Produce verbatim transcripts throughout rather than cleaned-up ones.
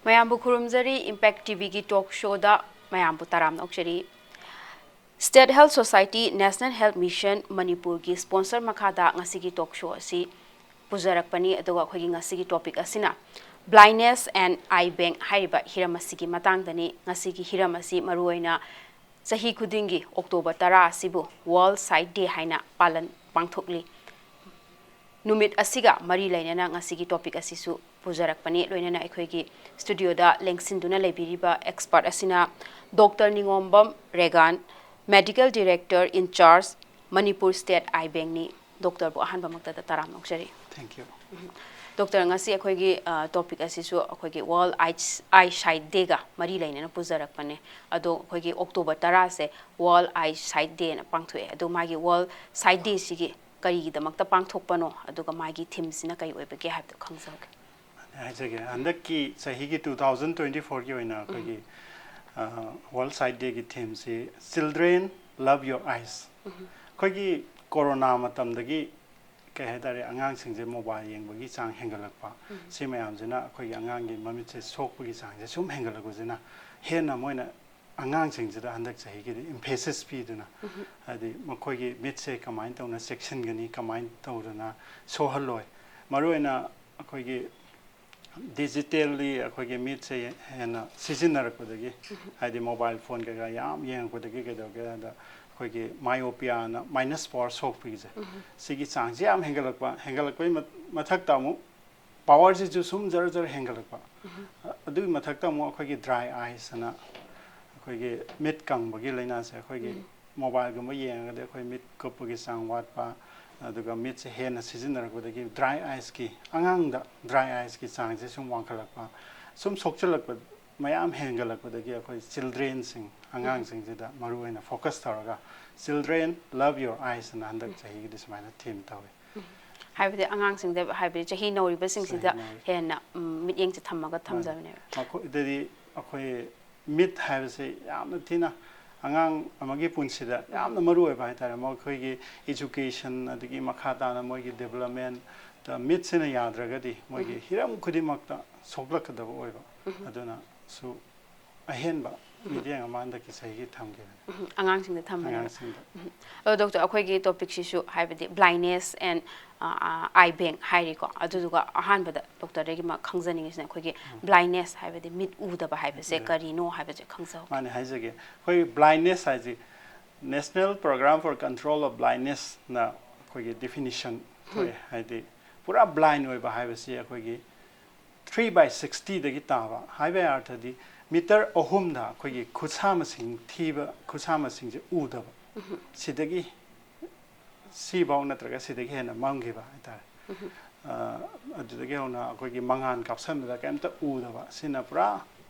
ꯃꯌꯥꯝꯕꯨ ꯈꯨꯔꯨꯝꯖꯔꯤ꯫ Impact ꯇꯤꯚꯤꯒꯤ ꯇꯣꯛ ꯁꯣꯗ ꯃꯌꯥꯝꯕꯨ ꯇꯔꯥꯝꯅ ꯑꯣꯛꯆꯔꯤ꯫ State Health Society, National Health Mission ꯃꯅꯤꯄꯨꯔꯒꯤ ꯁ꯭ꯄꯣꯟꯁꯔ ꯃꯈꯥꯗ ꯉꯁꯤꯒꯤ ꯇꯣꯛ ꯁꯣ ꯑꯁꯤ ꯄꯨꯖꯔꯛꯄꯅꯤ꯫ ꯑꯗꯨꯒ ꯑꯩꯈꯣꯏꯒꯤ ꯉꯁꯤꯒꯤ ꯇꯣꯄꯤꯛ ꯑꯁꯤꯅ Blindness and Eye Bank ꯍꯥꯏꯔꯤꯕ ꯍꯤꯔꯝ ꯑꯁꯤꯒꯤ ꯃꯇꯥꯡꯗꯅꯤ꯫ ꯉꯁꯤꯒꯤ ꯍꯤꯔꯝ ꯑꯁꯤ ꯃꯔꯨꯑꯣꯏꯅ ꯆꯍꯤ ꯈꯨꯗꯤꯡꯒꯤ ꯑꯣꯛꯇꯣꯕꯔ ꯇꯔꯥ ꯑꯁꯤꯕꯨ World Sight Day ꯍꯥꯏꯅ ꯄꯥꯂꯟ ꯄꯥꯡꯊꯣꯛꯂꯤ꯫ ꯅꯨꯃꯤꯠ ꯑꯁꯤꯒ ꯃꯔꯤ ꯂꯩꯅꯅ ꯉꯁꯤꯒꯤ ꯇꯣꯄꯤꯛ ꯑꯁꯤꯁꯨ ꯄꯨꯖꯔꯛꯄꯅꯤ꯫ ꯂꯣꯏꯅꯅ ꯑꯩꯈꯣꯏꯒꯤ ꯁ꯭ꯇꯨꯗꯤꯑꯣꯗ ꯂꯦꯡꯁꯤꯟꯗꯨꯅ ꯂꯩꯕꯤꯔꯤꯕ ꯑꯦꯛꯁꯄꯔꯠ ꯑꯁꯤꯅ doctor Ningombam Regan, Medical Director in Charge, Manipur State Eye Bank ꯅꯤ꯫ ꯗꯣꯛꯇꯔꯕꯨ ꯑꯍꯥꯟꯕꯃꯛꯇꯗ ꯇꯔꯥꯝꯅ ꯑꯣꯛꯆꯔꯤ꯫ Thank you. ꯗꯣꯛꯇꯔ, ꯉꯁꯤ ꯑꯩꯈꯣꯏꯒꯤ ꯇꯣꯄꯤꯛ ꯑꯁꯤꯁꯨ ꯑꯩꯈꯣꯏꯒꯤ World Eye Sight Day ꯒ ꯃꯔꯤ ꯂꯩꯅꯅ ꯄꯨꯖꯔꯛꯄꯅꯦ꯫ ꯑꯗꯣ ꯑꯩꯈꯣꯏꯒꯤ October ꯇꯔꯥꯁꯦ World Eye Sight Day ꯅ ꯄꯥꯡꯊꯣꯛꯑꯦ꯫ ꯑꯗꯣ ꯃꯥꯒꯤ World Sight Day ꯁꯤꯒꯤ ꯀꯔꯤꯒꯤꯗꯃꯛꯇ ꯄꯥꯡꯊꯣꯛꯄꯅꯣ, ꯑꯗꯨꯒ ꯃꯥꯒꯤ ꯊꯤꯝꯁꯤꯅ ꯀꯔꯤ ꯑꯣꯏꯕꯒꯦ ꯍꯥꯏꯕꯗꯨ ꯈꯪꯖꯍꯧꯒꯦ꯫ ꯑꯩ ꯍꯥꯏꯖꯒꯦ, ꯍꯟꯗꯛꯀꯤ ꯆꯍꯤꯒꯤ two thousand twenty four ꯒꯤ ꯑꯣꯏꯅ ꯑꯩꯈꯣꯏꯒꯤ World Sight Day ꯒꯤ ꯊꯤꯝꯁꯤ Children, Love Your Eyes꯫ ꯑꯩꯈꯣꯏꯒꯤ ꯀꯣꯔꯣꯅꯥ ꯃꯇꯝꯗꯒꯤ ꯀꯩ ꯍꯥꯏꯇꯥꯔꯦ, ꯑꯉꯥꯡꯁꯤꯡꯁꯦ ꯃꯣꯕꯥꯏꯜ ꯌꯦꯡꯕꯒꯤ ꯆꯥꯡ ꯍꯦꯟꯒꯠꯂꯛꯄ, ꯁꯤ ꯃꯌꯥꯝꯁꯤꯅ ꯑꯩꯈꯣꯏꯒꯤ ꯑꯉꯥꯡꯒꯤ ꯃꯃꯤꯠꯁꯦ ꯁꯣꯛꯄꯒꯤ ꯆꯥꯡꯁꯦ ꯁꯨꯝ ꯍꯦꯟꯒꯠꯂꯛꯄꯁꯤꯅ ꯍꯦꯟꯅ ꯃꯣꯏꯅ ꯑꯉꯥꯡꯁꯤꯡꯁꯤꯗ ꯍꯟꯗꯛ ꯆꯍꯤꯒꯤꯗꯤ emphasis ꯄꯤꯗꯨꯅ, ꯍꯥꯏꯗꯤ ꯃꯈꯣꯏꯒꯤ ꯃꯤꯠꯁꯦ ꯀꯃꯥꯏꯅ ꯇꯧꯅ ꯆꯦꯛꯁꯤꯟꯒꯅꯤ, ꯀꯃꯥꯏꯅ ꯇꯧꯗꯅ ꯁꯣꯛꯍꯜꯂꯣꯏ, ꯃꯔꯨꯑꯣꯏꯅ ꯑꯩꯈꯣꯏꯒꯤ ꯗꯤꯖꯤꯇꯦꯜꯂꯤ ꯑꯩꯈꯣꯏꯒꯤ ꯃꯤꯠꯁꯦ ꯍꯦꯟꯅ ꯁꯤꯖꯤꯟꯅꯔꯛꯄꯗꯒꯤ, ꯍꯥꯏꯗꯤ ꯃꯣꯕꯥꯏꯜ ꯐꯣꯟ ꯀꯩꯀꯥ ꯌꯥꯝ ꯌꯦꯡꯉꯛꯄꯗꯒꯤ ꯀꯩꯗꯧꯒꯦ ꯍꯥꯏꯗ ꯑꯩꯈꯣꯏꯒꯤ ꯃꯥꯏꯑꯣꯄꯤꯌꯥꯅ ꯃꯥꯏꯅꯁ ꯄꯋꯥꯔ ꯁꯣꯛꯄꯒꯤꯁꯦ, ꯁꯤꯒꯤ ꯆꯥꯡꯁꯦ ꯌꯥꯝ ꯍꯦꯟꯒꯠꯂꯛꯄ, ꯍꯦꯟꯒꯠꯂꯛꯄꯒꯤ ꯃꯊꯛꯇ ꯑꯃꯨꯛ ꯄꯋꯥꯔꯁꯤꯁꯨ ꯁꯨꯝ ꯖꯔ ꯖꯔ ꯍꯦꯟꯒꯠꯂꯛꯄ꯫ ꯑꯗꯨꯒꯤ ꯃꯊꯛꯇ ꯑꯃꯨꯛ ꯑꯩꯈꯣꯏꯒꯤ ꯗ꯭ꯔꯥꯏ ꯑꯥꯏꯁ ꯑꯅ ꯑꯩꯈꯣꯏꯒꯤ ꯃꯤꯠ ꯀꯪꯕꯒꯤ ꯂꯥꯏꯅꯥꯁꯦ ꯑꯩꯈꯣꯏꯒꯤ ꯃꯣꯕꯥꯏꯜꯒꯨꯝꯕ ꯌꯦꯡꯉꯒꯗꯤ ꯑꯩꯈꯣꯏ ꯃꯤꯠ ꯀꯨꯞꯄꯒꯤ ꯆꯥꯡ ꯋꯥꯠꯄ, ꯑꯗꯨꯒ ꯃꯤꯠꯁꯦ ꯍꯦꯟꯅ ꯁꯤꯖꯤꯟꯅꯔꯛꯄꯗꯒꯤ ꯗ꯭ꯔꯥꯏ ꯑꯥꯏꯁꯀꯤ, ꯑꯉꯥꯡꯗ ꯗ꯭ꯔꯥꯏ ꯑꯥꯏꯁꯀꯤ ꯆꯥꯡꯁꯦ ꯁꯨꯝ ꯋꯥꯡꯈꯠꯂꯛꯄ, ꯁꯨꯝ ꯁꯣꯛꯆꯜꯂꯛꯄ ꯃꯌꯥꯝ ꯍꯦꯟꯒꯠꯂꯛꯄꯗꯒꯤ ꯑꯩꯈꯣꯏ ꯆꯤꯜꯗ꯭ꯔꯦꯟꯁꯤꯡ, ꯑꯉꯥꯡꯁꯤꯡꯁꯤꯗ ꯃꯔꯨꯑꯣꯏꯅ ꯐꯣꯀꯁ ꯇꯧꯔꯒ Children, Love Your Eyes ꯑꯅ ꯍꯟꯗꯛ ꯆꯍꯤꯒꯤꯗꯤ ꯁꯨꯃꯥꯏꯅ ꯊꯤꯝ ꯇꯧꯋꯤ꯫ ꯍꯥꯏꯕꯗꯤ ꯑꯉꯥꯡꯁꯤꯡꯗ, ꯍꯥꯏꯕꯗꯤ ꯆꯍꯤ ꯅꯧꯔꯤꯕꯁꯤꯡꯁꯤꯗ ꯆꯍꯤ ꯅꯧꯔꯤ꯫ ꯍꯦꯟꯅ ꯎꯝ, ꯃꯤꯠꯌꯦꯡꯁꯦ ꯊꯝꯃꯒ ꯊꯝꯖꯕꯅꯦꯕ꯫ ꯃꯈꯣꯏꯗꯗꯤ ꯑꯩꯈꯣꯏ ꯃꯤꯠ ꯍꯥꯏꯕꯁꯦ ꯌꯥꯝꯅ ꯊꯤꯅ ꯑꯉꯥꯡ ꯑꯃꯒꯤ ꯄꯨꯟꯁꯤꯗ ꯌꯥꯝꯅ ꯃꯔꯨ ꯑꯣꯏꯕ ꯍꯥꯏꯇꯥꯔꯦ꯫ ꯃꯈꯣꯏꯒꯤ education, ꯑꯗꯒꯤ ꯃꯈꯥ ꯇꯥꯅ ꯃꯣꯏꯒꯤ development, ꯃꯤꯠꯁꯤꯅ ꯌꯥꯗ꯭ꯔꯒꯗꯤ ꯃꯣꯏꯒꯤ ꯍꯤꯔꯝ ꯈꯨꯗꯤꯡꯃꯛꯇ ꯁꯣꯛꯂꯛꯀꯗꯕ ꯑꯣꯏꯕ꯫ ꯑꯗꯨꯅꯁꯨ ꯑꯍꯦꯟꯕ ꯃꯤꯠꯌꯦꯡ ꯑꯃ ꯍꯟꯗꯛꯀꯤ ꯆꯍꯤꯒꯤ ꯊꯝꯈꯤꯕꯅꯤ꯫ ꯎꯝ, ꯑꯉꯥꯡꯁꯤꯡꯗ ꯊꯝꯕꯅꯦꯕ꯫ ꯑꯉꯥꯡꯁꯤꯡꯗ ꯑꯗꯣ ꯗꯣꯛꯇꯔ, ꯑꯩꯈꯣꯏꯒꯤ ꯇꯣꯄꯤꯛꯁꯤꯁꯨ, ꯍꯥꯏꯕꯗꯤ blindness and eye bank ꯍꯥꯏꯔꯤꯀꯣ, ꯑꯗꯨꯗꯨꯒ ꯑꯍꯥꯟꯕꯗ ꯗꯣꯛꯇꯔꯗꯒꯤ ꯑꯃ ꯈꯪꯖꯅꯤꯡꯉꯤꯁꯤꯅ ꯑꯩꯈꯣꯏꯒꯤ blindness ꯍꯥꯏꯕꯗꯤ ꯃꯤꯠ ꯎꯗꯕ ꯍꯥꯏꯕꯁꯦ ꯀꯔꯤꯅꯣ ꯍꯥꯏꯕꯁꯦ ꯈꯪꯖꯍꯧꯒꯦ꯫ ꯃꯥꯅꯦ, ꯍꯥꯏꯖꯒꯦ꯫ ꯑꯩꯈꯣꯏ blindness ꯍꯥꯏꯁꯤ National Program for Control of Blindnessꯅ ꯑꯩꯈꯣꯏꯒꯤ definition ꯊꯣꯛꯑꯦ꯫ ꯍꯥꯏꯗꯤ ꯄꯨꯔꯥ blind ꯑꯣꯏꯕ ꯍꯥꯏꯕꯁꯤ ꯑꯩꯈꯣꯏꯒꯤ three by sixtyꯗꯒꯤ ꯇꯥꯕ ꯍꯥꯏꯕꯒꯤ ꯑꯔꯊꯗꯤ ꯃꯤꯇꯔ ꯑꯍꯨꯝꯗ ꯑꯩꯈꯣꯏꯒꯤ ꯈꯨꯠꯁꯥ ꯃꯁꯤꯡ ꯊꯤꯕ, ꯈꯨꯠꯁꯥ ꯃꯁꯤꯡꯁꯦ ꯎꯗꯕ, ꯁꯤꯗꯒꯤ ꯁꯤꯐꯥꯎ ꯅꯠꯇ꯭ꯔꯒ ꯁꯤꯗꯒꯤ ꯍꯦꯟꯅ ꯃꯝꯈꯤꯕ ꯍꯥꯏꯇꯥꯔꯦ꯫ ꯑ, ꯑꯗꯨꯗꯒꯤ ꯍꯧꯅ ꯑꯩꯈꯣꯏꯒꯤ ꯃꯉꯥꯜ ꯀꯥꯞꯁꯟꯕꯗ ꯀꯩꯝꯇ ꯎꯗꯕ, ꯁꯤꯅ ꯄꯨꯔꯥ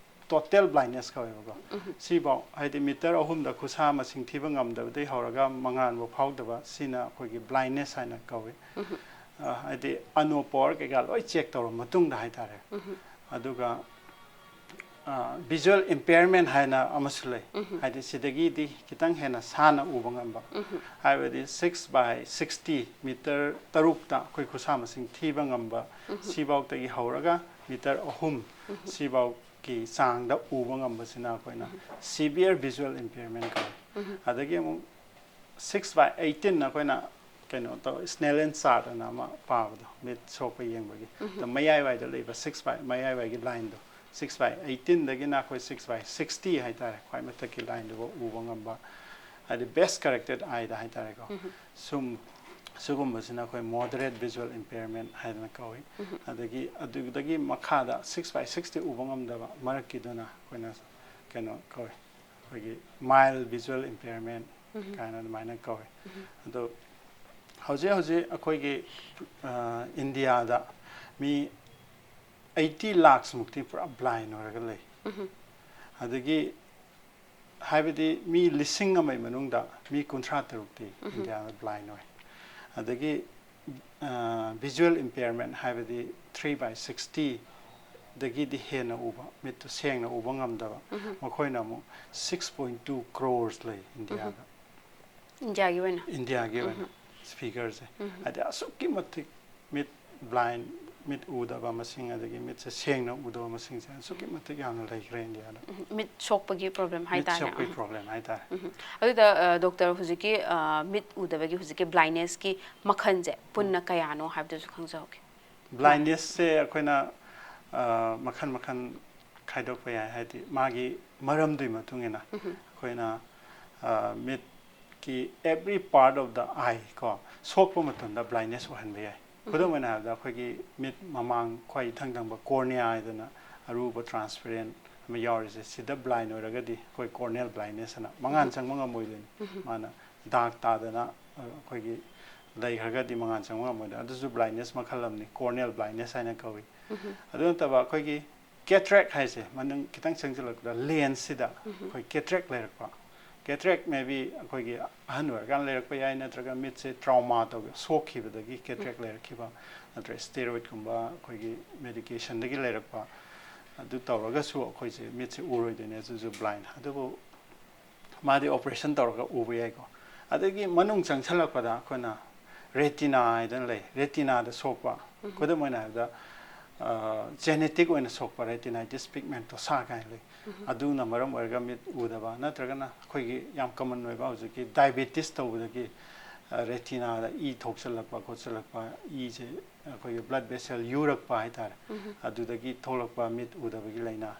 total blindness ꯀꯧꯋꯦꯕꯀꯣ꯫ ꯁꯤꯐꯥꯎ, ꯍꯥꯏꯗꯤ ꯃꯤꯇꯔ ꯑꯍꯨꯝꯗ ꯈꯨꯠꯁꯥ ꯃꯁꯤꯡ ꯊꯤꯕ ꯉꯝꯗꯕꯗꯒꯤ ꯍꯧꯔꯒ ꯃꯉꯥꯜꯐꯥꯎ ꯐꯥꯎꯗꯕ, ꯁꯤꯅ ꯑꯩꯈꯣꯏꯒꯤ blindness ꯍꯥꯏꯅ ꯀꯧꯋꯤ꯫ ꯑ, ꯍꯥꯏꯗꯤ ꯑꯅꯣ power ꯀꯩꯀꯥ ꯂꯣꯏ check ꯇꯧꯔꯕ ꯃꯇꯨꯡꯗ ꯍꯥꯏꯇꯥꯔꯦ꯫ ꯑꯗꯨꯒ visual impairment ꯍꯥꯏꯅ ꯑꯃꯁꯨ ꯂꯩ꯫ ꯍꯥꯏꯗꯤ ꯁꯤꯗꯒꯤꯗꯤ ꯈꯤꯇꯪ ꯍꯦꯟꯅ ꯁꯥꯟꯅ ꯎꯕ ꯉꯝꯕ, ꯍꯥꯏꯕꯗꯤ six by sixty, ꯃꯤꯇꯔ ꯇꯔꯨꯛꯇ ꯑꯩꯈꯣꯏ ꯈꯨꯠꯁꯥ ꯃꯁꯤꯡ ꯊꯤꯕ ꯉꯝꯕ, ꯁꯤꯐꯥꯎꯇꯒꯤ ꯍꯧꯔꯒ ꯃꯤꯇꯔ ꯑꯍꯨꯝ, ꯁꯤꯐꯥꯎꯒꯤ ꯆꯥꯡꯗ ꯎꯕ ꯉꯝꯕꯁꯤꯅ ꯑꯩꯈꯣꯏꯅ severe visual impairment ꯀꯧꯏ꯫ ꯑꯗꯒꯤ ꯑꯃꯨꯛ six by eighteen ꯑꯩꯈꯣꯏꯅ ꯀꯩꯅꯣ ꯇꯧ, Snellen chart ꯑꯅ ꯑꯃ ꯄꯥꯕꯗꯣ, ꯃꯤꯠ ꯁꯣꯛꯄ ꯌꯦꯡꯕꯒꯤ꯫ ꯑꯗꯣ ꯃꯌꯥꯏꯋꯥꯏꯗ ꯂꯩꯕ six by, ꯃꯌꯥꯏꯋꯥꯏꯒꯤ lineꯗꯣ, six by eighteenꯗꯒꯤꯅ ꯑꯩꯈꯣꯏ six by sixty ꯍꯥꯏꯇꯥꯔꯦ, ꯈ꯭ꯋꯥꯏ ꯃꯊꯛꯀꯤ lineꯗꯨꯐꯥꯎ ꯎꯕ ꯉꯝꯕ, ꯍꯥꯏꯗꯤ best corrected eyeꯗ ꯍꯥꯏꯇꯥꯔꯦꯀꯣ꯫ ꯁꯨꯝ, ꯁꯤꯒꯨꯝꯕꯁꯤꯅ ꯑꯩꯈꯣꯏ moderate visual impairment ꯍꯥꯏꯗꯅ ꯀꯧꯏ꯫ ꯑꯗꯒꯤ ꯑꯗꯨꯗꯒꯤ ꯃꯈꯥꯗ six by sixty ꯎꯕ ꯉꯝꯗꯕ ꯃꯔꯛꯀꯤꯗꯨꯅ ꯑꯩꯈꯣꯏꯅ ꯀꯩꯅꯣ ꯀꯧꯏ, ꯑꯩꯈꯣꯏꯒꯤ mild visual impairment ꯀꯥꯏꯅ ꯑꯗꯨꯃꯥꯏꯅ ꯀꯧꯏ꯫ ꯑꯗꯣ ꯍꯧꯖꯤꯛ ꯍꯧꯖꯤꯛ ꯑꯩꯈꯣꯏꯒꯤ, ꯑ, ꯏꯟꯗꯤꯌꯥꯗ ꯃꯤ eighty lakhs ꯃꯨꯛꯇꯤ ꯄꯨꯔꯥ blind ꯑꯣꯏꯔꯒ ꯂꯩ꯫ ꯑꯗꯒꯤ ꯍꯥꯏꯕꯗꯤ ꯃꯤ ꯂꯤꯁꯤꯡ ꯑꯃꯒꯤ ꯃꯅꯨꯡꯗ ꯃꯤ ꯀꯨꯟꯊ꯭ꯔꯥ ꯇꯔꯨꯛꯇꯤ ꯏꯟꯗꯤꯌꯥꯗ blind ꯑꯣꯏ꯫ ꯑꯗꯒꯤ visual impairment ꯍꯥꯏꯕꯗꯤ three by sixtyꯗꯒꯤꯗꯤ ꯍꯦꯟꯅ ꯎꯕ, ꯃꯤꯠꯇꯨ ꯁꯦꯡꯅ ꯎꯕ ꯉꯝꯗꯕ, ꯃꯈꯣꯏꯅ ꯑꯃꯨꯛ six point two crores ꯂꯩ ꯏꯟꯗꯤꯌꯥꯗ꯫ ꯏꯟꯗꯤꯌꯥꯒꯤ ꯑꯣꯏꯅ? ꯏꯟꯗꯤꯌꯥꯒꯤ ꯑꯣꯏꯅ figureꯁꯦ꯫ ꯍꯥꯏꯗꯤ ꯑꯁꯨꯛꯀꯤ ꯃꯇꯤꯛ ꯃꯤꯠ blind ꯃꯤꯠ ꯎꯗꯕ ꯃꯁꯤꯡ, ꯑꯗꯒꯤ ꯃꯤꯠꯁꯦ ꯁꯦꯡꯅ ꯎꯗꯕ ꯃꯁꯤꯡꯁꯦ ꯑꯁꯨꯛꯀꯤ ꯃꯇꯤꯛ ꯌꯥꯝꯅ ꯂꯩꯈ꯭ꯔꯦ ꯏꯟꯗꯤꯌꯥꯗ꯫ ꯎꯝ, ꯃꯤꯠ ꯁꯣꯛꯄꯒꯤ ꯄ꯭ꯔꯣꯕ꯭ꯂꯦꯝ ꯃꯤꯠ ꯍꯥꯏꯇꯥꯔꯦ꯫ ꯁꯣꯛꯄꯒꯤ ꯎꯝ꯫ ꯄ꯭ꯔꯣꯕ꯭ꯂꯦꯝ ꯍꯥꯏꯇꯥꯔꯦ꯫ ꯎꯝ꯫ ꯑꯗꯨꯗ ꯗꯣꯛꯇꯔ, ꯍꯧꯖꯤꯛꯀꯤ ꯑ, ꯃꯤꯠ ꯎꯗꯕꯒꯤ ꯍꯧꯖꯤꯛꯀꯤ ꯕ꯭ꯂꯥꯏꯟꯅꯦꯁꯀꯤ ꯃꯈꯜꯁꯦ ꯄꯨꯟꯅ ꯀꯌꯥꯅꯣ ꯍꯥꯏꯕꯗꯨꯁꯨ ꯈꯪꯖꯍꯧꯒꯦ꯫ ꯕ꯭ꯂꯥꯏꯟꯅꯦꯁꯁꯦ ꯑꯩꯈꯣꯏꯅ ꯑ, ꯃꯈꯜ ꯃꯈꯜ ꯈꯥꯏꯗꯣꯛꯄ ꯌꯥꯏ, ꯍꯥꯏꯗꯤ ꯃꯥꯒꯤ ꯃꯔꯝꯗꯨꯒꯤ ꯃꯇꯨꯡ ꯏꯟꯅ ꯑꯩꯈꯣꯏꯅ ꯑ, ꯃꯤꯠꯀꯤ every part of the eye ꯀꯣ, ꯁꯣꯛꯄ ꯃꯇꯝꯗ ꯕ꯭ꯂꯥꯏꯟꯅꯦꯁ ꯑꯣꯏꯍꯟꯕ ꯌꯥꯏ꯫ ꯈꯨꯗꯝ ꯑꯣꯏꯅ ꯍꯥꯏꯔꯕꯗ, ꯑꯩꯈꯣꯏꯒꯤ ꯃꯤꯠ ꯃꯃꯥꯡ ꯈ꯭ꯋꯥꯏ ꯏꯊꯪ ꯊꯪꯕ ꯀꯣꯔꯅꯤꯌꯥ ꯍꯥꯏꯗꯅ ꯑꯔꯨꯕ ꯇ꯭ꯔꯥꯟꯁꯄꯦꯔꯦꯟ ꯑꯃ ꯌꯥꯎꯔꯤꯁꯦ, ꯁꯤꯗ ꯕ꯭ꯂꯥꯏꯟ ꯑꯣꯏꯔꯒꯗꯤ ꯑꯩꯈꯣꯏ ꯀꯣꯔꯅꯤꯌꯦꯜ ꯕ꯭ꯂꯥꯏꯟꯅꯦꯁ ꯑꯅ ꯃꯉꯥꯟ ꯆꯪꯕ ꯉꯝꯃꯣꯏꯗꯣꯏꯅꯤ꯫ ꯃꯥꯅ ꯗꯥꯛ ꯇꯥꯗꯅ ꯑ, ꯑꯩꯈꯣꯏꯒꯤ ꯂꯩꯈ꯭ꯔꯒꯗꯤ ꯃꯉꯥꯟ ꯆꯪꯕ ꯉꯝꯃꯣꯏꯗꯣꯏꯅꯤ꯫ ꯑꯗꯨꯁꯨ ꯕ꯭ꯂꯥꯏꯟꯅꯦꯁ ꯃꯈꯜ ꯑꯃꯅꯤ, ꯀꯣꯔꯅꯤꯌꯦꯜ ꯕ꯭ꯂꯥꯏꯟꯅꯦꯁ ꯍꯥꯏꯅ ꯀꯧꯏ꯫ ꯑꯗꯨ ꯅꯠꯇꯕ ꯑꯩꯈꯣꯏꯒꯤ ꯀꯦꯇ꯭ꯔꯦꯛ ꯍꯥꯏꯁꯦ, ꯃꯅꯨꯡ ꯈꯤꯇꯪ ꯆꯪꯁꯤꯜꯂꯛꯄꯗ ꯂꯦꯟꯁꯁꯤꯗ ꯑꯩꯈꯣꯏ ꯀꯦꯇ꯭ꯔꯦꯛ ꯂꯩꯔꯛꯄ꯫ ꯀꯦꯇ꯭ꯔꯦꯛ maybe ꯑꯩꯈꯣꯏꯒꯤ ꯑꯍꯟ ꯑꯣꯏꯔꯀꯥꯟꯗ ꯂꯩꯔꯛꯄ ꯌꯥꯏ, ꯅꯠꯇ꯭ꯔꯒ ꯃꯤꯠꯁꯦ ꯇ꯭ꯔꯥꯎꯃꯥ ꯇꯧꯕ, ꯁꯣꯛꯈꯤꯕꯗꯒꯤ ꯀꯦꯇ꯭ꯔꯦꯛ ꯂꯩꯔꯛꯈꯤꯕ, ꯅꯠꯇ꯭ꯔꯒ ꯁ꯭ꯇꯦꯔꯣꯏꯗꯀꯨꯝꯕ ꯑꯩꯈꯣꯏꯒꯤ ꯃꯦꯗꯤꯀꯦꯁꯟꯗꯒꯤ ꯂꯩꯔꯛꯄ, ꯑꯗꯨ ꯇꯧꯔꯒꯁꯨ ꯑꯩꯈꯣꯏꯁꯦ ꯃꯤꯠꯁꯦ ꯎꯔꯣꯏꯗꯣꯏꯅꯦ, ꯑꯗꯨꯁꯨ ꯕ꯭ꯂꯥꯏꯟ꯫ ꯑꯗꯨꯕꯨ ꯃꯥꯗꯤ ꯑꯣꯄꯔꯦꯁꯟ ꯇꯧꯔꯒ ꯎꯕ ꯌꯥꯏꯀꯣ꯫ ꯑꯗꯒꯤ ꯃꯅꯨꯡ ꯆꯪꯁꯤꯜꯂꯛꯄꯗ ꯑꯩꯈꯣꯏꯅ ꯔꯦꯇꯤꯅꯥ ꯍꯥꯏꯗꯅ ꯂꯩ, ꯔꯦꯇꯤꯅꯥꯗ ꯁꯣꯛꯄ꯫ ꯈꯨꯗꯝ ꯑꯣꯏꯅ ꯍꯥꯏꯔꯕꯗ, ꯖꯦꯅꯦꯇꯤꯛ ꯑꯣꯏꯅ ꯁꯣꯛꯄ retinitis pigmentosa ꯀꯥꯏꯅ ꯂꯩ꯫ ꯑꯗꯨꯅ ꯃꯔꯝ ꯑꯣꯏꯔꯒ ꯃꯤꯠ ꯎꯗꯕ, ꯅꯠꯇ꯭ꯔꯒꯅ ꯑꯩꯈꯣꯏꯒꯤ ꯌꯥꯝ ꯀꯃꯟ ꯑꯣꯏꯕ ꯍꯧꯖꯤꯛꯀꯤ ꯗꯥꯏꯕꯦꯇꯤꯁ ꯇꯧꯕꯗꯒꯤ, ꯑ, ꯔꯦꯇꯤꯅꯥꯗ ꯏ ꯊꯣꯛꯆꯜꯂꯛꯄ ꯈꯣꯠꯆꯜꯂꯛꯄ, ꯏꯁꯦ ꯑꯩꯈꯣꯏꯒꯤ ꯕ꯭ꯂꯗ ꯚꯦꯁꯦꯜ ꯌꯨꯔꯛꯄ ꯍꯥꯏꯇꯥꯔꯦ꯫ ꯑꯗꯨꯗꯒꯤ ꯊꯣꯛꯂꯛꯄ ꯃꯤꯠ ꯎꯗꯕꯒꯤ ꯂꯥꯏꯅꯥ꯫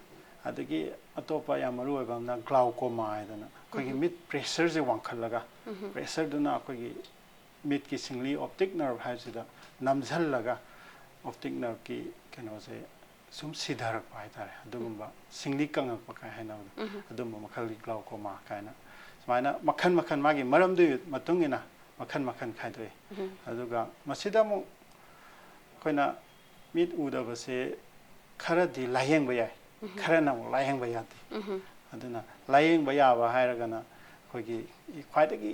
ꯑꯗꯒꯤ ꯑꯇꯣꯞꯄ ꯌꯥꯝ ꯃꯔꯨ ꯑꯣꯏꯕ ꯑꯃꯅ glaucoma ꯍꯥꯏꯗꯅ ꯑꯩꯈꯣꯏꯒꯤ ꯃꯤꯠ ꯄ꯭ꯔꯦꯁꯔꯁꯦ ꯋꯥꯡꯈꯠꯂꯒ, ꯄ꯭ꯔꯦꯁꯔꯗꯨꯅ ꯑꯩꯈꯣꯏꯒꯤ ꯃꯤꯠꯀꯤ ꯁꯤꯡꯂꯤ, optic nerve ꯍꯥꯏꯕꯁꯤꯗ ꯅꯝꯁꯤꯜꯂꯒ optic nerveꯀꯤ ꯀꯩꯅꯣꯁꯦ ꯁꯨꯝ ꯁꯤꯊꯔꯛꯄ ꯍꯥꯏꯇꯥꯔꯦ, ꯑꯗꯨꯒꯨꯝꯕ ꯁꯤꯡꯂꯤ ꯀꯪꯉꯛꯄ ꯀꯥꯏ ꯍꯥꯏꯅꯕꯗꯣ, ꯑꯗꯨꯝꯕ ꯃꯈꯜꯒꯤ glaucoma ꯀꯥꯏꯅ ꯁꯨꯃꯥꯏꯅ ꯃꯈꯜ ꯃꯈꯜ ꯃꯥꯒꯤ ꯃꯔꯝꯗꯨꯒꯤ ꯃꯇꯨꯡ ꯏꯟꯅ ꯃꯈꯜ ꯃꯈꯜ ꯈꯥꯏꯗꯣꯛꯏ꯫ ꯑꯗꯨꯒ ꯃꯁꯤꯗ ꯑꯃꯨꯛ ꯑꯩꯈꯣꯏꯅ ꯃꯤꯠ ꯎꯗꯕꯁꯦ ꯈꯔꯗꯤ ꯂꯥꯏꯌꯦꯡꯕ ꯌꯥꯏ, ꯈꯔꯅ ꯑꯃꯨꯛ ꯂꯥꯏꯌꯦꯡꯕ ꯌꯥꯗꯦ꯫ ꯑꯗꯨꯅ ꯂꯥꯏꯌꯦꯡꯕ ꯌꯥꯕ ꯍꯥꯏꯔꯒꯅ ꯑꯩꯈꯣꯏꯒꯤ ꯈ꯭ꯋꯥꯏꯗꯒꯤ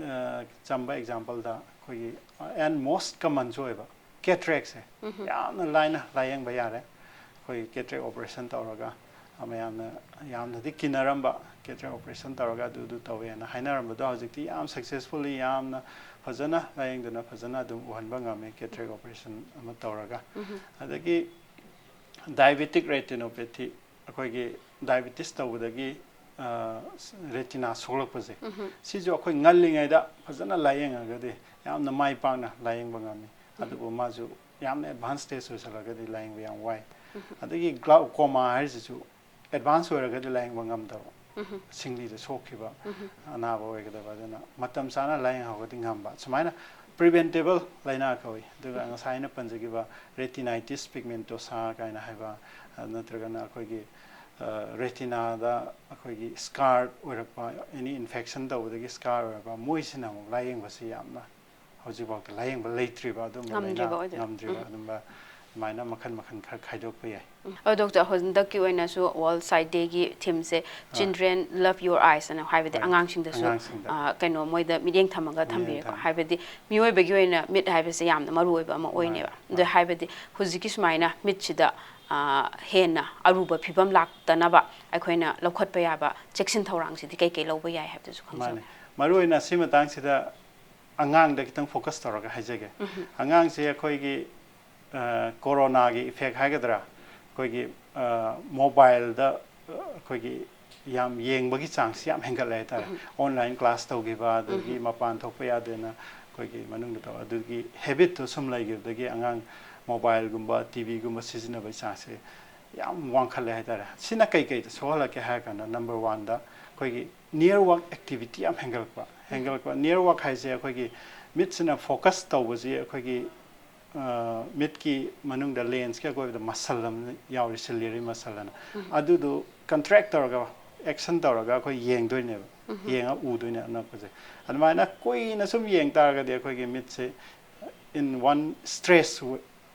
ꯑ, ꯆꯝꯕ ꯑꯦꯛꯖꯥꯝꯄꯜꯗ ꯑꯩꯈꯣꯏꯒꯤ and most commonꯁꯨ ꯑꯣꯏꯕ ꯀꯦꯇ꯭ꯔꯦꯛꯁꯦ ꯌꯥꯝꯅ ꯂꯥꯏꯅ ꯂꯥꯏꯌꯦꯡꯕ ꯌꯥꯔꯦ꯫ ꯑꯩꯈꯣꯏꯒꯤ ꯀꯦꯇ꯭ꯔꯦꯛ ꯑꯣꯄꯔꯦꯁꯟ ꯇꯧꯔꯒ ꯃꯌꯥꯝꯅ ꯌꯥꯝꯅꯗꯤ ꯀꯤꯅꯔꯝꯕ, cataract operation ꯇꯧꯔꯒ ꯑꯗꯨꯗꯨ ꯇꯧꯋꯦꯅ ꯍꯥꯏꯅꯔꯝꯕꯗꯣ ꯍꯧꯖꯤꯛꯇꯤ ꯌꯥꯝ successfully, ꯌꯥꯝꯅ ꯐꯖꯅ ꯂꯥꯏꯌꯦꯡꯗꯨꯅ ꯐꯖꯅ ꯑꯗꯨꯝ ꯎꯍꯟꯕ ꯉꯝꯃꯦ cataract operation ꯑꯃ ꯇꯧꯔꯒ꯫ ꯑꯗꯒꯤ diabetic retinopathy, ꯑꯩꯈꯣꯏꯒꯤ diabetes ꯇꯧꯕꯗꯒꯤ retina ꯁꯣꯛꯂꯛꯄꯁꯦ, ꯁꯤꯁꯨ ꯑꯩꯈꯣꯏ ꯉꯜꯂꯤꯉꯩꯗ ꯐꯖꯅ ꯂꯥꯏꯌꯦꯡꯉꯒꯗꯤ ꯌꯥꯝꯅ ꯃꯥꯏ ꯄꯥꯛꯅ ꯂꯥꯏꯌꯦꯡꯕ ꯉꯝꯃꯤ꯫ ꯑꯗꯨꯕꯨ ꯃꯥꯁꯨ ꯌꯥꯝꯅ advanced stage ꯑꯣꯏꯁꯜꯂꯛꯑꯒꯗꯤ ꯂꯥꯏꯌꯦꯡꯕ ꯌꯥꯝ ꯋꯥꯏ꯫ ꯑꯗꯒꯤ glaucoma ꯍꯥꯏꯔꯤꯁꯤꯁꯨ advance ꯑꯣꯏꯔꯒꯗꯤ ꯂꯥꯏꯌꯦꯡꯕ ꯉꯝꯗꯕ, ꯁꯤꯡꯂꯤꯗ ꯁꯣꯛꯈꯤꯕ ꯑꯅꯥꯕ ꯑꯣꯏꯒꯗꯕ꯫ ꯑꯗꯨꯅ ꯃꯇꯝ ꯆꯥꯅ ꯂꯥꯏꯌꯦꯡꯍꯧꯔꯒꯗꯤ ꯉꯝꯕ, ꯁꯨꯃꯥꯏꯅ preventable ꯂꯥꯏꯅꯥ ꯀꯧꯏ꯫ ꯑꯗꯨꯒ ꯉꯁꯥꯏ ꯑꯩꯅ ꯄꯟꯖꯈꯤꯕ retinitis pigmentosa ꯀꯥꯏꯅ ꯍꯥꯏꯕ, ꯑ, ꯅꯠꯇ꯭ꯔꯒꯅ ꯑꯩꯈꯣꯏꯒꯤ retinaꯗ ꯑꯩꯈꯣꯏꯒꯤ scar ꯑꯣꯏꯔꯛꯄ, any infection ꯇꯧꯕꯗꯒꯤ scar ꯑꯣꯏꯔꯛꯄ, ꯃꯣꯏꯁꯤꯅ ꯑꯃꯨꯛ ꯂꯥꯏꯌꯦꯡꯕꯁꯤ ꯌꯥꯝꯅ ꯍꯧꯖꯤꯛꯐꯥꯎꯗ ꯂꯥꯏꯌꯦꯡꯕ ꯂꯩꯇ꯭ꯔꯤꯕ ꯑꯗꯨꯝꯕ ꯂꯥꯏꯅꯥ, ꯉꯝꯗ꯭ꯔꯤꯕ ꯑꯣꯏꯗꯣꯏꯅꯦ꯫ ꯉꯝꯗ꯭ꯔꯤꯕ ꯑꯗꯨꯝꯕ, ꯑꯗꯨꯃꯥꯏꯅ ꯃꯈꯜ ꯃꯈꯜ ꯈꯔ ꯈꯥꯏꯗꯣꯛꯄ ꯌꯥꯏ꯫ ꯑꯗꯣ ꯗꯣꯛꯇꯔ, ꯍꯟꯗꯛꯀꯤ ꯑꯣꯏꯅꯁꯨ World Sight Dayꯒꯤ themeꯁꯦ Children, Love Your Eyes ꯑꯅ, ꯍꯥꯏꯕꯗꯤ ꯍꯣꯏ, ꯑꯉꯥꯡꯁꯤꯡꯗꯁꯨ, ꯑꯉꯥꯡꯁꯤꯡꯗ꯫ ꯑ, ꯀꯩꯅꯣ, ꯃꯣꯏꯗ ꯃꯤꯠꯌꯦꯡ ꯊꯝꯃꯒ ꯃꯤꯠꯌꯦꯡ ꯊꯝꯕꯤꯔꯦꯀꯣ꯫ ꯊꯝꯃꯤ꯫ ꯍꯥꯏꯕꯗꯤ ꯃꯤꯑꯣꯏꯕꯒꯤ ꯑꯣꯏꯅ ꯃꯤꯠ ꯍꯥꯏꯕꯁꯦ ꯌꯥꯝꯅ ꯃꯔꯨ ꯑꯣꯏꯕ ꯑꯃ ꯃꯥꯅꯦ, ꯑꯣꯏꯅꯦꯕ꯫ ꯑꯗꯣ ꯃꯥꯅꯦ꯫ ꯍꯥꯏꯕꯗꯤ ꯍꯧꯖꯤꯛꯀꯤ ꯁꯨꯃꯥꯏꯅ ꯃꯤꯠꯁꯤꯗ, ꯑ, ꯍꯦꯟꯅ ꯑꯔꯨꯕ ꯐꯤꯕꯝ ꯂꯥꯛꯇꯅꯕ ꯑꯩꯈꯣꯏꯅ ꯂꯧꯈꯠꯄ ꯌꯥꯕ ꯆꯦꯛꯁꯤꯟ ꯊꯧꯔꯥꯡꯁꯤꯗꯤ ꯀꯩ ꯀꯩ ꯂꯧꯕ ꯌꯥꯏ ꯍꯥꯏꯕꯗꯨꯁꯨ ꯈꯪꯖꯕ꯫ ꯃꯥꯅꯦ꯫ ꯃꯔꯨ ꯑꯣꯏꯅ ꯁꯤ ꯃꯇꯥꯡꯁꯤꯗ ꯑꯉꯥꯡꯗ ꯈꯤꯇꯪ focus ꯇꯧꯔꯒ ꯍꯥꯏꯖꯒꯦ꯫ ꯑꯉꯥꯡꯁꯦ ꯑꯩꯈꯣꯏꯒꯤ, ꯑ, ꯀꯣꯔꯣꯅꯥꯒꯤ effect ꯍꯥꯏꯒꯗ꯭ꯔꯥ, ꯑꯩꯈꯣꯏꯒꯤ, ꯑ, mobileꯗ, ꯑ, ꯑꯩꯈꯣꯏꯒꯤ ꯌꯥꯝ ꯌꯦꯡꯕꯒꯤ ꯆꯥꯡꯁꯤ ꯌꯥꯝ ꯍꯦꯟꯒꯠꯂꯦ ꯍꯥꯏꯇꯥꯔꯦ꯫ Online class ꯇꯧꯈꯤꯕ, ꯑꯗꯒꯤ ꯃꯄꯥꯟ ꯊꯣꯛꯄ ꯌꯥꯗꯦꯅ ꯑꯩꯈꯣꯏꯒꯤ ꯃꯅꯨꯡꯗ ꯇꯧ, ꯑꯗꯨꯒꯤ habitꯇꯨ ꯁꯨꯝ ꯂꯩꯈꯤꯕꯗꯒꯤ ꯑꯉꯥꯡ mobileꯒꯨꯝꯕ, TVꯒꯨꯝꯕ ꯁꯤꯖꯤꯟꯅꯕꯒꯤ ꯆꯥꯡꯁꯦ ꯌꯥꯝ ꯋꯥꯡꯈꯠꯂꯦ ꯍꯥꯏꯇꯥꯔꯦ꯫ ꯁꯤꯅ ꯀꯩꯀꯩꯗ ꯁꯣꯛꯍꯜꯂꯛꯀꯦ ꯍꯥꯏꯔ ꯀꯥꯟꯗ, number oneꯗ ꯑꯩꯈꯣꯏꯒꯤ near work activity ꯌꯥꯝ ꯍꯦꯟꯒꯠꯂꯛꯄ꯫ ꯍꯦꯟꯒꯠꯂꯛꯄ, near work ꯍꯥꯏꯁꯦ ꯑꯩꯈꯣꯏꯒꯤ ꯃꯤꯠꯁꯤꯅ focus ꯇꯧꯕꯁꯤ ꯑꯩꯈꯣꯏꯒꯤ, ꯑ, ꯃꯤꯠꯀꯤ ꯃꯅꯨꯡꯗ lensꯀꯤ ꯑꯀꯣꯏꯕꯗ muscle ꯑꯃ ꯌꯥꯎꯔꯤ, ciliary muscle ꯑꯅ꯫ ꯑꯗꯨꯗꯣ contract ꯇꯧꯔꯒ, action ꯇꯧꯔꯒ ꯑꯩꯈꯣꯏ ꯌꯦꯡꯗꯣꯏꯅꯦꯕ꯫ ꯌꯦꯡꯉ ꯎꯗꯣꯏꯅꯦ ꯑꯅꯛꯄꯁꯦ꯫ ꯑꯗꯨꯃꯥꯏꯅ ꯀꯨꯏꯅ ꯁꯨꯝ ꯌꯦꯡ ꯇꯥꯔꯒꯗꯤ ꯑꯩꯈꯣꯏꯒꯤ ꯃꯤꯠꯁꯦ in one stress,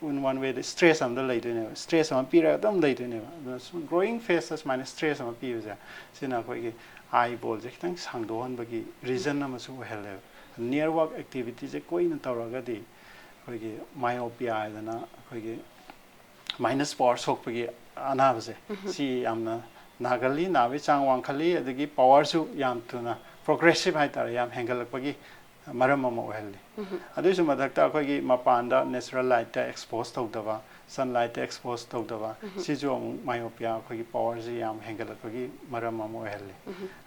in one wayꯗ stress ꯑꯃꯗ ꯂꯩꯗꯣꯏꯅꯦꯕ, stress ꯑꯃ ꯄꯤꯔꯒ ꯑꯗꯨꯝ ꯂꯩꯗꯣꯏꯅꯦꯕ꯫ ꯑꯗꯨꯅ ꯁꯨꯝ growing phaseꯇ ꯁꯨꯃꯥꯏꯅ stress ꯑꯃ ꯄꯤꯕꯁꯦ, ꯁꯤꯅ ꯑꯩꯈꯣꯏꯒꯤ eyeballꯁꯦ ꯈꯤꯇꯪ ꯁꯥꯡꯗꯣꯛꯍꯟꯕꯒꯤ reason ꯑꯃꯁꯨ ꯑꯣꯏꯍꯜꯂꯦꯕ꯫ Near work activityꯁꯦ ꯀꯨꯏꯅ ꯇꯧꯔꯒꯗꯤ ꯑꯩꯈꯣꯏꯒꯤ myopia ꯍꯥꯏꯗꯅ ꯑꯩꯈꯣꯏꯒꯤ minus power ꯁꯣꯛꯄꯒꯤ ꯑꯅꯥꯕꯁꯦ ꯁꯤ ꯌꯥꯝꯅ ꯅꯥꯒꯜꯂꯤ, ꯅꯥꯕꯒꯤ ꯆꯥꯡ ꯋꯥꯡꯈꯠꯂꯤ, ꯑꯗꯒꯤ ꯄꯋꯥꯔꯁꯨ ꯌꯥꯝ ꯊꯨꯅ ꯄ꯭ꯔꯣꯒ꯭ꯔꯦꯁꯤꯞ ꯍꯥꯏꯇꯥꯔꯦ, ꯌꯥꯝ ꯍꯦꯟꯒꯠꯂꯛꯄꯒꯤ ꯃꯔꯝ ꯑꯃ ꯑꯣꯏꯍꯜꯂꯤ꯫ ꯑꯗꯨꯒꯤꯁꯨ ꯃꯊꯛꯇ ꯑꯩꯈꯣꯏꯒꯤ ꯃꯄꯥꯟꯗ ꯅꯦꯆꯔꯦꯜ ꯂꯥꯏꯠꯇ ꯑꯦꯛꯁꯄꯣꯖ ꯇꯧꯗꯕ, ꯁꯟꯂꯥꯏꯠꯇ ꯑꯦꯛꯁꯄꯣꯖ ꯇꯧꯗꯕ, ꯁꯤꯁꯨ ꯑꯃꯨꯛ ꯃꯥꯏꯑꯣꯄꯤꯌꯥ ꯑꯩꯈꯣꯏꯒꯤ ꯄꯋꯥꯔꯁꯤ ꯌꯥꯝ ꯍꯦꯟꯒꯠꯂꯛꯄꯒꯤ ꯃꯔꯝ ꯑꯃ ꯑꯣꯏꯍꯜꯂꯤ꯫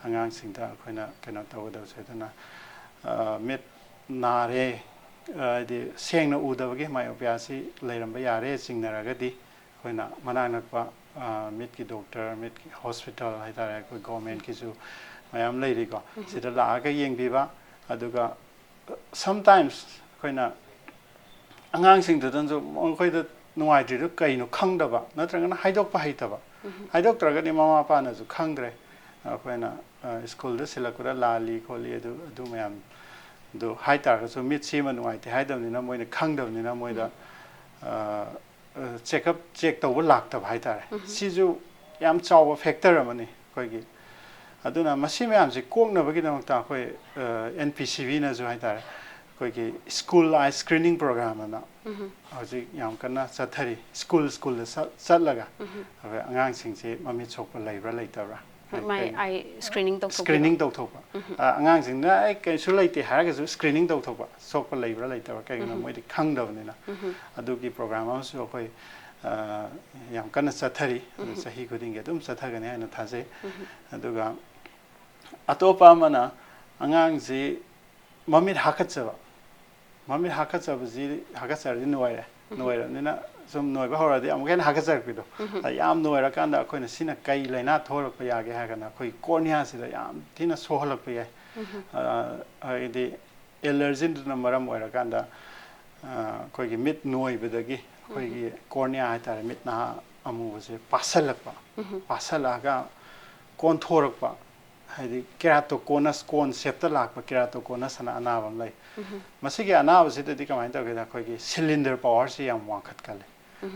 ꯑꯉꯥꯡꯁꯤꯡꯗ ꯑꯩꯈꯣꯏꯅ ꯀꯩꯅꯣ ꯇꯧꯒꯗꯕꯁꯦ꯫ ꯑꯗꯨꯅ ꯃꯤꯠ ꯅꯥꯔꯦ, ꯍꯥꯏꯗꯤ ꯁꯦꯡꯅ ꯎꯗꯕꯒꯤ ꯃꯥꯏꯑꯣꯄꯤꯌꯥꯁꯤ ꯂꯩꯔꯝꯕ ꯌꯥꯔꯦ ꯆꯤꯡꯅꯔꯒꯗꯤ, ꯑꯩꯈꯣꯏꯅ ꯃꯅꯥꯛ ꯅꯛꯄ ꯃꯤꯠꯀꯤ ꯗꯣꯛꯇꯔ, ꯃꯤꯠꯀꯤ ꯍꯣꯁꯄꯤꯇꯥꯜ ꯍꯥꯏꯇꯥꯔꯦ, ꯑꯩꯈꯣꯏ ꯒꯣꯔꯃꯦꯟꯀꯤꯁꯨ ꯃꯌꯥꯝ ꯂꯩꯔꯤꯀꯣ, ꯁꯤꯗ ꯂꯥꯛꯑꯒ ꯌꯦꯡꯕꯤꯕ꯫ ꯑꯗꯨꯒ ꯁꯝꯇꯥꯏꯝꯁ ꯑꯩꯈꯣꯏꯅ ꯑꯉꯥꯡꯁꯤꯡꯗꯨꯗꯅꯁꯨ ꯃꯈꯣꯏꯗ ꯅꯨꯡꯉꯥꯏꯇ꯭ꯔꯤꯗꯨ ꯀꯩꯅꯣ ꯈꯪꯗꯕ, ꯅꯠꯇ꯭ꯔꯒꯅ ꯍꯥꯏꯗꯣꯛꯄ ꯍꯩꯇꯕ꯫ ꯍꯥꯏꯗꯣꯛꯇ꯭ꯔꯒꯗꯤ ꯃꯃꯥ ꯃꯄꯥꯅꯁꯨ ꯈꯪꯗ꯭ꯔꯦ꯫ ꯑꯩꯈꯣꯏꯅ ꯁ꯭ꯀꯨꯜꯗ ꯁꯤꯜꯂꯛꯄꯗ ꯂꯥꯜꯂꯤ ꯈꯣꯠꯂꯤ ꯑꯗꯨ ꯑꯗꯨ ꯃꯌꯥꯝꯗꯨ ꯍꯥꯏꯇꯥꯔꯒꯁꯨ, ꯃꯤꯠꯁꯤꯃ ꯅꯨꯡꯉꯥꯏꯇꯦ ꯍꯥꯏꯗꯕꯅꯤꯅ ꯃꯣꯏꯅ ꯈꯪꯗꯕꯅꯤꯅ ꯃꯣꯏꯗ ꯆꯦꯛꯑꯞ ꯆꯦꯛ ꯇꯧꯕ ꯂꯥꯛꯇꯕ ꯍꯥꯏꯇꯥꯔꯦ꯫ ꯁꯤꯁꯨ ꯌꯥꯝ ꯆꯥꯎꯕ ꯐꯦꯛꯇꯔ ꯑꯃꯅꯤ ꯑꯩꯈꯣꯏꯒꯤ꯫ ꯑꯗꯨꯅ ꯃꯁꯤ ꯃꯌꯥꯝꯁꯤ ꯀꯣꯛꯅꯕꯒꯤꯗꯃꯛꯇ ꯑꯩꯈꯣꯏ ꯑꯦꯟ ꯄꯤ ꯁꯤ ꯕꯤꯅꯁꯨ ꯍꯥꯏꯇꯥꯔꯦ, ꯑꯩꯈꯣꯏꯒꯤ ꯁ꯭ꯀꯨꯜ ꯑꯥꯏ ꯁ꯭ꯀ꯭ꯔꯤꯅꯤꯡ ꯄ꯭ꯔꯣꯒ꯭ꯔꯥꯝ ꯑꯅ ꯍꯧꯖꯤꯛ ꯌꯥꯝ ꯀꯟꯅ ꯆꯠꯊꯔꯤ꯫ ꯁ꯭ꯀꯨꯜ ꯁ꯭ꯀꯨꯜꯗ ꯆꯠ- ꯆꯠꯂꯒ ꯑꯩꯈꯣꯏ ꯑꯉꯥꯡꯁꯤꯡꯁꯤ ꯃꯃꯤꯠ ꯁꯣꯛꯄ ꯂꯩꯕ꯭ꯔꯥ ꯂꯩꯇꯕ꯭ꯔꯥ ꯃꯥꯏ ꯑꯥꯏ ꯁ꯭ꯀ꯭ꯔꯤꯅꯤꯡ ꯇꯧꯊꯣꯛꯄꯤꯕ꯫ ꯁ꯭ꯀ꯭ꯔꯤꯅꯤꯡ ꯇꯧꯊꯣꯛꯄ꯫ ꯑ, ꯑꯉꯥꯡꯁꯤꯡꯅ ꯑꯩ ꯀꯩꯁꯨ ꯂꯩꯇꯦ ꯍꯥꯏꯔꯒꯁꯨ ꯁ꯭ꯀ꯭ꯔꯤꯅꯤꯡ ꯇꯧꯊꯣꯛꯄ, ꯁꯣꯛꯄ ꯂꯩꯕ꯭ꯔꯥ ꯂꯩꯇꯕ꯭ꯔꯥ, ꯀꯩꯒꯤꯅꯣ ꯃꯣꯏꯗꯤ ꯈꯪꯗꯕꯅꯤꯅ꯫ ꯑꯗꯨꯒꯤ ꯄ꯭ꯔꯣꯒ꯭ꯔꯥꯝ ꯑꯃꯁꯨ ꯑꯩꯈꯣꯏ ꯑ, ꯌꯥꯝ ꯀꯟꯅ ꯆꯠꯊꯔꯤ꯫ ꯑꯗꯨ ꯆꯍꯤ ꯈꯨꯗꯤꯡꯒꯤ ꯑꯗꯨꯝ ꯆꯠꯊꯒꯅꯤ ꯍꯥꯏꯅ ꯊꯥꯖꯩ꯫ ꯑꯗꯨꯒ ꯑꯇꯣꯞꯄ ꯑꯃꯅ ꯑꯉꯥꯡꯁꯤ ꯃꯃꯤꯠ ꯍꯥꯀꯠꯆꯕ꯫ ꯃꯃꯤꯠ ꯍꯥꯀꯠꯆꯕꯁꯤ, ꯍꯥꯀꯠꯆꯔꯗꯤ ꯅꯣꯏꯔꯦ꯫ ꯅꯣꯏꯔꯕꯅꯤꯅ ꯁꯨꯝ ꯅꯣꯏꯕ ꯍꯧꯔꯗꯤ ꯑꯃꯨꯛꯀ ꯍꯦꯟꯅ ꯍꯥꯀꯠꯆꯔꯛꯄꯤꯗꯣ꯫ ꯑꯗ ꯌꯥꯝ ꯅꯣꯏꯔꯀꯥꯟꯗ ꯑꯩꯈꯣꯏꯅ ꯁꯤꯅ ꯀꯩ ꯂꯥꯏꯅꯥ ꯊꯣꯛꯍꯜꯂꯛꯄ ꯌꯥꯒꯦ ꯍꯥꯏꯔꯒꯅ ꯑꯩꯈꯣꯏ ꯀꯣꯔꯅꯤꯌꯥꯁꯤꯗ ꯌꯥꯝ ꯊꯤꯅ ꯁꯣꯛꯍꯜꯂꯛꯄ ꯌꯥꯏ꯫ ꯑ, ꯍꯥꯏꯗꯤ ꯑꯦꯂꯔꯖꯤꯟꯗꯨꯅ ꯃꯔꯝ ꯑꯣꯏꯔꯀꯥꯟꯗ, ꯑ, ꯑꯩꯈꯣꯏꯒꯤ ꯃꯤꯠ ꯅꯣꯏꯕꯗꯒꯤ ꯑꯩꯈꯣꯏꯒꯤ ꯀꯣꯔꯅꯤꯌꯥ ꯍꯥꯏꯇꯥꯔꯦ, ꯃꯤꯠ ꯅꯍꯥ ꯑꯃꯨꯕꯁꯦ ꯄꯥꯁꯜꯂꯛꯄ, ꯄꯥꯁꯜꯂꯛꯑꯒ ꯀꯣꯟꯊꯣꯔꯛꯄ, ꯍꯥꯏꯗꯤ ꯀꯦꯔꯥꯇꯣꯀꯣꯅꯁ, ꯀꯣꯟ ꯁꯦꯞꯇ ꯂꯥꯛꯄ ꯀꯦꯔꯥꯇꯣꯀꯣꯅꯁ ꯑꯅ ꯑꯅꯥꯕ ꯑꯃ ꯂꯩ꯫ ꯃꯁꯤꯒꯤ ꯑꯅꯥꯕꯁꯤꯗꯗꯤ ꯀꯃꯥꯏꯅ ꯇꯧꯒꯦꯗ, ꯑꯩꯈꯣꯏꯒꯤ ꯁꯤꯂꯤꯟꯗꯔ ꯄꯋꯥꯔꯁꯤ ꯌꯥꯝ ꯋꯥꯡꯈꯠꯀꯜꯂꯤ꯫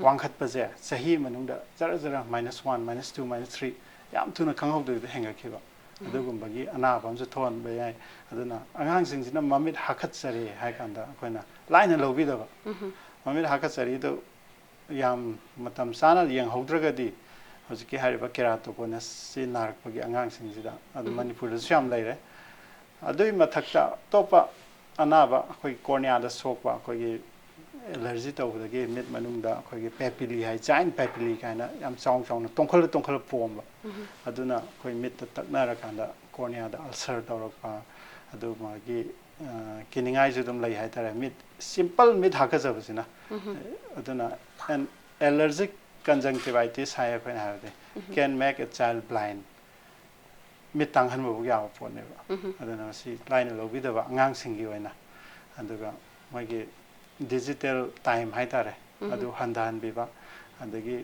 ꯋꯥꯡꯈꯠꯄꯁꯦ ꯆꯍꯤ ꯃꯅꯨꯡꯗ ꯖꯔ ꯖꯔ, minus one, minus two, minus three, ꯌꯥꯝ ꯊꯨꯅ ꯈꯪꯍꯧꯗꯕꯤꯗ ꯍꯦꯟꯒꯠꯈꯤꯕ꯫ ꯑꯗꯨꯒꯨꯝꯕꯒꯤ ꯑꯅꯥꯕ ꯑꯃꯁꯨ ꯊꯣꯛꯍꯟꯕ ꯌꯥꯏ꯫ ꯑꯗꯨꯅ ꯑꯉꯥꯡꯁꯤꯡꯁꯤꯅ ꯃꯃꯤꯠ ꯍꯥꯀꯠꯆꯔꯦ ꯍꯥꯏ ꯀꯥꯟꯗ ꯑꯩꯈꯣꯏꯅ ꯂꯥꯏꯅ ꯂꯧꯕꯤꯗꯕ꯫ ꯃꯃꯤꯠ ꯍꯥꯀꯠꯆꯔꯤꯗꯨ ꯌꯥꯝ ꯃꯇꯝ ꯆꯥꯅ ꯌꯦꯡꯍꯧꯗ꯭ꯔꯒꯗꯤ ꯍꯧꯖꯤꯛꯀꯤ ꯍꯥꯏꯔꯤꯕ ꯀꯦꯔꯥꯇꯣꯀꯣꯅꯁꯁꯤ ꯅꯥꯔꯛꯄꯒꯤ ꯑꯉꯥꯡꯁꯤꯡꯁꯤꯗ ꯑꯗꯨꯝ ꯃꯅꯤꯄꯨꯔꯗꯁꯨ ꯌꯥꯝ ꯂꯩꯔꯦ꯫ ꯑꯗꯨꯒꯤ ꯃꯊꯛꯇ ꯑꯇꯣꯞꯄ ꯑꯅꯥꯕ ꯑꯩꯈꯣꯏ ꯀꯣꯔꯅꯤꯌꯥꯗ ꯁꯣꯛꯄ ꯑꯩꯈꯣꯏꯒꯤ ꯑꯦꯂꯔꯖꯤ ꯇꯧꯕꯗꯒꯤ ꯃꯤꯠ ꯃꯅꯨꯡꯗ ꯑꯩꯈꯣꯏꯒꯤ ꯄꯦꯄꯤꯂꯤ ꯍꯥꯏ, ꯖꯥꯏꯟ ꯄꯦꯄꯤꯂꯤ ꯀꯥꯏꯅ ꯌꯥꯝ ꯆꯥꯎꯅ ꯆꯥꯎꯅ ꯇꯣꯡꯈꯠꯂ ꯇꯣꯡꯈꯠꯂ ꯄꯣꯝꯕ, ꯑꯗꯨꯅ ꯑꯩꯈꯣꯏ ꯃꯤꯠꯇ ꯇꯛꯅꯔꯀꯥꯟꯗ ꯀꯣꯔꯅꯤꯌꯥꯗ ꯑꯜꯁꯔ ꯇꯧꯔꯛꯄ, ꯑꯗꯨ ꯃꯥꯒꯤ ꯀꯤꯅꯤꯡꯉꯥꯏꯁꯨ ꯑꯗꯨꯝ ꯂꯩ ꯍꯥꯏꯇꯥꯔꯦ꯫ ꯃꯤꯠ ꯁꯤꯝꯄꯜ ꯃꯤꯠ ꯍꯥꯀꯠꯆꯕꯁꯤꯅ꯫ ꯑꯗꯨꯅ allergic conjunctivitis ꯍꯥꯏ ꯑꯩꯈꯣꯏꯅ ꯍꯥꯏꯕꯗꯤ, can make a child blind꯫ ꯃꯤꯠ ꯇꯥꯡꯍꯟꯕꯕꯨ ꯌꯥꯕ ꯄꯣꯠꯅꯦꯕ꯫ ꯑꯗꯨꯅ ꯃꯁꯤ ꯂꯥꯏꯅ ꯂꯧꯕꯤꯗꯕ ꯑꯉꯥꯡꯁꯤꯡꯒꯤ ꯑꯣꯏꯅ꯫ ꯑꯗꯨꯒ ꯃꯣꯏꯒꯤ ꯗꯤꯖꯤꯇꯦꯜ ꯇꯥꯏꯝ ꯍꯥꯏꯇꯥꯔꯦ, ꯑꯗꯨ ꯍꯟꯊꯍꯟꯕꯤꯕ, ꯑꯗꯒꯤ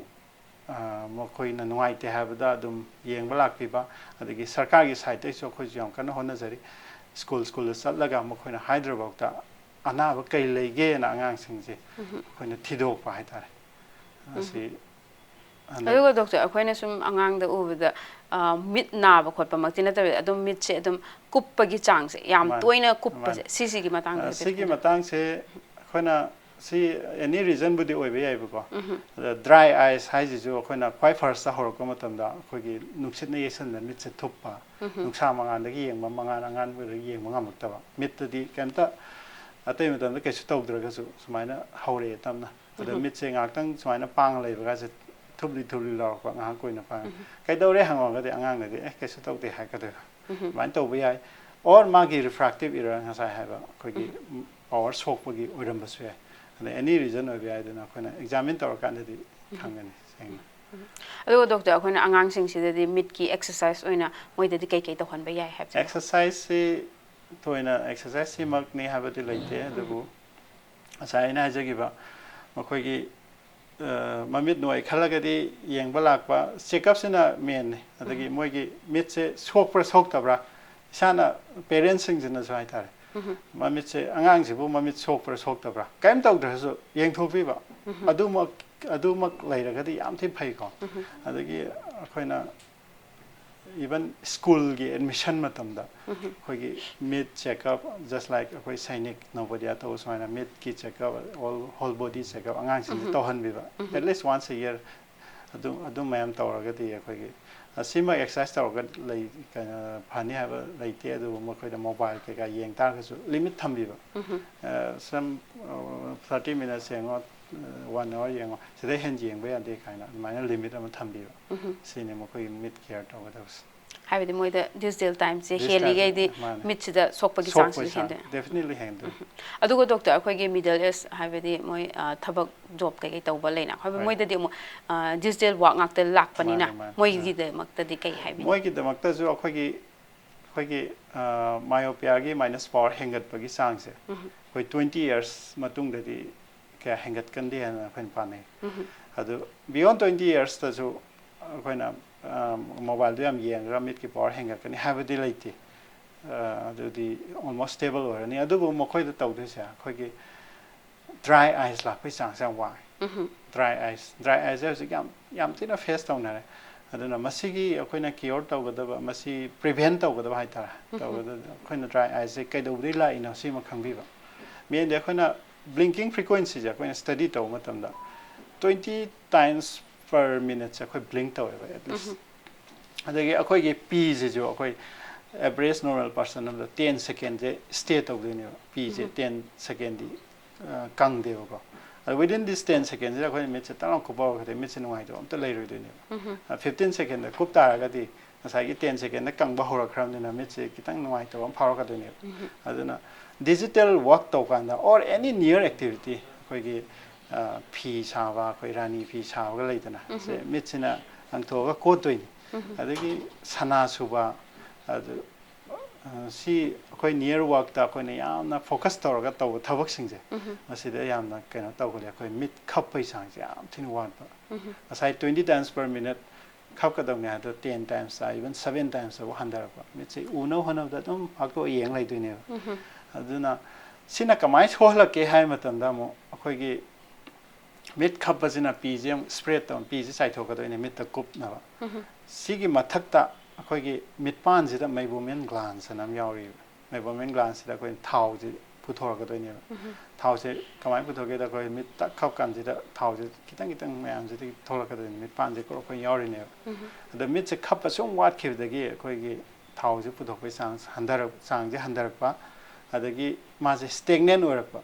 ꯃꯈꯣꯏꯅ ꯅꯨꯡꯉꯥꯏꯇꯦ ꯍꯥꯏꯕꯗ ꯑꯗꯨꯝ ꯌꯦꯡꯕ ꯂꯥꯛꯄꯤꯕ, ꯑꯗꯒꯤ ꯁꯔꯀꯥꯔꯒꯤ ꯁꯥꯏꯠꯇꯩꯁꯨ ꯑꯩꯈꯣꯏꯁꯨ ꯌꯥꯝ ꯀꯟꯅ ꯍꯣꯠꯅꯖꯔꯤ꯫ ꯁ꯭ꯀꯨꯜ ꯁ꯭ꯀꯨꯜꯗ ꯆꯠꯂꯒ ꯃꯈꯣꯏꯅ ꯍꯥꯏꯗ꯭ꯔꯕꯐꯥꯎꯗ ꯑꯅꯥꯕ ꯀꯩ ꯂꯩꯒꯦꯅ ꯑꯉꯥꯡꯁꯤꯡꯁꯦ ꯑꯩꯈꯣꯏꯅ ꯊꯤꯗꯣꯛꯄ ꯍꯥꯏꯇꯥꯔꯦ꯫ ꯑꯁꯤ ꯍꯟꯗꯛ ꯑꯗꯨꯒ ꯗꯣꯛꯇꯔ, ꯑꯩꯈꯣꯏꯅ ꯁꯨꯝ ꯑꯉꯥꯡꯗ ꯎꯕꯗ, ꯑ, ꯃꯤꯠ ꯅꯥꯕ ꯈꯣꯠꯄꯃꯛꯇꯤ ꯅꯠꯇꯕꯤꯗ ꯑꯗꯨꯝ ꯃꯤꯠꯁꯦ ꯑꯗꯨꯝ ꯀꯨꯞꯄꯒꯤ ꯆꯥꯡꯁꯦ, ꯌꯥꯝ ꯃꯥꯅꯦ, ꯇꯣꯏꯅ ꯀꯨꯞꯄꯁꯦ, ꯃꯥꯅꯦ꯫ ꯁꯤꯁꯤꯒꯤ ꯃꯇꯥꯡꯗ ꯑ, ꯀꯔꯤ ꯁꯤꯒꯤ ꯈꯟꯕꯤꯕ? ꯃꯇꯥꯡꯁꯦ ꯑꯩꯈꯣꯏꯅ ꯁꯤ ꯑꯦꯅꯤ ꯔꯤꯖꯟꯕꯨꯗꯤ ꯑꯣꯏꯕ ꯌꯥꯏꯕꯀꯣ꯫ ꯑꯗ ꯗ꯭ꯔꯥꯏ ꯑꯥꯏꯁ ꯍꯥꯏꯁꯤꯁꯨ ꯑꯩꯈꯣꯏꯅ ꯈ꯭ꯋꯥꯏ ꯐꯥꯔꯁꯇ ꯍꯧꯔꯛꯄ ꯃꯇꯝꯗ ꯑꯩꯈꯣꯏꯒꯤ ꯅꯨꯡꯁꯤꯠꯅ ꯌꯩꯁꯟꯗꯅ ꯃꯤꯠꯁꯦ ꯊꯨꯞꯄ, ꯅꯨꯡꯁꯥ ꯃꯉꯥꯟꯗꯒꯤ ꯌꯦꯡꯕ, ꯃꯉꯥꯟ ꯑꯉꯥꯟꯕꯗꯒꯤ ꯌꯦꯡꯕ ꯉꯝꯃꯛꯇꯕ, ꯃꯤꯠꯇꯗꯤ ꯀꯩꯝꯇ ꯑꯇꯩ ꯃꯇꯝꯗ ꯀꯩꯁꯨ ꯇꯧꯗ꯭ꯔꯒꯁꯨ ꯁꯨꯃꯥꯏꯅ ꯍꯧꯔꯛꯑꯦ ꯇꯞꯅ꯫ ꯑꯗꯣ ꯃꯤꯠꯁꯦ ꯉꯥꯏꯍꯥꯛꯇꯪ ꯁꯨꯃꯥꯏꯅ ꯄꯥꯡꯉ ꯂꯩꯕꯒꯁꯦ ꯊꯨꯞꯂꯤ ꯊꯨꯞꯂꯤ ꯂꯥꯎꯔꯛꯄ, ꯉꯥꯏꯍꯥꯛ ꯀꯨꯏꯅ ꯄꯥꯡꯉ꯫ "ꯀꯩꯗꯧꯔꯦ?" ꯍꯪꯉꯨꯔꯒꯗꯤ ꯑꯉꯥꯡꯅꯗꯤ "ꯑꯦ, ꯀꯩꯁꯨ ꯇꯧꯗꯦ" ꯍꯥꯏꯔꯛꯀꯗꯣꯏꯕ꯫ ꯑꯗꯨꯃꯥꯏꯅ ꯇꯧꯕ ꯌꯥꯏ꯫ ꯑꯣꯔ ꯃꯥꯒꯤ ꯔꯤꯐ꯭ꯔꯥꯛꯇꯤꯞ ꯏꯔꯔ, ꯉꯁꯥꯏ ꯍꯥꯏꯕ ꯑꯩꯈꯣꯏꯒꯤ ꯄꯥꯋꯔ ꯁꯣꯛꯄꯒꯤ ꯑꯣꯏꯔꯝꯕꯁꯨ ꯌꯥꯏ꯫ ꯑꯗ ꯑꯦꯅꯤ ꯔꯤꯖꯟ ꯑꯣꯏꯕ ꯌꯥꯏ꯫ ꯑꯗꯨꯅ ꯑꯩꯈꯣꯏꯅ ꯑꯦꯛꯖꯥꯃꯤꯟ ꯇꯧꯔꯀꯥꯟꯗꯗꯤ ꯈꯪꯒꯅꯤ ꯁꯦꯡꯅ꯫ ꯑꯗꯨꯒ ꯗꯣꯛꯇꯔ, ꯑꯩꯈꯣꯏꯅ ꯑꯉꯥꯡꯁꯤꯡꯁꯤꯗꯗꯤ ꯃꯤꯠꯀꯤ ꯑꯦꯛꯁꯔꯁꯥꯏꯁ ꯑꯣꯏꯅ ꯃꯣꯏꯗꯗꯤ ꯀꯩ ꯀꯩ ꯇꯧꯍꯟꯕ ꯌꯥꯏ ꯍꯥꯏꯕꯗꯤ? ꯑꯦꯛꯁꯔꯁꯥꯏꯁꯁꯤ ꯊꯣꯏꯅ ꯑꯦꯛꯁꯔꯁꯥꯏꯁꯁꯤꯃꯛꯅꯤ ꯍꯥꯏꯕꯗꯤ ꯂꯩꯇꯦ, ꯑꯗꯨꯕꯨ ꯉꯁꯥꯏ ꯑꯩꯅ ꯍꯥꯏꯖꯈꯤꯕ ꯃꯈꯣꯏꯒꯤ, ꯑ, ꯃꯃꯤꯠ ꯅꯨꯡꯉꯥꯏ ꯈꯜꯂꯒꯗꯤ ꯌꯦꯡꯕ ꯂꯥꯛꯄ, ꯆꯦꯛꯀꯞꯁꯤꯅ ꯃꯦꯟꯅꯤ꯫ ꯑꯗꯒꯤ ꯃꯣꯏꯒꯤ ꯃꯤꯠꯁꯦ ꯁꯣꯛꯄ꯭ꯔꯥ ꯁꯣꯛꯇꯕ꯭ꯔꯥ, ꯏꯁꯥꯅ, ꯄꯦꯔꯦꯟꯁꯁꯤꯡꯁꯤꯅꯁꯨ ꯍꯥꯏꯇꯥꯔꯦ, ꯃꯃꯤꯠꯁꯦ, ꯑꯉꯥꯡꯁꯤꯕꯨ ꯃꯃꯤꯠ ꯁꯣꯛꯄ꯭ꯔꯥ ꯁꯣꯛꯇꯕ꯭ꯔꯥ ꯀꯔꯤꯝ ꯇꯧꯗ꯭ꯔꯁꯨ ꯌꯦꯡꯊꯣꯛꯄꯤꯕ꯫ ꯑꯗꯨꯃꯛ, ꯑꯗꯨꯃꯛ ꯂꯩꯔꯒꯗꯤ ꯌꯥꯝ ꯊꯤ ꯐꯩꯀꯣ꯫ ꯑꯗꯒꯤ ꯑꯩꯈꯣꯏꯅ Even ꯁ꯭ꯀꯨꯜꯒꯤ ꯑꯦꯗꯃꯤꯁꯟ ꯃꯇꯝꯗ ꯑꯩꯈꯣꯏꯒꯤ ꯃꯤꯠ ꯆꯦꯛꯑꯞ, just like ꯑꯩꯈꯣꯏ ꯁꯥꯏꯅꯤꯛ ꯅꯣꯕꯣꯗꯤꯌꯥ ꯇꯧꯕ ꯁꯨꯃꯥꯏꯅ ꯃꯤꯠꯀꯤ checkup, all whole body checkup ꯑꯉꯥꯡꯁꯤꯡꯁꯦ ꯇꯧꯍꯟꯕꯤꯕ, at least once a year ꯑꯗꯨ ꯑꯗꯨ ꯃꯌꯥꯝ ꯇꯧꯔꯒꯗꯤ ꯑꯩꯈꯣꯏꯒꯤ ꯑꯁꯤꯃ ꯑꯦꯛꯁꯔꯁꯥꯏꯁ ꯇꯧꯔꯒ ꯂꯩ, ꯀꯩꯅꯣ, ꯐꯅꯤ ꯍꯥꯏꯕ ꯂꯩꯇꯦ꯫ ꯑꯗꯨꯕꯨ ꯃꯈꯣꯏꯗ ꯃꯣꯕꯥꯏꯜ ꯀꯩꯀꯥ ꯌꯦꯡ ꯇꯥꯔꯒꯁꯨ ꯂꯤꯃꯤꯠ ꯊꯝꯕꯤꯕ, ꯁꯝ ꯊꯥꯔꯇꯤ ꯃꯤꯅꯠꯁ ꯌꯦꯡꯉꯣ, ꯋꯥꯟ ꯑꯋꯥꯔ ꯌꯦꯡꯉꯣ, ꯁꯤꯗꯩ ꯍꯦꯟꯅ ꯌꯦꯡꯕ ꯌꯥꯗꯦ ꯀꯥꯏꯅ ꯑꯗꯨꯃꯥꯏꯅ ꯂꯤꯃꯤꯠ ꯑꯃ ꯊꯝꯕꯤꯕ꯫ ꯁꯤꯅꯤ ꯃꯈꯣꯏꯒꯤ ꯃꯤꯠ ꯀꯦꯌꯔ ꯇꯧꯒꯗꯕꯁꯦ꯫ ꯍꯥꯏꯕꯗꯤ ꯃꯣꯏꯗ ꯗꯤꯖꯤꯇꯦꯜ ꯇꯥꯏꯝꯁꯦ ꯍꯦꯜꯂꯤꯒꯩꯗꯤ ꯃꯤꯠꯁꯤꯗ ꯁꯣꯛꯄꯒꯤ ꯆꯥꯟꯁꯁꯨ ꯍꯦꯟꯗꯣꯏ꯫ Definitely ꯍꯦꯟꯗꯣꯏ꯫ ꯑꯗꯨꯒ ꯗꯣꯛꯇꯔ, ꯑꯩꯈꯣꯏꯒꯤ ꯃꯤꯗꯜ ꯑꯦꯖ ꯍꯥꯏꯕꯗꯤ ꯃꯣꯏ ꯊꯕꯛ ꯖꯣꯕ ꯀꯩꯀꯩ ꯇꯧꯕ ꯂꯩꯅ, ꯍꯥꯏꯕꯗꯤ ꯃꯣꯏꯗꯗꯤ ꯑꯃꯨꯛ ꯗꯤꯖꯤꯇꯦꯜ ꯋꯥꯛ ꯉꯥꯛꯇ ꯂꯥꯛꯄꯅꯤꯅ ꯃꯣꯏꯒꯤꯗꯃꯛꯇꯗꯤ ꯀꯩ ꯍꯥꯏꯕꯤꯅꯤ? ꯃꯣꯏꯒꯤꯗꯃꯛꯇꯁꯨ ꯑꯩꯈꯣꯏꯒꯤ ꯑꯩꯈꯣꯏꯒꯤ ꯃꯥꯏꯑꯣꯄꯤꯌꯥꯒꯤ ꯃꯥꯏꯅꯁ ꯄꯥꯋꯔ ꯍꯦꯟꯒꯠꯄꯒꯤ ꯆꯥꯡꯁꯦ ꯑꯩꯈꯣꯏ ꯇ꯭ꯋꯦꯟꯇꯤ ꯏꯌꯔꯁ ꯃꯇꯨꯡꯗꯗꯤ ꯀꯌꯥ ꯍꯦꯟꯒꯠꯀꯟꯗꯦ ꯍꯥꯏꯅ ꯑꯩꯈꯣꯏꯅ ꯄꯥꯅꯩ꯫ ꯑꯗꯨ beyond twenty ꯏꯌꯔꯁꯇꯁꯨ ꯑꯩꯈꯣꯏꯅ ꯃꯣꯕꯥꯏꯜꯗꯣ ꯌꯥꯝ ꯌꯦꯡꯉꯒ ꯃꯤꯠꯀꯤ ꯄꯥꯋꯔ ꯍꯦꯟꯒꯠꯀꯅꯤ ꯍꯥꯏꯕꯗꯤ ꯂꯩꯇꯦ꯫ ꯑꯗꯨꯗꯤ ꯑꯣꯜꯃꯣꯁ ꯁ꯭ꯇꯦꯕꯜ ꯑꯣꯏꯔꯅꯤ꯫ ꯑꯗꯨꯕꯨ ꯃꯈꯣꯏꯗ ꯇꯧꯗꯣꯏꯁꯦ ꯑꯩꯈꯣꯏꯒꯤ ꯗ꯭ꯔꯥꯏ ꯑꯥꯏꯁ ꯂꯥꯛꯄꯒꯤ ꯆꯥꯡꯁꯦ ꯌꯥꯝ ꯋꯥꯡꯉꯦ꯫ ꯗ꯭ꯔꯥꯏ ꯑꯥꯏꯁ, ꯗ꯭ꯔꯥꯏ ꯑꯥꯏꯁꯁꯦ ꯍꯧꯖꯤꯛ ꯌꯥꯝ ꯌꯥꯝ ꯊꯤꯅ ꯐꯦꯁ ꯇꯧꯅꯔꯦ꯫ ꯑꯗꯨꯅ ꯃꯁꯤꯒꯤ ꯑꯩꯈꯣꯏꯅ ꯀꯤꯌꯣꯔ ꯇꯧꯒꯗꯕ, ꯃꯁꯤ ꯄ꯭ꯔꯤꯚꯦꯟ ꯇꯧꯒꯗꯕ ꯍꯥꯏꯇꯥꯔꯦ, ꯇꯧꯒꯗꯕ ꯑꯩꯈꯣꯏꯅ ꯗ꯭ꯔꯥꯏ ꯑꯥꯏꯁꯁꯦ ꯀꯩꯗꯧꯕꯗꯒꯤ ꯂꯥꯛꯏꯅꯣ ꯁꯤꯃ ꯈꯪꯕꯤꯕ꯫ ꯃꯦꯟꯗꯤ ꯑꯩꯈꯣꯏꯅ ꯕ꯭ꯂꯤꯡꯀꯤꯡ ꯐ꯭ꯔꯤꯀ꯭ꯋꯦꯟꯁꯤꯁꯦ ꯑꯩꯈꯣꯏꯅ ꯁ꯭ꯇꯗꯤ ꯇꯧꯕ ꯃꯇꯝꯗ twenty times per minuteꯁꯦ ꯑꯩꯈꯣꯏ ꯕ꯭ꯂꯤꯡ ꯇꯧꯋꯦꯕ, at least꯫ ꯑꯗꯒꯤ ꯑꯩꯈꯣꯏꯒꯤ ꯄꯤꯁꯤꯁꯨ ꯑꯩꯈꯣꯏ ꯑꯦꯚꯔꯦꯖ ꯅꯣꯔꯃꯦꯜ ꯄꯥꯔꯁꯟ ꯑꯃꯗ ꯇꯦꯟ ꯁꯦꯀꯦꯟꯁꯦ ꯁ꯭ꯇꯦ ꯇꯧꯗꯣꯏꯅꯦꯕ꯫ ꯄꯤꯁꯦ ꯇꯦꯟ ꯁꯦꯀꯦꯟꯗꯤ ꯀꯪꯗꯦꯕꯀꯣ꯫ ꯑꯗꯣ within this ten secondꯁꯤꯗ ꯑꯩꯈꯣꯏꯅ ꯃꯤꯠꯁꯦ ꯇꯛ ꯂꯥꯎ ꯀꯨꯞꯄ ꯍꯧꯔꯒꯗꯤ ꯃꯤꯠꯁꯦ ꯅꯨꯡꯉꯥꯏꯇꯕ ꯑꯝꯇ ꯂꯩꯔꯣꯏꯗꯣꯏꯅꯦꯕ꯫ ꯐꯤꯐꯇꯤꯟ ꯁꯦꯀꯦꯟꯗ ꯀꯨꯞ ꯇꯥꯔꯒꯗꯤ ꯉꯁꯥꯏꯒꯤ ꯇꯦꯟ ꯁꯦꯀꯦꯟꯗ ꯀꯪꯕ ꯍꯧꯔꯛꯈ꯭ꯔꯕꯅꯤꯅ ꯃꯤꯠꯁꯦ ꯈꯤꯇꯪ ꯅꯨꯡꯉꯥꯏꯇꯕ ꯑꯃ ꯐꯥꯎꯔꯛꯀꯗꯣꯏꯅꯦꯕ꯫ ꯑꯗꯨꯅ ꯗꯤꯖꯤꯇꯦꯜ ꯋꯥꯛ ꯇꯧꯀꯥꯟꯗ or any near activity, ꯑꯩꯈꯣꯏꯒꯤ ꯐꯤ ꯁꯥꯕ, ꯑꯩꯈꯣꯏ ꯔꯥꯅꯤ ꯐꯤ ꯁꯥꯕꯒ ꯂꯩꯗꯅ, ꯁꯦ ꯃꯤꯠꯁꯤꯅ ꯂꯪꯊꯣꯛꯑꯒ ꯀꯣꯠꯇꯣꯏꯅꯤ꯫ ꯑꯗꯒꯤ ꯁꯅꯥ ꯁꯨꯕ, ꯑꯗꯨ ꯁꯤ ꯑꯩꯈꯣꯏ ꯅꯤꯌꯔ ꯋꯥꯛꯇ ꯑꯩꯈꯣꯏꯅ ꯌꯥꯝꯅ ꯐꯣꯀꯁ ꯇꯧꯔꯒ ꯇꯧꯕ ꯊꯕꯛꯁꯤꯡꯁꯦ, ꯃꯁꯤꯗ ꯌꯥꯝꯅ ꯀꯩꯅꯣ ꯇꯧꯒꯜꯂꯤ꯫ ꯑꯩꯈꯣꯏ ꯃꯤꯠ ꯈꯞꯄꯒꯤ ꯆꯥꯡꯁꯦ ꯌꯥꯝ ꯊꯤꯅ ꯋꯥꯠꯄ꯫ ꯉꯁꯥꯏ twenty times per minute ꯈꯞꯀꯗꯕꯅꯦ ꯍꯥꯏꯗꯣ ten timesꯇ, even seven timesꯇꯕꯨ ꯍꯟꯊꯔꯛꯄ꯫ ꯃꯤꯠꯁꯦ ꯎꯅꯕ ꯍꯣꯠꯅꯕꯗ ꯑꯗꯨꯝ ꯐꯥꯛꯇꯣꯛꯑ ꯌꯦꯡ ꯂꯩꯗꯣꯏꯅꯦꯕ꯫ ꯑꯗꯨꯅ ꯁꯤꯅ ꯀꯃꯥꯏꯅ ꯁꯣꯛꯍꯜꯂꯛꯀꯦ ꯍꯥꯏꯕ ꯃꯇꯝꯗ ꯑꯃꯨꯛ ꯑꯩꯈꯣꯏꯒꯤ ꯃꯤꯠ ꯈꯞꯄꯁꯤꯅ ꯄꯤꯁꯦ ꯑꯃꯨꯛ ꯁ꯭ꯄ꯭ꯔꯦꯗ ꯇꯧ, ꯄꯤꯁꯦ ꯆꯥꯏꯊꯣꯛꯀꯗꯣꯏꯅꯦ ꯃꯤꯠꯇ ꯀꯨꯞꯅꯕ꯫ ꯁꯤꯒꯤ ꯃꯊꯛꯇ ꯑꯩꯈꯣꯏꯒꯤ ꯃꯤꯠꯄꯥꯟꯁꯤꯗ meibomian glands ꯑꯅ ꯑꯃ ꯌꯥꯎꯔꯤꯕ꯫ Meibomian glands ꯁꯤꯗ ꯑꯩꯈꯣꯏꯅ ꯊꯥꯎꯁꯤ ꯄꯨꯊꯣꯔꯛꯀꯗꯣꯏꯅꯦꯕ꯫ ꯊꯥꯎꯁꯦ ꯀꯃꯥꯏꯅ ꯄꯨꯊꯣꯛꯀꯦꯗ, ꯑꯩꯈꯣꯏ ꯃꯤꯠ ꯇꯛ ꯈꯞ ꯀꯥꯟꯁꯤꯗ ꯊꯥꯎꯁꯦ ꯈꯤꯇꯪ ꯈꯤꯇꯪ ꯃꯌꯥꯝꯁꯤꯗꯒꯤ ꯊꯣꯛꯂꯛꯀꯗꯣꯏꯅꯤ, ꯃꯤꯠꯄꯥꯟꯁꯦ ꯀꯣꯔꯣꯛ ꯑꯩꯈꯣꯏ ꯌꯥꯎꯔꯤꯅꯦꯕ꯫ ꯑꯗ ꯃꯤꯠꯁꯦ ꯈꯞꯄ ꯁꯨꯝ ꯋꯥꯠꯈꯤꯕꯗꯒꯤ ꯑꯩꯈꯣꯏꯒꯤ ꯊꯥꯎꯁꯦ ꯄꯨꯊꯣꯛꯄꯒꯤ ꯆꯥꯡ ꯍꯟꯊꯔꯛ ꯆꯥꯡꯁꯦ ꯍꯟꯊꯔꯛꯄ, ꯑꯗꯒꯤ ꯃꯥꯁꯦ stagnant ꯑꯣꯏꯔꯛꯄ,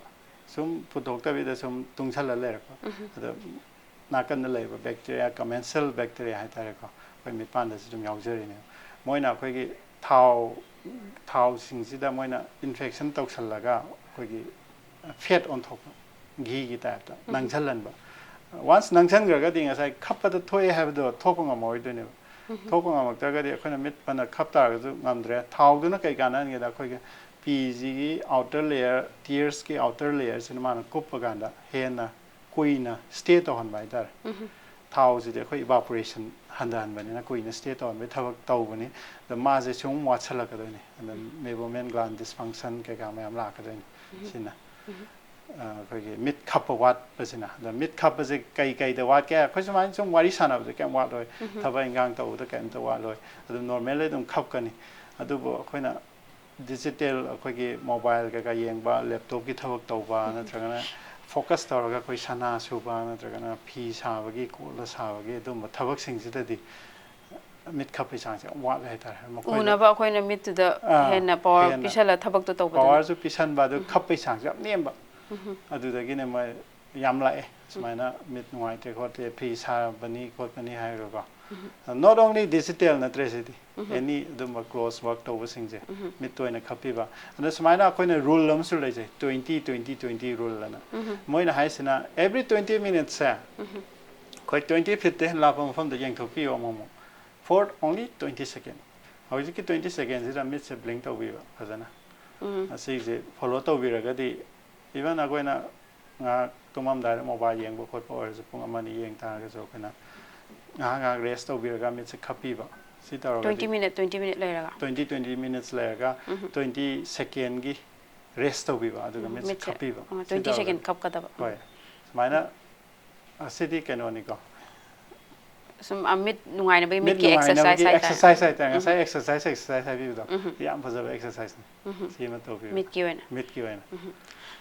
ꯁꯨꯝ ꯄꯨꯊꯣꯛꯇꯕꯤꯗ ꯁꯨꯝ ꯇꯨꯡꯁꯜꯂ ꯂꯩꯔꯛꯄ꯫ ꯑꯗ ꯅꯥꯀꯟꯗ ꯂꯩꯕ bacteria, commensal bacteria ꯍꯥꯏꯇꯥꯔꯦꯀꯣ, ꯑꯩꯈꯣꯏ ꯃꯤꯠꯄꯥꯟꯗꯁꯨ ꯑꯗꯨꯝ ꯌꯥꯎꯖꯔꯤꯅꯦꯕ꯫ ꯃꯣꯏꯅ ꯑꯩꯈꯣꯏꯒꯤ ꯊꯥꯎ ꯊꯥꯎꯁꯤꯡꯁꯤꯗ ꯃꯣꯏꯅ infection ꯇꯧꯁꯜꯂꯒ ꯑꯩꯈꯣꯏꯒꯤ fat ꯑꯣꯟꯊꯣꯛꯄ, ꯘꯤꯒꯤ type ꯇ ꯅꯪꯁꯜꯍꯟꯕ꯫ Once ꯅꯪꯁꯟꯈ꯭ꯔꯒꯗꯤ ꯉꯁꯥꯏ ꯈꯞꯄꯗ ꯊꯣꯛꯑꯦ ꯍꯥꯏꯕꯗꯣ ꯊꯣꯛꯄ ꯉꯝꯃꯔꯣꯏꯗꯣꯏꯅꯦꯕ꯫ ꯊꯣꯛꯄ ꯉꯝꯃꯛꯇ꯭ꯔꯒꯗꯤ ꯑꯩꯈꯣꯏꯅ ꯃꯤꯠ ꯐꯅ ꯈꯞ ꯇꯥꯔꯒꯁꯨ ꯉꯝꯗ꯭ꯔꯦ꯫ ꯊꯥꯎꯗꯨꯅ ꯀꯩ ꯀꯥꯟꯅꯍꯟꯒꯦꯗ, ꯑꯩꯈꯣꯏꯒꯤ ꯄꯤꯁꯤꯒꯤ outer layer, tears ꯀꯤ outer layer ꯁꯤꯅ ꯃꯥꯅ ꯀꯨꯞꯄ ꯀꯥꯟꯗ ꯍꯦꯟꯅ ꯀꯨꯏꯅ stay ꯇꯧꯍꯟꯕ ꯍꯥꯏꯇꯥꯔꯦ꯫ ꯊꯥꯎꯁꯤꯗꯤ ꯑꯩꯈꯣꯏ evaporation ꯍꯟꯊꯍꯟꯕꯅꯤꯅ ꯀꯨꯏꯅ stay ꯇꯧꯍꯟꯕꯒꯤ ꯊꯕꯛ ꯇꯧꯕꯅꯤ꯫ ꯑꯗ ꯃꯥꯁꯦ ꯁꯨꯝ ꯋꯥꯠꯁꯜꯂꯛꯀꯗꯣꯏꯅꯤ꯫ ꯑꯗ meibomian gland dysfunction ꯀꯩꯀꯥ ꯃꯌꯥꯝ ꯂꯥꯛꯀꯗꯣꯏꯅꯤ ꯁꯤꯅ꯫ ꯑ, ꯑꯩꯈꯣꯏꯒꯤ ꯃꯤꯠ ꯈꯞꯄ ꯋꯥꯠꯄꯁꯤꯅ꯫ ꯑꯗ ꯃꯤꯠ ꯈꯞꯄꯁꯦ ꯀꯩ ꯀꯩꯗ ꯋꯥꯠꯀꯦ? ꯑꯩꯈꯣꯏ ꯁꯨꯃꯥꯏꯅ ꯁꯨꯝ ꯋꯥꯔꯤ ꯁꯥꯟꯅꯕꯗ ꯀꯩꯝ ꯋꯥꯠꯂꯣꯏ, ꯊꯕꯛ ꯏꯟꯈꯥꯡ ꯇꯧꯕꯗ ꯀꯩꯝꯇ ꯋꯥꯠꯂꯣꯏ, ꯑꯗꯨꯝ normally ꯑꯗꯨꯝ ꯈꯞꯀꯅꯤ꯫ ꯑꯗꯨꯕꯨ ꯑꯩꯈꯣꯏꯅ digital, ꯑꯩꯈꯣꯏꯒꯤ mobile ꯀꯩꯀꯥ ꯌꯦꯡꯕ, laptop ꯀꯤ ꯊꯕꯛ ꯇꯧꯕ, ꯅꯠꯇ꯭ꯔꯒꯅ focus ꯇꯧꯔꯒ ꯑꯩꯈꯣꯏ ꯁꯅꯥ ꯁꯨꯕ, ꯅꯠꯇ꯭ꯔꯒꯅ ꯐꯤ ꯁꯥꯕꯒꯤ, ꯀꯣꯠꯂ ꯁꯥꯕꯒꯤ ꯑꯗꯨꯝꯕ ꯊꯕꯛꯁꯤꯡꯁꯤꯗꯗꯤ ꯃꯤꯠ ꯈꯞꯄꯒꯤ ꯆꯥꯡꯁꯦ ꯌꯥꯝ ꯋꯥꯠꯂꯦ ꯍꯥꯏꯇꯥꯔꯦ꯫ ꯃꯈꯣꯏꯗ ꯎꯅꯕ ꯑꯩꯈꯣꯏꯅ ꯃꯤꯠꯇꯨꯗ ꯑꯥ, ꯍꯦꯟꯅ power ꯍꯦꯟꯅ ꯄꯤꯁꯜꯂ ꯊꯕꯛꯇꯣ ꯇꯧꯕꯗꯨꯅ꯫ Power ꯁꯨ ꯄꯤꯁꯟꯕ, ꯑꯗꯨ ꯈꯞꯄꯒꯤ ꯆꯥꯡꯁꯦ ꯌꯥꯝ ꯅꯦꯝꯕ꯫ ꯑꯗꯨꯗꯒꯤꯅꯦ ꯃꯣꯏ ꯌꯥꯝ ꯂꯥꯛꯑꯦ ꯁꯨꯃꯥꯏꯅ ꯃꯤꯠ ꯅꯨꯡꯉꯥꯏꯇꯦ ꯈꯣꯠꯇꯦ, ꯐꯤ ꯁꯥꯕꯅꯤ ꯈꯣꯠꯄꯅꯤ ꯍꯥꯏꯔꯒꯀꯣ꯫ Not only digital ꯅꯠꯇ꯭ꯔꯦ ꯁꯤꯗꯤ, any ꯑꯗꯨꯝꯕ clothes work ꯇꯧꯕꯁꯤꯡꯁꯦ ꯃꯤꯠꯇ ꯑꯣꯏꯅ ꯈꯞꯄꯤꯕ꯫ ꯑꯗ ꯁꯨꯃꯥꯏꯅ ꯑꯩꯈꯣꯏꯅ rule ꯑꯃꯁꯨ ꯂꯩꯖꯩ, twenty twenty twenty rule ꯑꯅ꯫ ꯃꯣꯏꯅ ꯍꯥꯏꯁꯤꯅ every twenty minutes ꯁꯦ ꯑꯩꯈꯣꯏ twenty feet ꯇꯩ ꯍꯦꯟꯅ ꯂꯥꯞꯄ ꯃꯐꯝꯗ ꯌꯦꯡꯊꯣꯛꯄꯤꯌꯣ ꯑꯃꯨꯛ ꯑꯃꯨꯛ, for only twenty second꯫ ꯍꯧꯖꯤꯛꯀꯤ twenty second ꯁꯤꯗ ꯃꯤꯠꯁꯦ blink ꯇꯧꯕꯤꯕ ꯐꯖꯅ꯫ ꯑꯁꯤꯁꯦ follow ꯇꯧꯕꯤꯔꯒꯗꯤ, even ꯑꯩꯈꯣꯏꯅ ꯉꯥꯏꯍꯥꯛ ꯇꯨꯝꯃꯝꯗꯥꯏꯗ mobile ꯌꯦꯡꯕ ꯈꯣꯠꯄ ꯑꯣꯏꯔꯁꯨ, ꯄꯨꯡ ꯑꯃ ꯑꯅꯤ ꯌꯦꯡ ꯇꯥꯔꯒꯁꯨ, ꯑꯩꯈꯣꯏꯅ ꯉꯥꯏꯍꯥꯛ ꯉꯥꯏꯍꯥꯛ rest ꯇꯧꯕꯤꯔꯒ ꯃꯤꯠꯁꯦ ꯈꯞꯄꯤꯕ꯫ ꯁꯤ ꯇꯧꯔꯒꯗꯤ twenty minute, twenty minute ꯂꯩꯔꯒ? Twenty, twenty minutes ꯂꯩꯔꯒ twenty second ꯒꯤ rest ꯇꯧꯕꯤꯕ, ꯑꯗꯨꯒ ꯃꯤꯠꯁꯦ ꯃꯤꯠꯁꯦ, ꯈꯞꯄꯤꯕ꯫ ꯑ, ꯁꯤ twenty second ꯇꯧꯔꯒꯗꯤ ꯈꯞꯀꯗꯕ꯫ ꯍꯣꯏ꯫ ꯁꯨꯃꯥꯏꯅ, ꯑꯁꯤꯗꯤ ꯀꯩꯅꯣꯅꯤꯀꯣ, ꯁꯨꯝ, ꯑ, ꯃꯤꯠ ꯅꯨꯡꯉꯥꯏꯅꯕꯒꯤ ꯃꯤꯠ ꯃꯤꯠꯀꯤ ꯑꯦꯛꯁꯔꯁꯥꯏꯁ ꯅꯨꯡꯉꯥꯏꯅꯕꯒꯤ ꯍꯥꯏꯇꯥꯔꯦ꯫ ꯑꯦꯛꯁꯔꯁꯥꯏꯁ ꯍꯥꯏꯇꯥꯔꯦ, ꯉꯁꯥꯏ ꯑꯦꯛꯁꯔꯁꯥꯏꯁ ꯑꯦꯛꯁꯔꯁꯥꯏꯁ ꯍꯥꯏꯕꯤꯕꯗꯣ, ꯌꯥꯝ ꯐꯖꯕ ꯑꯦꯛꯁꯔꯁꯥꯏꯁꯅꯤ꯫ ꯁꯤ ꯑꯃ ꯇꯧꯕꯤꯌꯨ꯫ ꯃꯤꯠꯀꯤ ꯑꯣꯏꯅ꯫ ꯃꯤꯠꯀꯤ ꯑꯣꯏꯅ꯫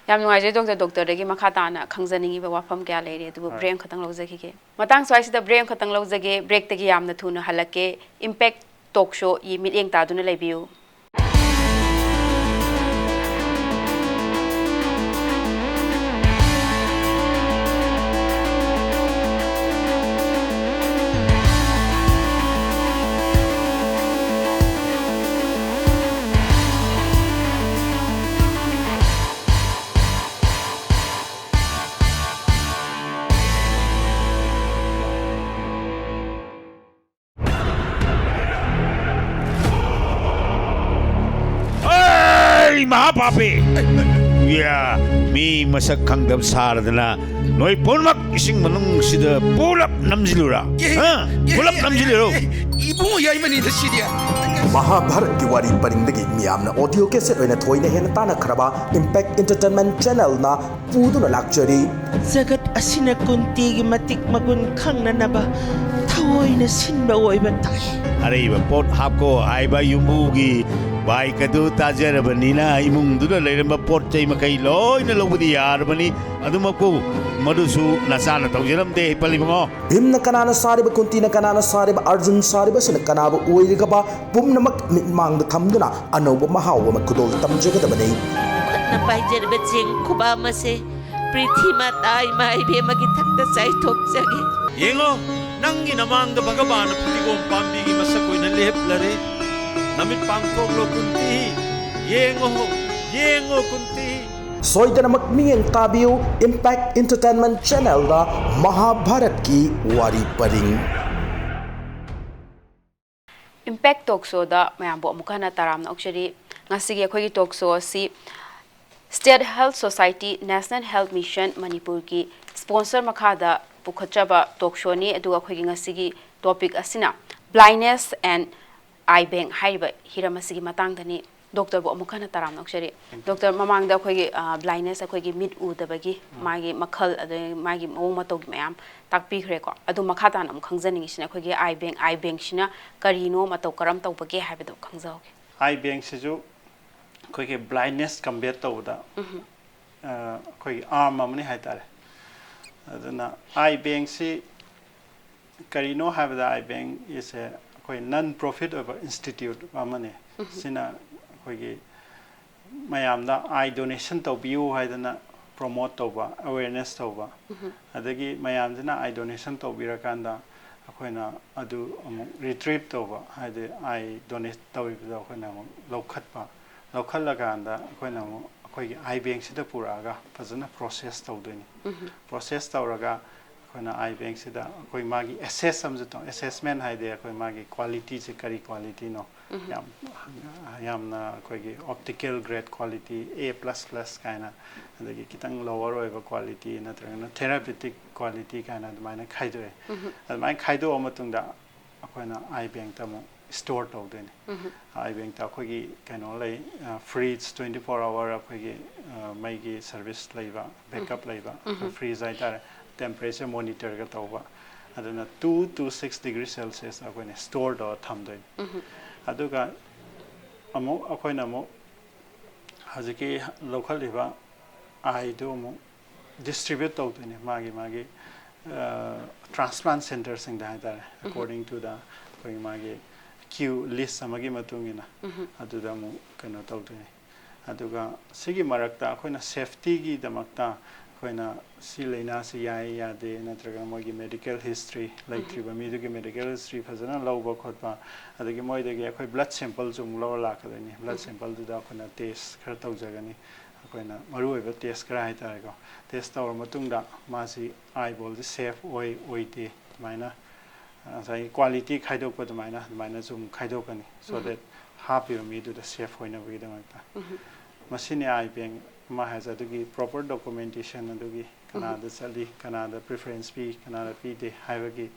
ꯌꯥꯝ ꯅꯨꯡꯉꯥꯏꯖꯩ ꯗꯣꯛꯇꯔ꯫ ꯗꯣꯛꯇꯔꯗꯒꯤ ꯃꯈꯥ ꯇꯥꯅ ꯈꯪꯖꯅꯤꯡꯉꯤꯕ ꯋꯥꯐꯝ ꯀꯌꯥ ꯂꯩꯔꯤ, ꯑꯗꯨꯕꯨ ꯍꯣꯏ꯫ ꯕ꯭ꯔꯦꯛ ꯑꯃꯈꯛꯇꯪ ꯂꯧꯖꯈꯤꯒꯦ꯫ ꯃꯇꯥꯡ ꯁ꯭ꯋꯥꯏꯁꯤꯗ ꯕ꯭ꯔꯦꯛ ꯑꯃꯈꯛꯇꯪ ꯂꯧꯖꯒꯦ꯫ ꯕ꯭ꯔꯦꯛꯇꯒꯤ ꯌꯥꯝꯅ ꯊꯨꯅ ꯍꯜꯂꯛꯀꯦ꯫ ꯏꯝꯄꯦꯛ ꯇꯣꯛ ꯁꯣꯒꯤ ꯃꯤꯠꯌꯦꯡ ꯇꯥꯗꯨꯅ ꯂꯩꯕꯤꯌꯨ꯫ ꯑꯩ ꯃꯍꯥꯄꯥꯄꯤ! ꯌꯥ, ꯃꯤ ꯃꯁꯛ ꯈꯪꯗꯕ ꯁꯥꯔꯗꯅ ꯅꯣꯏ ꯄꯨꯝꯅꯃꯛ ꯏꯁꯤꯡ ꯃꯅꯨꯡꯁꯤꯗ ꯄꯨꯂꯞ ꯅꯝꯁꯤꯜꯂꯨꯔꯥ? ꯍꯥ? ꯄꯨꯂꯞ ꯅꯝꯁꯤꯜꯂꯨꯔꯣ? ꯏꯕꯨꯡꯉꯣ ꯌꯥꯏꯃꯅꯤꯗ ꯁꯤꯗꯤ꯫ ꯃꯍꯥꯚꯥꯔꯠꯀꯤ ꯋꯥꯔꯤ ꯄꯔꯤꯡꯗꯒꯤ ꯃꯤꯌꯥꯝꯅ ꯑꯣꯗꯤꯑꯣ ꯀꯦꯁꯦꯠ ꯑꯣꯏꯅ ꯊꯣꯏꯅ ꯍꯦꯟꯅ ꯇꯥꯟꯅꯈ꯭ꯔꯕ ꯏꯝꯄꯦꯛ ꯏꯟꯇꯔꯇꯦꯟꯃꯦꯟ ꯆꯦꯅꯦꯜꯅ ꯄꯨꯗꯨꯅ ꯂꯥꯛꯆꯔꯤ꯫ ꯖꯒꯠ ꯑꯁꯤꯅ ꯀꯨꯟꯇꯤꯒꯤ ꯃꯇꯤꯛ ꯃꯒꯨꯟ ꯈꯪꯅꯅꯕ ꯊꯑꯣꯏꯅ ꯁꯤꯟꯕ ꯑꯣꯏꯕ ꯇꯥꯏ꯫ ꯑꯔꯩꯕ ꯄꯣꯠ ꯍꯥꯞꯀꯣ ꯍꯥꯏꯕ ꯌꯨꯝꯕꯨꯒꯤ ꯕꯥꯏꯛ ꯑꯗꯨ ꯇꯥꯖꯔꯕꯅꯤꯅ ꯏꯃꯨꯡꯗꯨꯗ ꯂꯩꯔꯝꯕ ꯄꯣꯠ ꯆꯩ ꯃꯈꯩ ꯂꯣꯏꯅ ꯂꯧꯕꯗꯤ ꯌꯥꯔꯕꯅꯤ꯫ ꯑꯗꯨꯃꯛꯄꯨ ꯃꯗꯨꯁꯨ ꯅꯆꯥꯅ ꯇꯧꯖꯔꯝꯗꯦ, ꯄꯜꯂꯤꯕꯉꯣ꯫ ꯚꯤꯝꯅ ꯀꯅꯥꯅ ꯁꯥꯔꯤꯕ, ꯀꯨꯟꯇꯤꯅ ꯀꯅꯥꯅ ꯁꯥꯔꯤꯕ, ꯑꯔꯖꯨꯟ ꯁꯥꯔꯤꯕꯁꯤꯅ ꯀꯅꯥꯕꯨ ꯑꯣꯏꯔꯤꯒꯕ, ꯄꯨꯝꯅꯃꯛ ꯃꯤꯠꯃꯥꯡꯗ ꯊꯝꯗꯨꯅ ꯑꯅꯧꯕ ꯃꯍꯥꯎ ꯑꯃ ꯈꯨꯗꯣꯜ ꯇꯝꯖꯒꯗꯕꯅꯤ꯫ ꯈꯨꯠꯅ ꯄꯥꯏꯖꯔꯤꯕ ꯆꯦꯡ ꯈꯨꯕꯥꯝ ꯑꯁꯦ ꯄ꯭ꯔꯤꯊꯤ ꯃꯥꯇꯥ ꯏꯃꯥ ꯏꯕꯦꯝꯃꯒꯤ ꯊꯛꯇ ꯆꯥꯏꯊꯣꯛꯆꯒꯦ꯫ ꯌꯦꯡꯉꯣ, ꯅꯪꯒꯤ ꯅꯃꯥꯡꯗ ꯚꯒꯕꯥꯟꯅ ꯐꯗꯤꯒꯣꯝ ꯄꯥꯝꯕꯤꯒꯤ ꯃꯁꯛ ꯑꯣꯏꯅ ꯂꯦꯞꯂꯔꯦ꯫ ꯅꯃꯤꯠ ꯄꯥꯡꯊꯣꯛꯂꯣ ꯀꯨꯟꯇꯤ, ꯌꯦꯡꯉꯣ, ꯌꯦꯡꯉꯣ ꯀꯨꯟꯇꯤ꯫ ꯁꯣꯏꯗꯅꯃꯛ ꯃꯤꯠꯌꯦꯡ ꯇꯥꯕꯤꯌꯨ ꯏꯝꯄꯦꯛ ꯏꯟꯇꯔꯇꯦꯟꯃꯦꯟ ꯆꯦꯅꯦꯜꯗ ꯃꯍꯥꯚꯥꯔꯠꯀꯤ ꯋꯥꯔꯤ ꯄꯔꯤꯡ꯫ ꯏꯝꯄꯦꯛ ꯇꯣꯛ ꯁꯣꯗ ꯃꯌꯥꯝꯕꯨ ꯑꯃꯨꯛ ꯍꯟꯅ ꯇꯔꯥꯝꯅ ꯑꯣꯛꯆꯔꯤ꯫ ꯉꯁꯤꯒꯤ ꯑꯩꯈꯣꯏꯒꯤ ꯇꯣꯛ ꯁꯣ ꯑꯁꯤ state health society, national health mission ꯃꯅꯤꯄꯨꯔꯒꯤ ꯁ꯭ꯄꯣꯟꯁꯔ ꯃꯈꯥꯗ ꯄꯨꯈꯠꯆꯕ ꯇꯣꯛ ꯁꯣꯅꯤ꯫ ꯑꯗꯨꯒ ꯑꯩꯈꯣꯏꯒꯤ ꯉꯁꯤꯒꯤ ꯇꯣꯄꯤꯛ ꯑꯁꯤꯅ Blindness and Eye Bank ꯍꯥꯏꯔꯤꯕ ꯍꯤꯔꯝ ꯑꯁꯤꯒꯤ ꯃꯇꯥꯡꯗꯅꯤ꯫ ꯗꯣꯛꯇꯔꯕꯨ ꯑꯃꯨꯛ ꯍꯟꯅ ꯇꯔꯥꯝꯅ ꯑꯣꯛꯆꯔꯤ꯫ ꯗꯣꯛꯇꯔ, ꯃꯃꯥꯡꯗ ꯑꯩꯈꯣꯏꯒꯤ ꯕ꯭ꯂꯥꯏꯟꯅꯦꯁ, ꯑꯩꯈꯣꯏꯒꯤ ꯃꯤꯠ ꯎꯗꯕꯒꯤ ꯃꯥꯒꯤ ꯃꯈꯜ, ꯑꯗꯩ ꯃꯥꯒꯤ ꯃꯑꯣꯡ ꯃꯇꯧꯒꯤ ꯃꯌꯥꯝ ꯇꯥꯛꯄꯤꯈ꯭ꯔꯦꯀꯣ꯫ ꯑꯗꯨ ꯃꯈꯥ ꯇꯥꯅ ꯑꯃꯨꯛ ꯈꯪꯖꯅꯤꯡꯉꯤꯁꯤꯅ ꯑꯩꯈꯣꯏꯒꯤ ꯑꯥꯏ ꯕꯦꯡ, ꯑꯥꯏ ꯕꯦꯡꯁꯤꯅ ꯀꯔꯤꯅꯣ, ꯃꯇꯧ ꯀꯔꯝ ꯇꯧꯕꯒꯦ ꯍꯥꯏꯕꯗꯨ ꯈꯪꯖꯍꯧꯒꯦ꯫ ꯑꯥꯏ ꯕꯦꯡꯁꯤꯁꯨ ꯑꯩꯈꯣꯏꯒꯤ ꯕ꯭ꯂꯥꯏꯟꯅꯦꯁ ꯀꯝꯕꯦꯠ ꯇꯧꯕꯗ ꯑꯩꯈꯣꯏꯒꯤ ꯑꯥꯔꯝ ꯑꯃꯅꯤ ꯍꯥꯏꯇꯥꯔꯦ꯫ ꯑꯗꯨꯅ ꯑꯥꯏ ꯕꯦꯡꯁꯤ ꯀꯔꯤꯅꯣ ꯍꯥꯏꯕꯗ, ꯑꯥꯏ ꯕꯦꯡ ꯏꯁꯦ ꯑꯩꯈꯣꯏ ꯅꯟ ꯄ꯭ꯔꯣꯐꯤꯠ ꯑꯣꯏꯕ ꯏꯟꯁꯇꯤꯇ꯭ꯌꯨꯠ ꯑꯃꯅꯤ꯫ ꯁꯤꯅ ꯑꯩꯈꯣꯏꯒꯤ ꯃꯌꯥꯝꯗ ꯑꯥꯏ ꯗꯣꯅꯦꯁꯟ ꯇꯧꯕꯤꯌꯨ ꯍꯥꯏꯗꯅ ꯄ꯭ꯔꯣꯃꯣꯠ ꯇꯧꯕ, ꯑꯦꯋꯦꯔꯅꯦꯁ ꯇꯧꯕ, ꯑꯗꯒꯤ ꯃꯌꯥꯝꯁꯤꯅ ꯑꯥꯏ ꯗꯣꯅꯦꯁꯟ ꯇꯧꯕꯤꯔꯀꯥꯟꯗ ꯑꯩꯈꯣꯏꯅ ꯑꯗꯨ ꯑꯃꯨꯛ ꯔꯤꯇ꯭ꯔꯤꯞ ꯇꯧꯕ, ꯍꯥꯏꯗꯤ ꯑꯥꯏ ꯗꯣꯅꯦꯠ ꯇꯧꯔꯤꯕꯗꯣ ꯑꯩꯈꯣꯏꯅ ꯑꯃꯨꯛ ꯂꯧꯈꯠꯄ, ꯂꯧꯈꯠꯂꯀꯥꯟꯗ ꯑꯩꯈꯣꯏꯅ ꯑꯃꯨꯛ ꯑꯩꯈꯣꯏꯒꯤ ꯑꯥꯏ ꯕꯦꯡꯁꯤꯗ ꯄꯨꯔꯛꯑꯒ ꯐꯖꯅ ꯄ꯭ꯔꯣꯁꯦꯁ ꯇꯧꯗꯣꯏꯅꯤ꯫ ꯄ꯭ꯔꯣꯁꯦꯁ ꯇꯧꯔꯒ ꯑꯩꯈꯣꯏꯅ ꯑꯥꯏ ꯕꯦꯡꯁꯤꯗ ꯑꯩꯈꯣꯏ ꯃꯥꯒꯤ ꯑꯦꯁꯦꯁ ꯑꯃꯁꯨ ꯇꯧ, ꯑꯦꯁꯦꯁꯃꯦꯟ ꯍꯥꯏꯗꯤ ꯑꯩꯈꯣꯏ ꯃꯥꯒꯤ ꯀ꯭ꯋꯥꯂꯤꯇꯤꯁꯦ ꯀꯔꯤ ꯀ꯭ꯋꯥꯂꯤꯇꯤꯅꯣ, ꯌꯥꯝ ꯌꯥꯝꯅ ꯑꯩꯈꯣꯏꯒꯤ optical great quality, A plus plus ꯀꯥꯏꯅ, ꯑꯗꯒꯤ ꯈꯤꯇꯪ ꯂꯣꯋꯔ ꯑꯣꯏꯕ ꯀ꯭ꯋꯥꯂꯤꯇꯤ, ꯅꯠꯇ꯭ꯔꯒꯅ ꯊꯦꯔꯥꯄꯤꯇꯤꯛ ꯀ꯭ꯋꯥꯂꯤꯇꯤ ꯀꯥꯏꯅ ꯑꯗꯨꯃꯥꯏꯅ ꯈꯥꯏꯗꯣꯛꯑꯦ꯫ ꯑꯗꯨꯃꯥꯏꯅ ꯈꯥꯏꯗꯣꯛꯑ ꯃꯇꯨꯡꯗ ꯑꯩꯈꯣꯏꯅ ꯑꯥꯏ ꯕꯦꯡꯇ ꯑꯃꯨꯛ ꯁ꯭ꯇꯣꯔ ꯇꯧꯗꯣꯏꯅꯤ꯫ ꯑꯥꯏ ꯕꯦꯡꯇ ꯑꯩꯈꯣꯏꯒꯤ ꯀꯩꯅꯣ ꯂꯩ, ꯐ꯭ꯔꯤꯖ, ꯇ꯭ꯋꯦꯟꯇꯤ ꯐꯣꯔ ꯑꯋꯥꯔ ꯑꯩꯈꯣꯏꯒꯤ ꯃꯩꯒꯤ ꯁꯔꯚꯤꯁ ꯂꯩꯕ, ꯕꯦꯛꯀꯞ ꯂꯩꯕ, ꯑꯩꯈꯣꯏ ꯐ꯭ꯔꯤꯖ ꯍꯥꯏꯇꯥꯔꯦ, ꯇꯦꯝꯄꯔꯦꯆꯔ ꯃꯣꯅꯤꯇꯔꯒ ꯇꯧꯕ꯫ ꯑꯗꯨꯅ two two six degree Celsius ꯑꯩꯈꯣꯏꯅ ꯁ꯭ꯇꯣꯔ ꯇꯧꯔ ꯊꯝꯗꯣꯏꯅꯤ꯫ ꯑꯗꯨꯒ ꯑꯃꯨꯛ ꯑꯩꯈꯣꯏꯅ ꯑꯃꯨꯛ ꯍꯧꯖꯤꯛꯀꯤ ꯂꯧꯈꯠꯂꯤꯕ ꯑꯥꯏꯗꯨ ꯑꯃꯨꯛ ꯗꯤꯁꯇ꯭ꯔꯤꯕ꯭ꯌꯨꯠ ꯇꯧꯗꯣꯏꯅꯦ ꯃꯥꯒꯤ ꯃꯥꯒꯤ ꯇ꯭ꯔꯥꯟꯁꯄ꯭ꯂꯥꯟ ꯁꯦꯟꯇꯔꯁꯤꯡꯗ ꯍꯥꯏꯇꯥꯔꯦ, according to the ꯑꯩꯈꯣꯏꯒꯤ ꯃꯥꯒꯤ ꯀ꯭ꯌꯨ ꯂꯤꯁ ꯑꯃꯒꯤ ꯃꯇꯨꯡ ꯏꯟꯅ ꯑꯗꯨꯗ ꯑꯃꯨꯛ ꯀꯩꯅꯣ ꯇꯧꯗꯣꯏꯅꯦ꯫ ꯑꯗꯨꯒ ꯁꯤꯒꯤ ꯃꯔꯛꯇ ꯑꯩꯈꯣꯏꯅ ꯁꯦꯐꯇꯤꯒꯤꯗꯃꯛꯇ ꯑꯩꯈꯣꯏꯅ ꯁꯤ ꯂꯥꯏꯅꯥꯁꯤ ꯌꯥꯏ ꯌꯥꯗꯦ, ꯅꯠꯇ꯭ꯔꯒ ꯃꯣꯏꯒꯤ ꯃꯦꯗꯤꯀꯦꯜ ꯍꯤꯁꯇ꯭ꯔꯤ, ꯂꯩꯇ꯭ꯔꯤꯕ ꯃꯤꯗꯨꯒꯤ ꯃꯦꯗꯤꯀꯦꯜ ꯍꯤꯁꯇ꯭ꯔꯤ ꯐꯖꯅ ꯂꯧꯕ ꯈꯣꯠꯄ, ꯑꯗꯒꯤ ꯃꯣꯏꯗꯒꯤ ꯑꯩꯈꯣꯏ ꯕ꯭ꯂꯗ ꯁꯦꯝꯄꯜꯁꯨ ꯑꯃꯨꯛ ꯂꯧꯔ ꯂꯥꯛꯀꯗꯣꯏꯅꯤ꯫ ꯕ꯭ꯂꯗ ꯁꯦꯝꯄꯜꯗꯨꯗ ꯑꯩꯈꯣꯏꯅ ꯇꯦꯁ ꯈꯔ ꯇꯧꯖꯒꯅꯤ꯫ ꯑꯩꯈꯣꯏꯅ ꯃꯔꯨꯑꯣꯏꯕ ꯇꯦꯁ ꯈꯔ ꯍꯥꯏꯇꯥꯔꯦꯀꯣ, ꯇꯦꯁ ꯇꯧꯔ ꯃꯇꯨꯡꯗ ꯃꯥꯁꯤ ꯑꯥꯏꯕꯣꯜꯁꯤ ꯁꯦꯐ ꯑꯣꯏ ꯑꯣꯏꯗꯦ, ꯑꯗꯨꯃꯥꯏꯅ ꯉꯁꯥꯏꯒꯤ ꯀ꯭ꯋꯥꯂꯤꯇꯤ ꯈꯥꯏꯗꯣꯛꯄ ꯑꯗꯨꯃꯥꯏꯅ ꯑꯗꯨꯃꯥꯏꯅꯁꯨ ꯑꯃꯨꯛ ꯈꯥꯏꯗꯣꯛꯀꯅꯤ, so that ꯍꯥꯞꯄꯤꯕ ꯃꯤꯗꯨꯗ ꯁꯦꯐ ꯑꯣꯏꯅꯕꯒꯤꯗꯃꯛꯇ꯫ ꯃꯁꯤꯅꯤ ꯑꯥꯏ ꯕꯦꯡ ꯑꯃ ꯍꯥꯏꯁꯦ꯫ ꯑꯗꯨꯒꯤ ꯄ꯭ꯔꯣꯄꯔ ꯗꯣꯀꯨꯃꯦꯟꯇꯦꯁꯟ, ꯑꯗꯨꯒꯤ ꯀꯅꯥꯗ ꯆꯠꯂꯤ, ꯀꯅꯥꯗ ꯄ꯭ꯔꯤꯐꯔꯦꯟꯁ ꯄꯤ, ꯀꯅꯥꯗ ꯄꯤꯗꯦ ꯍꯥꯏꯕꯒꯤ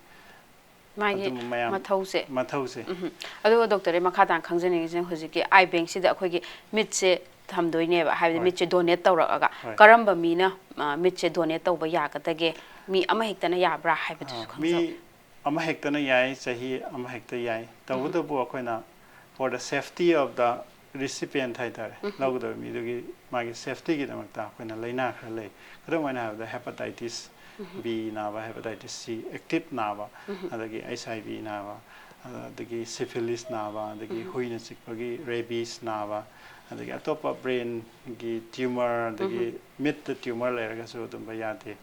ꯃꯥꯒꯤ ꯑꯗꯨꯝꯕ ꯃꯌꯥꯝ ꯃꯊꯧꯁꯦ ꯃꯊꯧꯁꯦ ꯎꯝ꯫ ꯑꯗꯨꯒ ꯗꯣꯛꯇꯔ, ꯑꯩ ꯃꯈꯥ ꯇꯥꯅ ꯈꯪꯖꯅꯤꯡꯉꯤꯁꯤꯅ, ꯍꯧꯖꯤꯛꯀꯤ ꯑꯥꯏ ꯕꯦꯡꯁꯤꯗ ꯑꯩꯈꯣꯏꯒꯤ ꯃꯤꯠꯁꯦ ꯊꯝꯗꯣꯏꯅꯦꯕ, ꯍꯥꯏꯕꯗꯤ ꯍꯣꯏ꯫ ꯃꯤꯠꯁꯦ ꯗꯣꯅꯦꯠ ꯇꯧꯔꯛꯑꯒ ꯍꯣꯏ꯫ ꯀꯔꯝꯕ ꯃꯤꯅ ꯑ, ꯃꯤꯠꯁꯦ ꯗꯣꯅꯦꯠ ꯇꯧꯕ ꯌꯥꯒꯗꯒꯦ? ꯃꯤ ꯑꯃꯍꯦꯛꯇꯅ ꯌꯥꯕ꯭ꯔꯥ ꯍꯥꯏꯕꯗꯨꯁꯨ ꯑ, ꯈꯪꯖꯧ꯫ ꯃꯤ ꯑꯃꯍꯦꯛꯇꯅ ꯌꯥꯏ, ꯆꯍꯤ ꯑꯃꯍꯦꯛꯇ ꯌꯥꯏ꯫ ꯇꯧꯕꯇꯕꯨ ꯑꯩꯈꯣꯏꯅ for the safety of the recipient ꯍꯥꯏꯇꯥꯔꯦ, ꯂꯧꯒꯗꯕ ꯃꯤꯗꯨꯒꯤ ꯃꯥꯒꯤ ꯁꯦꯐꯇꯤꯒꯤꯗꯃꯛꯇ ꯑꯩꯈꯣꯏꯅ ꯂꯥꯏꯅꯥ ꯈꯔ ꯂꯩ꯫ ꯈꯨꯗꯝ ꯑꯣꯏꯅ ꯍꯥꯏꯔꯕꯗ ꯍꯦꯄꯥꯇꯥꯏꯇꯤꯁ ꯕꯤ ꯅꯥꯕ, ꯍꯦꯄꯥꯇꯥꯏꯇꯤꯁ ꯁꯤ ꯑꯦꯛꯇꯤꯞ ꯅꯥꯕ, ꯑꯗꯒꯤ ꯑꯩꯆ ꯑꯥꯏ ꯚꯤ ꯅꯥꯕ, ꯑꯗꯒꯤ ꯁꯤꯐꯤꯂꯤꯁ ꯅꯥꯕ, ꯑꯗꯒꯤ ꯍꯨꯏꯅ ꯆꯤꯛꯄꯒꯤ ꯔꯦꯕꯤꯁ ꯅꯥꯕ, ꯑꯗꯒꯤ ꯑꯇꯣꯞꯄ ꯕ꯭ꯔꯦꯟꯒꯤ ꯇ꯭ꯌꯨꯃꯔ, ꯑꯗꯒꯤ ꯃꯤꯠꯇ ꯇ꯭ꯌꯨꯃꯔ ꯂꯩꯔꯒꯁꯨ ꯑꯗꯨꯝꯕ ꯌꯥꯗꯦ꯫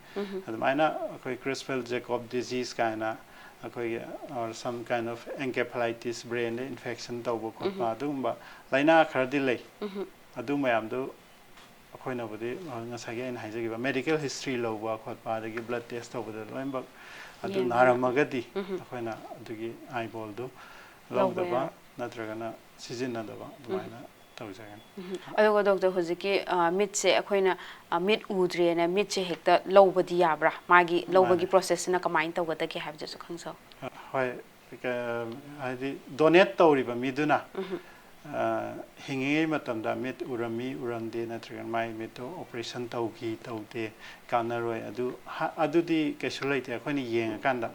ꯑꯗꯨꯃꯥꯏꯅ ꯑꯩꯈꯣꯏ ꯀ꯭ꯔꯤꯁꯄꯦꯜ ꯖꯦꯀꯣꯕ ꯗꯤꯖꯤꯁ ꯀꯥꯏꯅ ꯑꯩꯈꯣꯏꯒꯤ or some kind of encephalitis, ꯕ꯭ꯔꯦꯟꯗ ꯏꯟꯐꯦꯛꯁꯟ ꯇꯧꯕ ꯈꯣꯠꯄ, ꯑꯗꯨꯒꯨꯝꯕ ꯂꯥꯏꯅꯥ ꯈꯔꯗꯤ ꯂꯩ꯫ ꯑꯗꯨ ꯃꯌꯥꯝꯗꯨ ꯑꯩꯈꯣꯏꯅꯕꯨꯗꯤ ꯉꯁꯥꯏꯒꯤ ꯑꯩꯅ ꯍꯥꯏꯖꯈꯤꯕ ꯃꯦꯗꯤꯀꯦꯜ ꯍꯤꯁꯇ꯭ꯔꯤ ꯂꯧꯕ ꯈꯣꯠꯄ, ꯑꯗꯒꯤ ꯕ꯭ꯂꯗ ꯇꯦꯁ ꯇꯧꯕꯗ ꯂꯣꯏꯅꯃꯛ ꯑꯗꯨ ꯌꯦꯡꯕ꯫ ꯅꯥꯔꯝꯃꯒꯗꯤ ꯑꯩꯈꯣꯏꯅ ꯑꯗꯨꯒꯤ ꯑꯥꯏꯕꯣꯜꯗꯨ ꯂꯧꯕ ꯂꯧꯗꯕ ꯌꯥꯏ꯫ ꯅꯠꯇ꯭ꯔꯒꯅ ꯁꯤꯖꯤꯟꯅꯗꯕ ꯑꯗꯨꯃꯥꯏꯅ ꯇꯧꯖꯒꯅꯤ꯫ ꯎꯝ꯫ ꯑꯗꯨꯒ ꯗꯣꯛꯇꯔ, ꯍꯧꯖꯤꯛꯀꯤ ꯑ, ꯃꯤꯠꯁꯦ ꯑꯩꯈꯣꯏꯅ ꯑ, ꯃꯤꯠ ꯎꯗ꯭ꯔꯦꯅ ꯃꯤꯠꯁꯦ ꯍꯦꯛꯇ ꯂꯧꯕꯗꯤ ꯌꯥꯕ꯭ꯔꯥ? ꯃꯥꯒꯤ ꯂꯧꯕꯒꯤ ꯃꯥꯅꯦ꯫ ꯄ꯭ꯔꯣꯁꯦꯁꯁꯤꯅ ꯀꯃꯥꯏꯅ ꯇꯧꯒꯗꯒꯦ ꯍꯥꯏꯕꯗꯨꯁꯨ ꯈꯪꯖꯧ꯫ ꯍꯣꯏ, ꯀ-, ꯍꯥꯏꯗꯤ ꯗꯣꯅꯦꯠ ꯇꯧꯔꯤꯕ ꯃꯤꯗꯨꯅ ꯑ, ꯍꯤꯡꯉꯤꯉꯩ ꯃꯇꯝꯗ ꯃꯤꯠ ꯎꯔꯝꯃꯤ ꯎꯔꯝꯗꯦ, ꯅꯠꯇ꯭ꯔꯒꯅ ꯃꯥꯏ ꯃꯤꯠꯇꯣ ꯑꯣꯄꯔꯦꯁꯟ ꯇꯧꯈꯤ ꯇꯧꯗꯦ, ꯀꯥꯟꯅꯔꯣꯏ, ꯑꯗꯨ ꯍ-, ꯑꯗꯨꯗꯤ ꯀꯩꯁꯨ ꯂꯩꯇꯦ꯫ ꯑꯩꯈꯣꯏꯅ ꯌꯦꯡꯉꯀꯥꯟꯗ,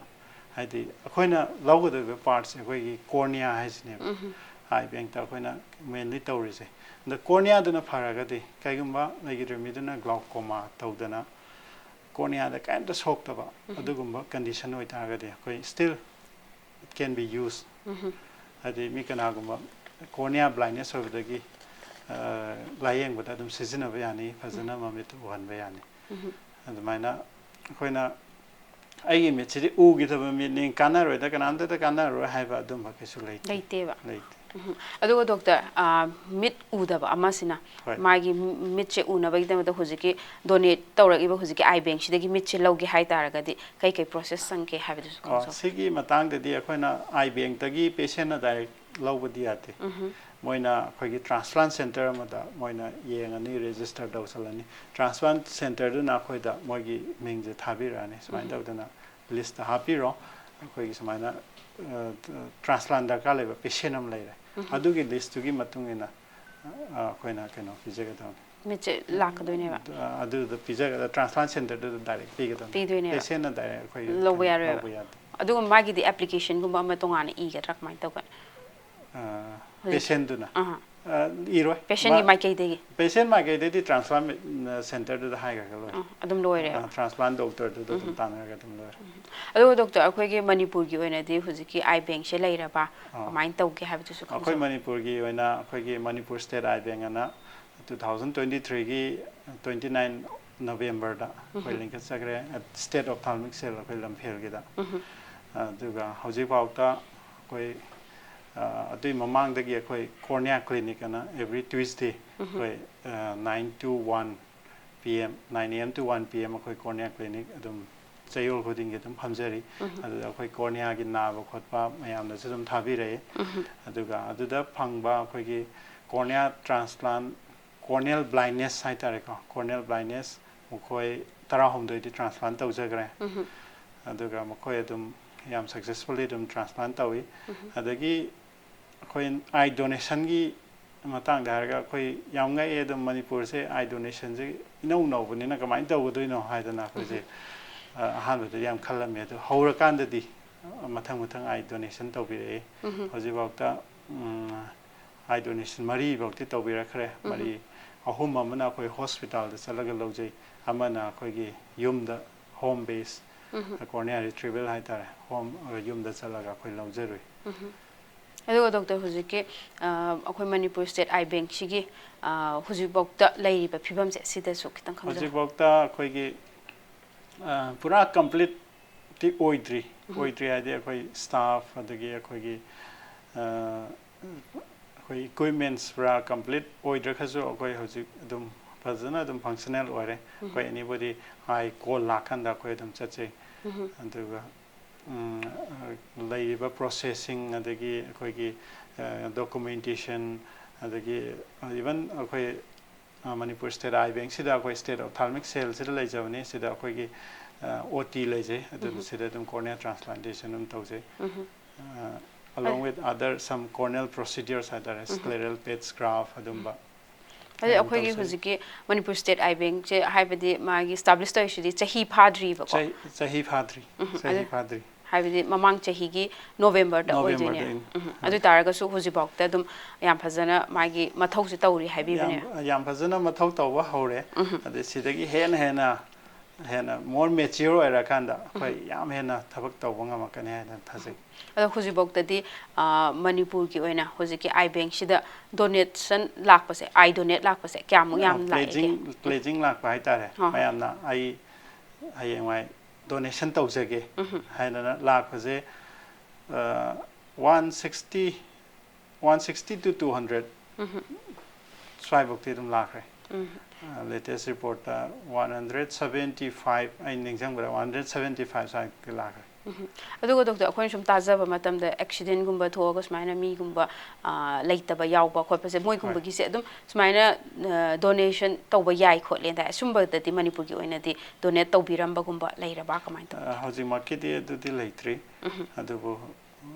ꯍꯥꯏꯗꯤ ꯑꯩꯈꯣꯏꯅ ꯂꯧꯒꯗꯧꯔꯤꯕ ꯄꯥꯔꯠꯁꯦ ꯑꯩꯈꯣꯏꯒꯤ ꯀꯣꯔꯅꯤꯌꯥ ꯍꯥꯏꯁꯤꯅꯦꯕ꯫ ꯑꯥꯏ ꯕꯦꯡꯇ ꯑꯩꯈꯣꯏꯅ ꯃꯦꯟꯂꯤ ꯇꯧꯔꯤꯁꯦ꯫ ꯑꯗ ꯀꯣꯔꯅꯤꯌꯥꯗꯨꯅ ꯐꯔꯒꯗꯤ, ꯀꯩꯒꯨꯝꯕ ꯂꯩꯈꯤꯗ꯭ꯔ ꯃꯤꯗꯨꯅ ꯒ꯭ꯂꯥꯎꯀꯣꯃꯥ ꯇꯧꯗꯅ ꯀꯣꯔꯅꯤꯌꯥꯗ ꯀꯔꯤꯝꯇ ꯁꯣꯛꯇꯕ ꯑꯗꯨꯒꯨꯝꯕ ꯀꯟꯗꯤꯁꯟ ꯑꯣꯏꯇꯥꯔꯒꯗꯤ, ꯑꯩꯈꯣꯏ still it can be used꯫ ꯍꯥꯏꯗꯤ ꯃꯤ ꯀꯅꯥꯒꯨꯝꯕ ꯀꯣꯔꯅꯤꯌꯥ ꯕ꯭ꯂꯥꯏꯟꯅꯦꯁ ꯑꯣꯏꯕꯗꯒꯤ, ꯑ, ꯂꯥꯏꯌꯦꯡꯕꯗ ꯑꯗꯨꯝ ꯁꯤꯖꯤꯟꯅꯕ ꯌꯥꯅꯤ, ꯐꯖꯅ ꯃꯃꯤꯠꯇꯨ ꯎꯍꯟꯕ ꯌꯥꯅꯤ꯫ ꯑꯗꯨꯃꯥꯏꯅ ꯑꯩꯈꯣꯏꯅ "ꯑꯩꯒꯤ ꯃꯤꯠꯁꯤꯗꯤ ꯎꯈꯤꯗꯕ ꯃꯤꯠꯅꯤ, ꯀꯥꯟꯅꯔꯣꯏꯗ, ꯀꯅꯥꯝꯇꯗ ꯀꯥꯟꯅꯔꯔꯣꯏ" ꯍꯥꯏꯕ ꯑꯗꯨꯝꯕ ꯀꯩꯁꯨ ꯂꯩꯇꯦ꯫ ꯂꯩꯇꯦꯕ꯫ ꯂꯩꯇꯦ꯫ ꯎꯝ꯫ ꯑꯗꯨꯒ ꯗꯣꯛꯇꯔ, ꯑ, ꯃꯤꯠ ꯎꯗꯕ ꯑꯃꯁꯤꯅ ꯍꯣꯏ꯫ ꯃꯥꯒꯤ ꯃꯤꯠꯁꯦ ꯎꯅꯕꯒꯤꯗꯃꯛꯇ ꯍꯧꯖꯤꯛꯀꯤ ꯗꯣꯅꯦꯠ ꯇꯧꯔꯛꯏꯕ ꯍꯧꯖꯤꯛꯀꯤ ꯑꯥꯏ ꯕꯦꯡꯁꯤꯗꯒꯤ ꯃꯤꯠꯁꯦ ꯂꯧꯒꯦ ꯍꯥꯏ ꯇꯥꯔꯒꯗꯤ ꯀꯩ ꯀꯩ ꯄ꯭ꯔꯣꯁꯦꯁ ꯆꯪꯒꯦ ꯍꯥꯏꯕꯗꯨꯁꯨ ꯑꯣ, ꯈꯪꯖꯧ꯫ ꯁꯤꯒꯤ ꯃꯇꯥꯡꯗꯗꯤ ꯑꯩꯈꯣꯏꯅ ꯑꯥꯏ ꯕꯦꯡꯇꯒꯤ ꯄꯦꯁꯦꯟꯅ ꯗꯥꯏꯔꯦꯛ ꯂꯧꯕꯗꯤ ꯌꯥꯗꯦ꯫ ꯃꯣꯏꯅ ꯑꯩꯈꯣꯏꯒꯤ ꯇ꯭ꯔꯥꯟꯁꯄ꯭ꯂꯥꯟ ꯁꯦꯟꯇꯔ ꯑꯃꯗ ꯃꯣꯏꯅ ꯌꯦꯡꯉꯅꯤ, ꯔꯦꯖꯤꯁꯇꯔ ꯇꯧꯁꯜꯂꯅꯤ꯫ ꯇ꯭ꯔꯥꯟꯁꯄ꯭ꯂꯥꯟ ꯁꯦꯟꯇꯔꯗꯨꯅ ꯑꯩꯈꯣꯏꯗ ꯃꯣꯏꯒꯤ ꯃꯤꯡꯁꯦ ꯊꯥꯕꯤꯔꯛꯑꯅꯤ, "ꯁꯨꯃꯥꯏꯅ ꯇꯧꯗꯅ ꯂꯤꯁꯇ ꯍꯥꯞꯄꯤꯔꯣ, ꯑꯩꯈꯣꯏꯒꯤ ꯁꯨꯃꯥꯏꯅ ꯇ꯭ꯔꯥꯟꯁꯄ꯭ꯂꯥꯟ ꯗꯔꯀꯥꯔ ꯂꯩꯕ ꯄꯦꯁꯦꯟ ꯑꯃ ꯂꯩꯔꯦ, ꯑꯗꯨꯒꯤ ꯂꯤꯁꯇꯨꯒꯤ ꯃꯇꯨꯡ ꯏꯟꯅ ꯑ, ꯑꯩꯈꯣꯏꯅ ꯀꯩꯅꯣ ꯄꯤꯖꯒꯗꯕꯅꯤ꯫ ꯃꯤꯠꯁꯦ ꯂꯥꯛꯀꯗꯣꯏꯅꯦꯕ꯫ ꯑ, ꯑꯗꯨꯗ ꯄꯤꯖꯒꯗ ꯇ꯭ꯔꯥꯟꯁꯄ꯭ꯂꯥꯟ ꯁꯦꯟꯇꯔꯗꯨꯗ ꯗꯥꯏꯔꯦꯛ ꯄꯤꯒꯗꯕꯅꯤ꯫ ꯄꯤꯗꯣꯏꯅꯦꯕ꯫ ꯄꯦꯁꯦꯟꯅ ꯗꯥꯏꯔꯦꯛ ꯑꯩꯈꯣꯏ ꯂꯧꯕ ꯀꯩꯅꯣ ꯌꯥꯔꯣꯏꯕ꯫ ꯂꯧꯕ ꯌꯥꯗꯦ꯫ ꯑꯗꯨꯒ ꯃꯥꯒꯤꯗꯤ ꯑꯦꯄ꯭ꯂꯤꯀꯦꯁꯟꯒꯨꯝꯕ ꯑꯃ ꯇꯣꯉꯥꯟꯅ ꯏꯒꯗ꯭ꯔꯥ, ꯀꯃꯥꯏꯅ ꯇꯧꯒꯅꯤ? ꯑ, ꯍꯧꯖꯤꯛ- ꯄꯦꯁꯦꯟꯗꯨꯅ ꯑꯍꯥ꯫ ꯑ, ꯏꯔꯣꯏ꯫ ꯄꯦꯁꯦꯟꯒꯤ ꯃꯥ- ꯃꯥꯏꯀꯩꯗꯒꯤ? ꯄꯦꯁꯦꯟ ꯃꯥꯏꯀꯩꯗꯩꯗꯤ ꯇ꯭ꯔꯥꯟꯁꯄ꯭ꯂꯥꯟ ꯁꯦꯟꯇꯔꯗꯨꯗ ꯍꯥꯏꯈ꯭ꯔꯒ ꯂꯣꯏꯔꯦ꯫ ꯑ, ꯑꯗꯨꯝ ꯂꯣꯏꯔꯦꯕ꯫ ꯑ, ꯇ꯭ꯔꯥꯟꯁꯄ꯭ꯂꯥꯟ ꯗꯣꯛꯇꯔꯗꯨꯗ ꯑꯗꯨꯝ ꯇꯥꯟꯅꯔꯒ ꯑꯗꯨꯝ ꯂꯣꯏꯔꯦ꯫ ꯑꯗꯨꯒ ꯗꯣꯛꯇꯔ, ꯑꯩꯈꯣꯏꯒꯤ ꯃꯅꯤꯄꯨꯔꯒꯤ ꯑꯣꯏꯅꯗꯤ ꯍꯧꯖꯤꯛꯀꯤ ꯑꯥꯏ ꯕꯦꯡꯁꯦ ꯂꯩꯔꯕ, ꯑꯥ꯫ ꯀꯃꯥꯏꯅ ꯇꯧꯒꯦ ꯍꯥꯏꯕꯗꯨꯁꯨ ꯑꯩꯈꯣꯏ ꯈꯪꯖꯧ꯫ ꯃꯅꯤꯄꯨꯔꯒꯤ ꯑꯣꯏꯅ ꯑꯩꯈꯣꯏꯒꯤ ꯃꯅꯤꯄꯨꯔ ꯁ꯭ꯇꯦꯠ ꯑꯥꯏ ꯕꯦꯡ ꯑꯅ ꯇꯨ ꯊꯥꯎꯖꯟ ꯇ꯭ꯋꯦꯟꯇꯤ ꯊ꯭ꯔꯤꯒꯤ ꯇ꯭ꯋꯦꯟꯇꯤ ꯅꯥꯏꯟ ꯅꯣꯕꯦꯝꯕꯔꯗ ꯑꯩꯈꯣꯏ ꯂꯤꯡꯈꯠꯆꯈ꯭ꯔꯦ, ꯁ꯭ꯇꯦꯠ ꯑꯣꯞꯊꯥꯜꯃꯤꯛ ꯁꯦꯜ ꯑꯩꯈꯣꯏ ꯂꯝꯐꯦꯜꯒꯤꯗ꯫ ꯑꯗꯨꯒ ꯍꯧꯖꯤꯛꯐꯥꯎꯗ ꯑꯩꯈꯣꯏ, ꯑ, ꯑꯗꯨꯒꯤ ꯃꯃꯥꯡꯗꯒꯤ ꯑꯩꯈꯣꯏ ꯀꯣꯔꯅꯤꯌꯥ ꯀ꯭ꯂꯤꯅꯤꯛ ꯑꯅ ꯑꯦꯕ꯭ꯔꯤ ꯇ꯭ꯌꯨꯁꯗꯦ ꯑꯩꯈꯣꯏ, ꯑ, nine to one P M, nine A M to one P M ꯑꯩꯈꯣꯏ ꯀꯣꯔꯅꯤꯌꯥ ꯀ꯭ꯂꯤꯅꯤꯛ ꯑꯗꯨꯝ ꯆꯌꯣꯜ ꯈꯨꯗꯤꯡꯒꯤ ꯑꯗꯨꯝ ꯐꯝꯖꯔꯤ꯫ ꯑꯗꯨꯗ ꯑꯩꯈꯣꯏ ꯀꯣꯔꯅꯤꯌꯥꯒꯤ ꯅꯥꯕ ꯈꯣꯠꯄ ꯃꯌꯥꯝꯅꯁꯨ ꯑꯗꯨꯝ ꯊꯥꯕꯤꯔꯛꯏ꯫ ꯑꯗꯨꯒ ꯑꯗꯨꯗ ꯐꯪꯕ ꯑꯩꯈꯣꯏꯒꯤ ꯀꯣꯔꯅꯤꯌꯥ ꯇ꯭ꯔꯥꯟꯁꯄ꯭ꯂꯥꯟ, ꯀꯣꯔꯅꯤꯌꯦꯜ ꯕ꯭ꯂꯥꯏꯟꯅꯦꯁ ꯍꯥꯏꯇꯥꯔꯦꯀꯣ, ꯀꯣꯔꯅꯤꯌꯦꯜ ꯕ꯭ꯂꯥꯏꯟꯅꯦꯁ ꯃꯈꯣꯏ ꯇꯔꯥꯍꯨꯝꯗꯣꯏꯗꯤ ꯇ꯭ꯔꯥꯟꯁꯄ꯭ꯂꯥꯟ ꯇꯧꯖꯈ꯭ꯔꯦ꯫ ꯑꯗꯨꯒ ꯃꯈꯣꯏ ꯑꯗꯨꯝ ꯌꯥꯝ ꯁꯛꯁꯦꯁꯐꯨꯜꯂꯤ ꯑꯗꯨꯝ ꯇ꯭ꯔꯥꯟꯁꯄ꯭ꯂꯥꯟ ꯇꯧꯏ꯫ ꯑꯗꯒꯤ ꯑꯩꯈꯣꯏ ꯑꯥꯏ ꯗꯣꯅꯦꯁꯟꯒꯤ ꯃꯇꯥꯡꯗ ꯍꯥꯏꯔꯒ, ꯑꯩꯈꯣꯏ ꯌꯥꯝ ꯉꯛꯑꯦ꯫ ꯑꯗꯨꯝ ꯃꯅꯤꯄꯨꯔꯁꯦ ꯑꯥꯏ ꯗꯣꯅꯦꯁꯟꯁꯦ ꯏꯅꯧ ꯅꯧꯕꯅꯤꯅ ꯀꯃꯥꯏꯅ ꯇꯧꯒꯗꯣꯏꯅꯣ ꯍꯥꯏꯗꯅ ꯑꯩꯈꯣꯏꯁꯦ, ꯑ, ꯑꯍꯥꯟꯕꯗꯗꯤ ꯌꯥꯝ ꯈꯜꯂꯝꯃꯦ꯫ ꯑꯗꯣ ꯍꯧꯔꯀꯥꯟꯗꯗꯤ, ꯑ, ꯃꯊꯪ ꯃꯊꯪ ꯑꯥꯏ ꯗꯣꯅꯦꯁꯟ ꯇꯧꯕꯤꯔꯛꯑꯦ꯫ ꯍꯧꯖꯤꯛꯐꯥꯎꯗ, ꯎꯝ, ꯑꯥꯏ ꯗꯣꯅꯦꯁꯟ ꯃꯔꯤꯐꯧꯗꯤ ꯇꯧꯕꯤꯔꯛꯈ꯭ꯔꯦ꯫ ꯃꯔꯤ, ꯑꯍꯨꯝ ꯑꯃꯅ ꯑꯩꯈꯣꯏ ꯍꯣꯁꯄꯤꯇꯥꯜꯗ ꯆꯠꯂꯒ ꯂꯧꯖꯩ, ꯑꯃꯅ ꯑꯩꯈꯣꯏꯒꯤ ꯌꯨꯝꯗ, ꯍꯣꯝ ꯕꯦꯁ ꯀꯣꯔꯅꯤꯌꯥ ꯔꯤꯇ꯭ꯔꯤꯕꯦꯜ ꯍꯥꯏꯇꯥꯔꯦ, ꯍꯣꯝ, ꯌꯨꯝꯗ ꯆꯠꯂꯒ ꯑꯩꯈꯣꯏ ꯂꯧꯖꯔꯨꯏ꯫ ꯑꯗꯨꯒ ꯗꯣꯛꯇꯔ, ꯍꯧꯖꯤꯛꯀꯤ, ꯑ, ꯑꯩꯈꯣꯏ ꯃꯅꯤꯄꯨꯔ ꯁ꯭ꯇꯦꯠ ꯑꯥꯏ ꯕꯦꯡꯁꯤꯒꯤ, ꯑ, ꯍꯧꯖꯤꯛꯐꯥꯎꯗ ꯂꯩꯔꯤꯕ ꯐꯤꯕꯝꯁꯦ, ꯁꯤꯗꯁꯨ ꯈꯤꯇꯪ ꯈꯪꯖꯔꯣ꯫ ꯍꯧꯖꯤꯛꯐꯥꯎꯗ ꯑꯩꯈꯣꯏꯒꯤ, ꯑ, ꯄꯨꯔꯥ ꯀꯝꯄ꯭ꯂꯤꯠꯇꯤ ꯑꯣꯏꯗ꯭ꯔꯤ꯫ ꯑꯣꯏꯗ꯭ꯔꯤ ꯍꯥꯏꯗꯤ, ꯑꯩꯈꯣꯏ ꯁ꯭ꯇꯥꯐ, ꯑꯗꯒꯤ ꯑꯩꯈꯣꯏꯒꯤ, ꯑ, ꯑꯩꯈꯣꯏ ꯏꯀ꯭ꯋꯤꯞꯃꯦꯟꯁ ꯄꯨꯔꯥ ꯀꯝꯄ꯭ꯂꯤꯠ ꯑꯣꯏꯗ꯭ꯔꯒꯁꯨ, ꯑꯩꯈꯣꯏ ꯍꯧꯖꯤꯛ ꯑꯗꯨꯝ ꯐꯖꯅ ꯑꯗꯨꯝ ꯐꯪꯁꯅꯦꯜ ꯑꯣꯏꯔꯦ꯫ ꯑꯩꯈꯣꯏ ꯑꯦꯅꯤꯕꯣꯗꯤ ꯑꯥꯏ ꯀꯣꯜ ꯂꯥꯛꯀꯥꯟꯗ ꯑꯩꯈꯣꯏ ꯑꯗꯨꯝ ꯆꯠꯆꯩ꯫ ꯑꯗꯨꯒ, ꯎꯝ, ꯂꯩꯔꯤꯕ ꯄ꯭ꯔꯣꯁꯦꯁꯁꯤꯡ, ꯑꯗꯒꯤ ꯑꯩꯈꯣꯏꯒꯤ, ꯑ, ꯗꯣꯀꯨꯃꯦꯟꯇꯦꯁꯟ, ꯑꯗꯒꯤ ꯏꯚꯟ ꯑꯩꯈꯣꯏ, ꯑ, ꯃꯅꯤꯄꯨꯔ ꯁ꯭ꯇꯦꯠ ꯑꯥꯏ ꯕꯦꯡꯁꯤꯗ ꯑꯩꯈꯣꯏ ꯁ꯭ꯇꯦꯠ ꯑꯣꯞꯊꯥꯜꯃꯤꯛ ꯁꯦꯜꯁꯤꯗ ꯂꯩꯖꯕꯅꯤ꯫ ꯁꯤꯗ ꯑꯩꯈꯣꯏꯒꯤ, ꯑꯣ ꯇꯤ ꯂꯩꯖꯩ, ꯑꯗꯨꯅ ꯁꯤꯗ ꯑꯗꯨꯝ corneal transplantation ꯑꯗꯨꯝ ꯇꯧꯖꯩ, along with other some corneal procedures ꯍꯥꯏꯇꯥꯔꯦ, scleral patch graft ꯑꯗꯨꯝꯕ꯫ ꯑꯗꯨ ꯑꯩꯈꯣꯏꯒꯤ ꯍꯧꯖꯤꯛꯀꯤ ꯃꯅꯤꯄꯨꯔ ꯁ꯭ꯇꯦꯠ ꯑꯥꯏ ꯕꯦꯡꯁꯦ ꯍꯥꯏꯕꯗꯤ ꯃꯥꯒꯤ ꯏꯁꯇꯥꯕ꯭ꯂꯤꯁ ꯇꯧꯔꯤꯁꯤꯗꯤ ꯆꯍꯤ ꯐꯥꯗ꯭ꯔꯤꯕꯀꯣ? ꯆꯍꯤ ꯐꯥꯗ꯭ꯔꯤ꯫ ꯆꯍꯤ ꯐꯥꯗ꯭ꯔꯤ꯫ ꯍꯥꯏꯕꯗꯤ ꯃꯃꯥꯡ ꯆꯍꯤꯒꯤ ꯅꯣꯕꯦꯝꯕꯔꯗ ꯑꯣꯏꯗꯣꯏꯅꯦ꯫ ꯎꯝ꯫ ꯑꯗꯨ ꯑꯣꯏ ꯇꯥꯔꯒꯁꯨ ꯍꯧꯖꯤꯛꯐꯥꯎꯗ ꯑꯗꯨꯝ ꯌꯥꯝ ꯐꯖꯅ ꯃꯥꯒꯤ ꯃꯊꯧꯁꯦ ꯇꯧꯔꯤ ꯍꯥꯏꯕꯤꯕꯅꯦ꯫ ꯌꯥꯝ ꯐꯖꯅ ꯃꯊꯧ ꯇꯧꯕ ꯍꯧꯔꯦ꯫ ꯑꯗꯩ ꯁꯤꯗꯒꯤ ꯍꯦꯟꯅ ꯍꯦꯟꯅ ꯍꯦꯟꯅ more mature ꯑꯣꯏꯔꯀꯥꯟꯗ ꯑꯩꯈꯣꯏ ꯌꯥꯝ ꯍꯦꯟꯅ ꯊꯕꯛ ꯇꯧꯕ ꯉꯝꯃꯛꯀꯅꯤ ꯍꯥꯏꯅ ꯊꯥꯖꯩ꯫ ꯑꯗꯣ ꯍꯧꯖꯤꯛꯐꯥꯎꯗꯗꯤ ꯃꯅꯤꯄꯨꯔꯒꯤ ꯑꯣꯏꯅ ꯍꯧꯖꯤꯛꯀꯤ ꯑꯥꯏ ꯕꯦꯡꯁꯤꯗ ꯗꯣꯅꯦꯁꯟ ꯂꯥꯛꯄꯁꯦ, ꯑꯥꯏ ꯗꯣꯅꯦꯠ ꯂꯥꯛꯄꯁꯦ ꯀꯌꯥꯃꯨꯛ ꯌꯥꯝ ꯂꯥꯛꯑꯦ? ꯄ꯭ꯂꯦꯖꯤꯡ ꯂꯥꯛꯄ ꯍꯥꯏꯇꯥꯔꯦ꯫ ꯃꯌꯥꯝꯅ ꯑꯩ ꯍꯌꯦꯡꯋꯥꯏ ꯗꯣꯅꯦꯁꯟ ꯇꯧꯖꯒꯦ ꯍꯥꯏꯗꯅ ꯂꯥꯛꯄꯁꯦ one sixty, one sixty to two hundred ꯁ꯭ꯋꯥꯏꯐꯥꯎꯇꯤ ꯑꯗꯨꯝ ꯂꯥꯛꯈ꯭ꯔꯦ꯫ Latest report ꯇ one hundred seventy five, ꯑꯩꯅ ꯅꯤꯡꯁꯤꯡꯕꯗ one hundred seventy five ꯁ꯭ꯋꯥꯏꯃꯨꯛꯇꯤ ꯂꯥꯛꯈ꯭ꯔꯦ꯫ ꯑꯗꯨꯒ ꯗꯣꯛꯇꯔ, ꯑꯩꯈꯣꯏꯅ ꯁꯨꯝ ꯇꯥꯖꯕ ꯃꯇꯝꯗ ꯑꯦꯛꯁꯤꯗꯦꯟꯒꯨꯝꯕ ꯊꯣꯛꯑꯒ ꯁꯨꯃꯥꯏꯅ ꯃꯤꯒꯨꯝꯕ ꯂꯩꯇꯕ ꯌꯥꯎꯕ ꯈꯣꯠꯄꯁꯦ, ꯃꯣꯏꯒꯨꯝꯕꯒꯤꯁꯦ ꯑꯗꯨꯝ ꯁꯨꯃꯥꯏꯅ ꯗꯣꯅꯦꯁꯟ ꯇꯧꯕ ꯌꯥꯏ ꯈꯣꯠꯂꯦ ꯍꯥꯏ, ꯑꯁꯨꯝꯕꯗꯗꯤ ꯃꯅꯤꯄꯨꯔꯒꯤ ꯑꯣꯏꯅꯗꯤ ꯗꯣꯅꯦꯠ ꯇꯧꯕꯤꯔꯝꯕꯒꯨꯝꯕ ꯂꯩꯔꯕ, ꯀꯃꯥꯏꯅ ꯇꯧꯒꯦ? ꯍꯧꯖꯤꯛꯃꯛꯀꯤꯗꯤ ꯑꯗꯨꯗꯤ ꯂꯩꯇ꯭ꯔꯤ꯫ ꯑꯗꯨꯕꯨ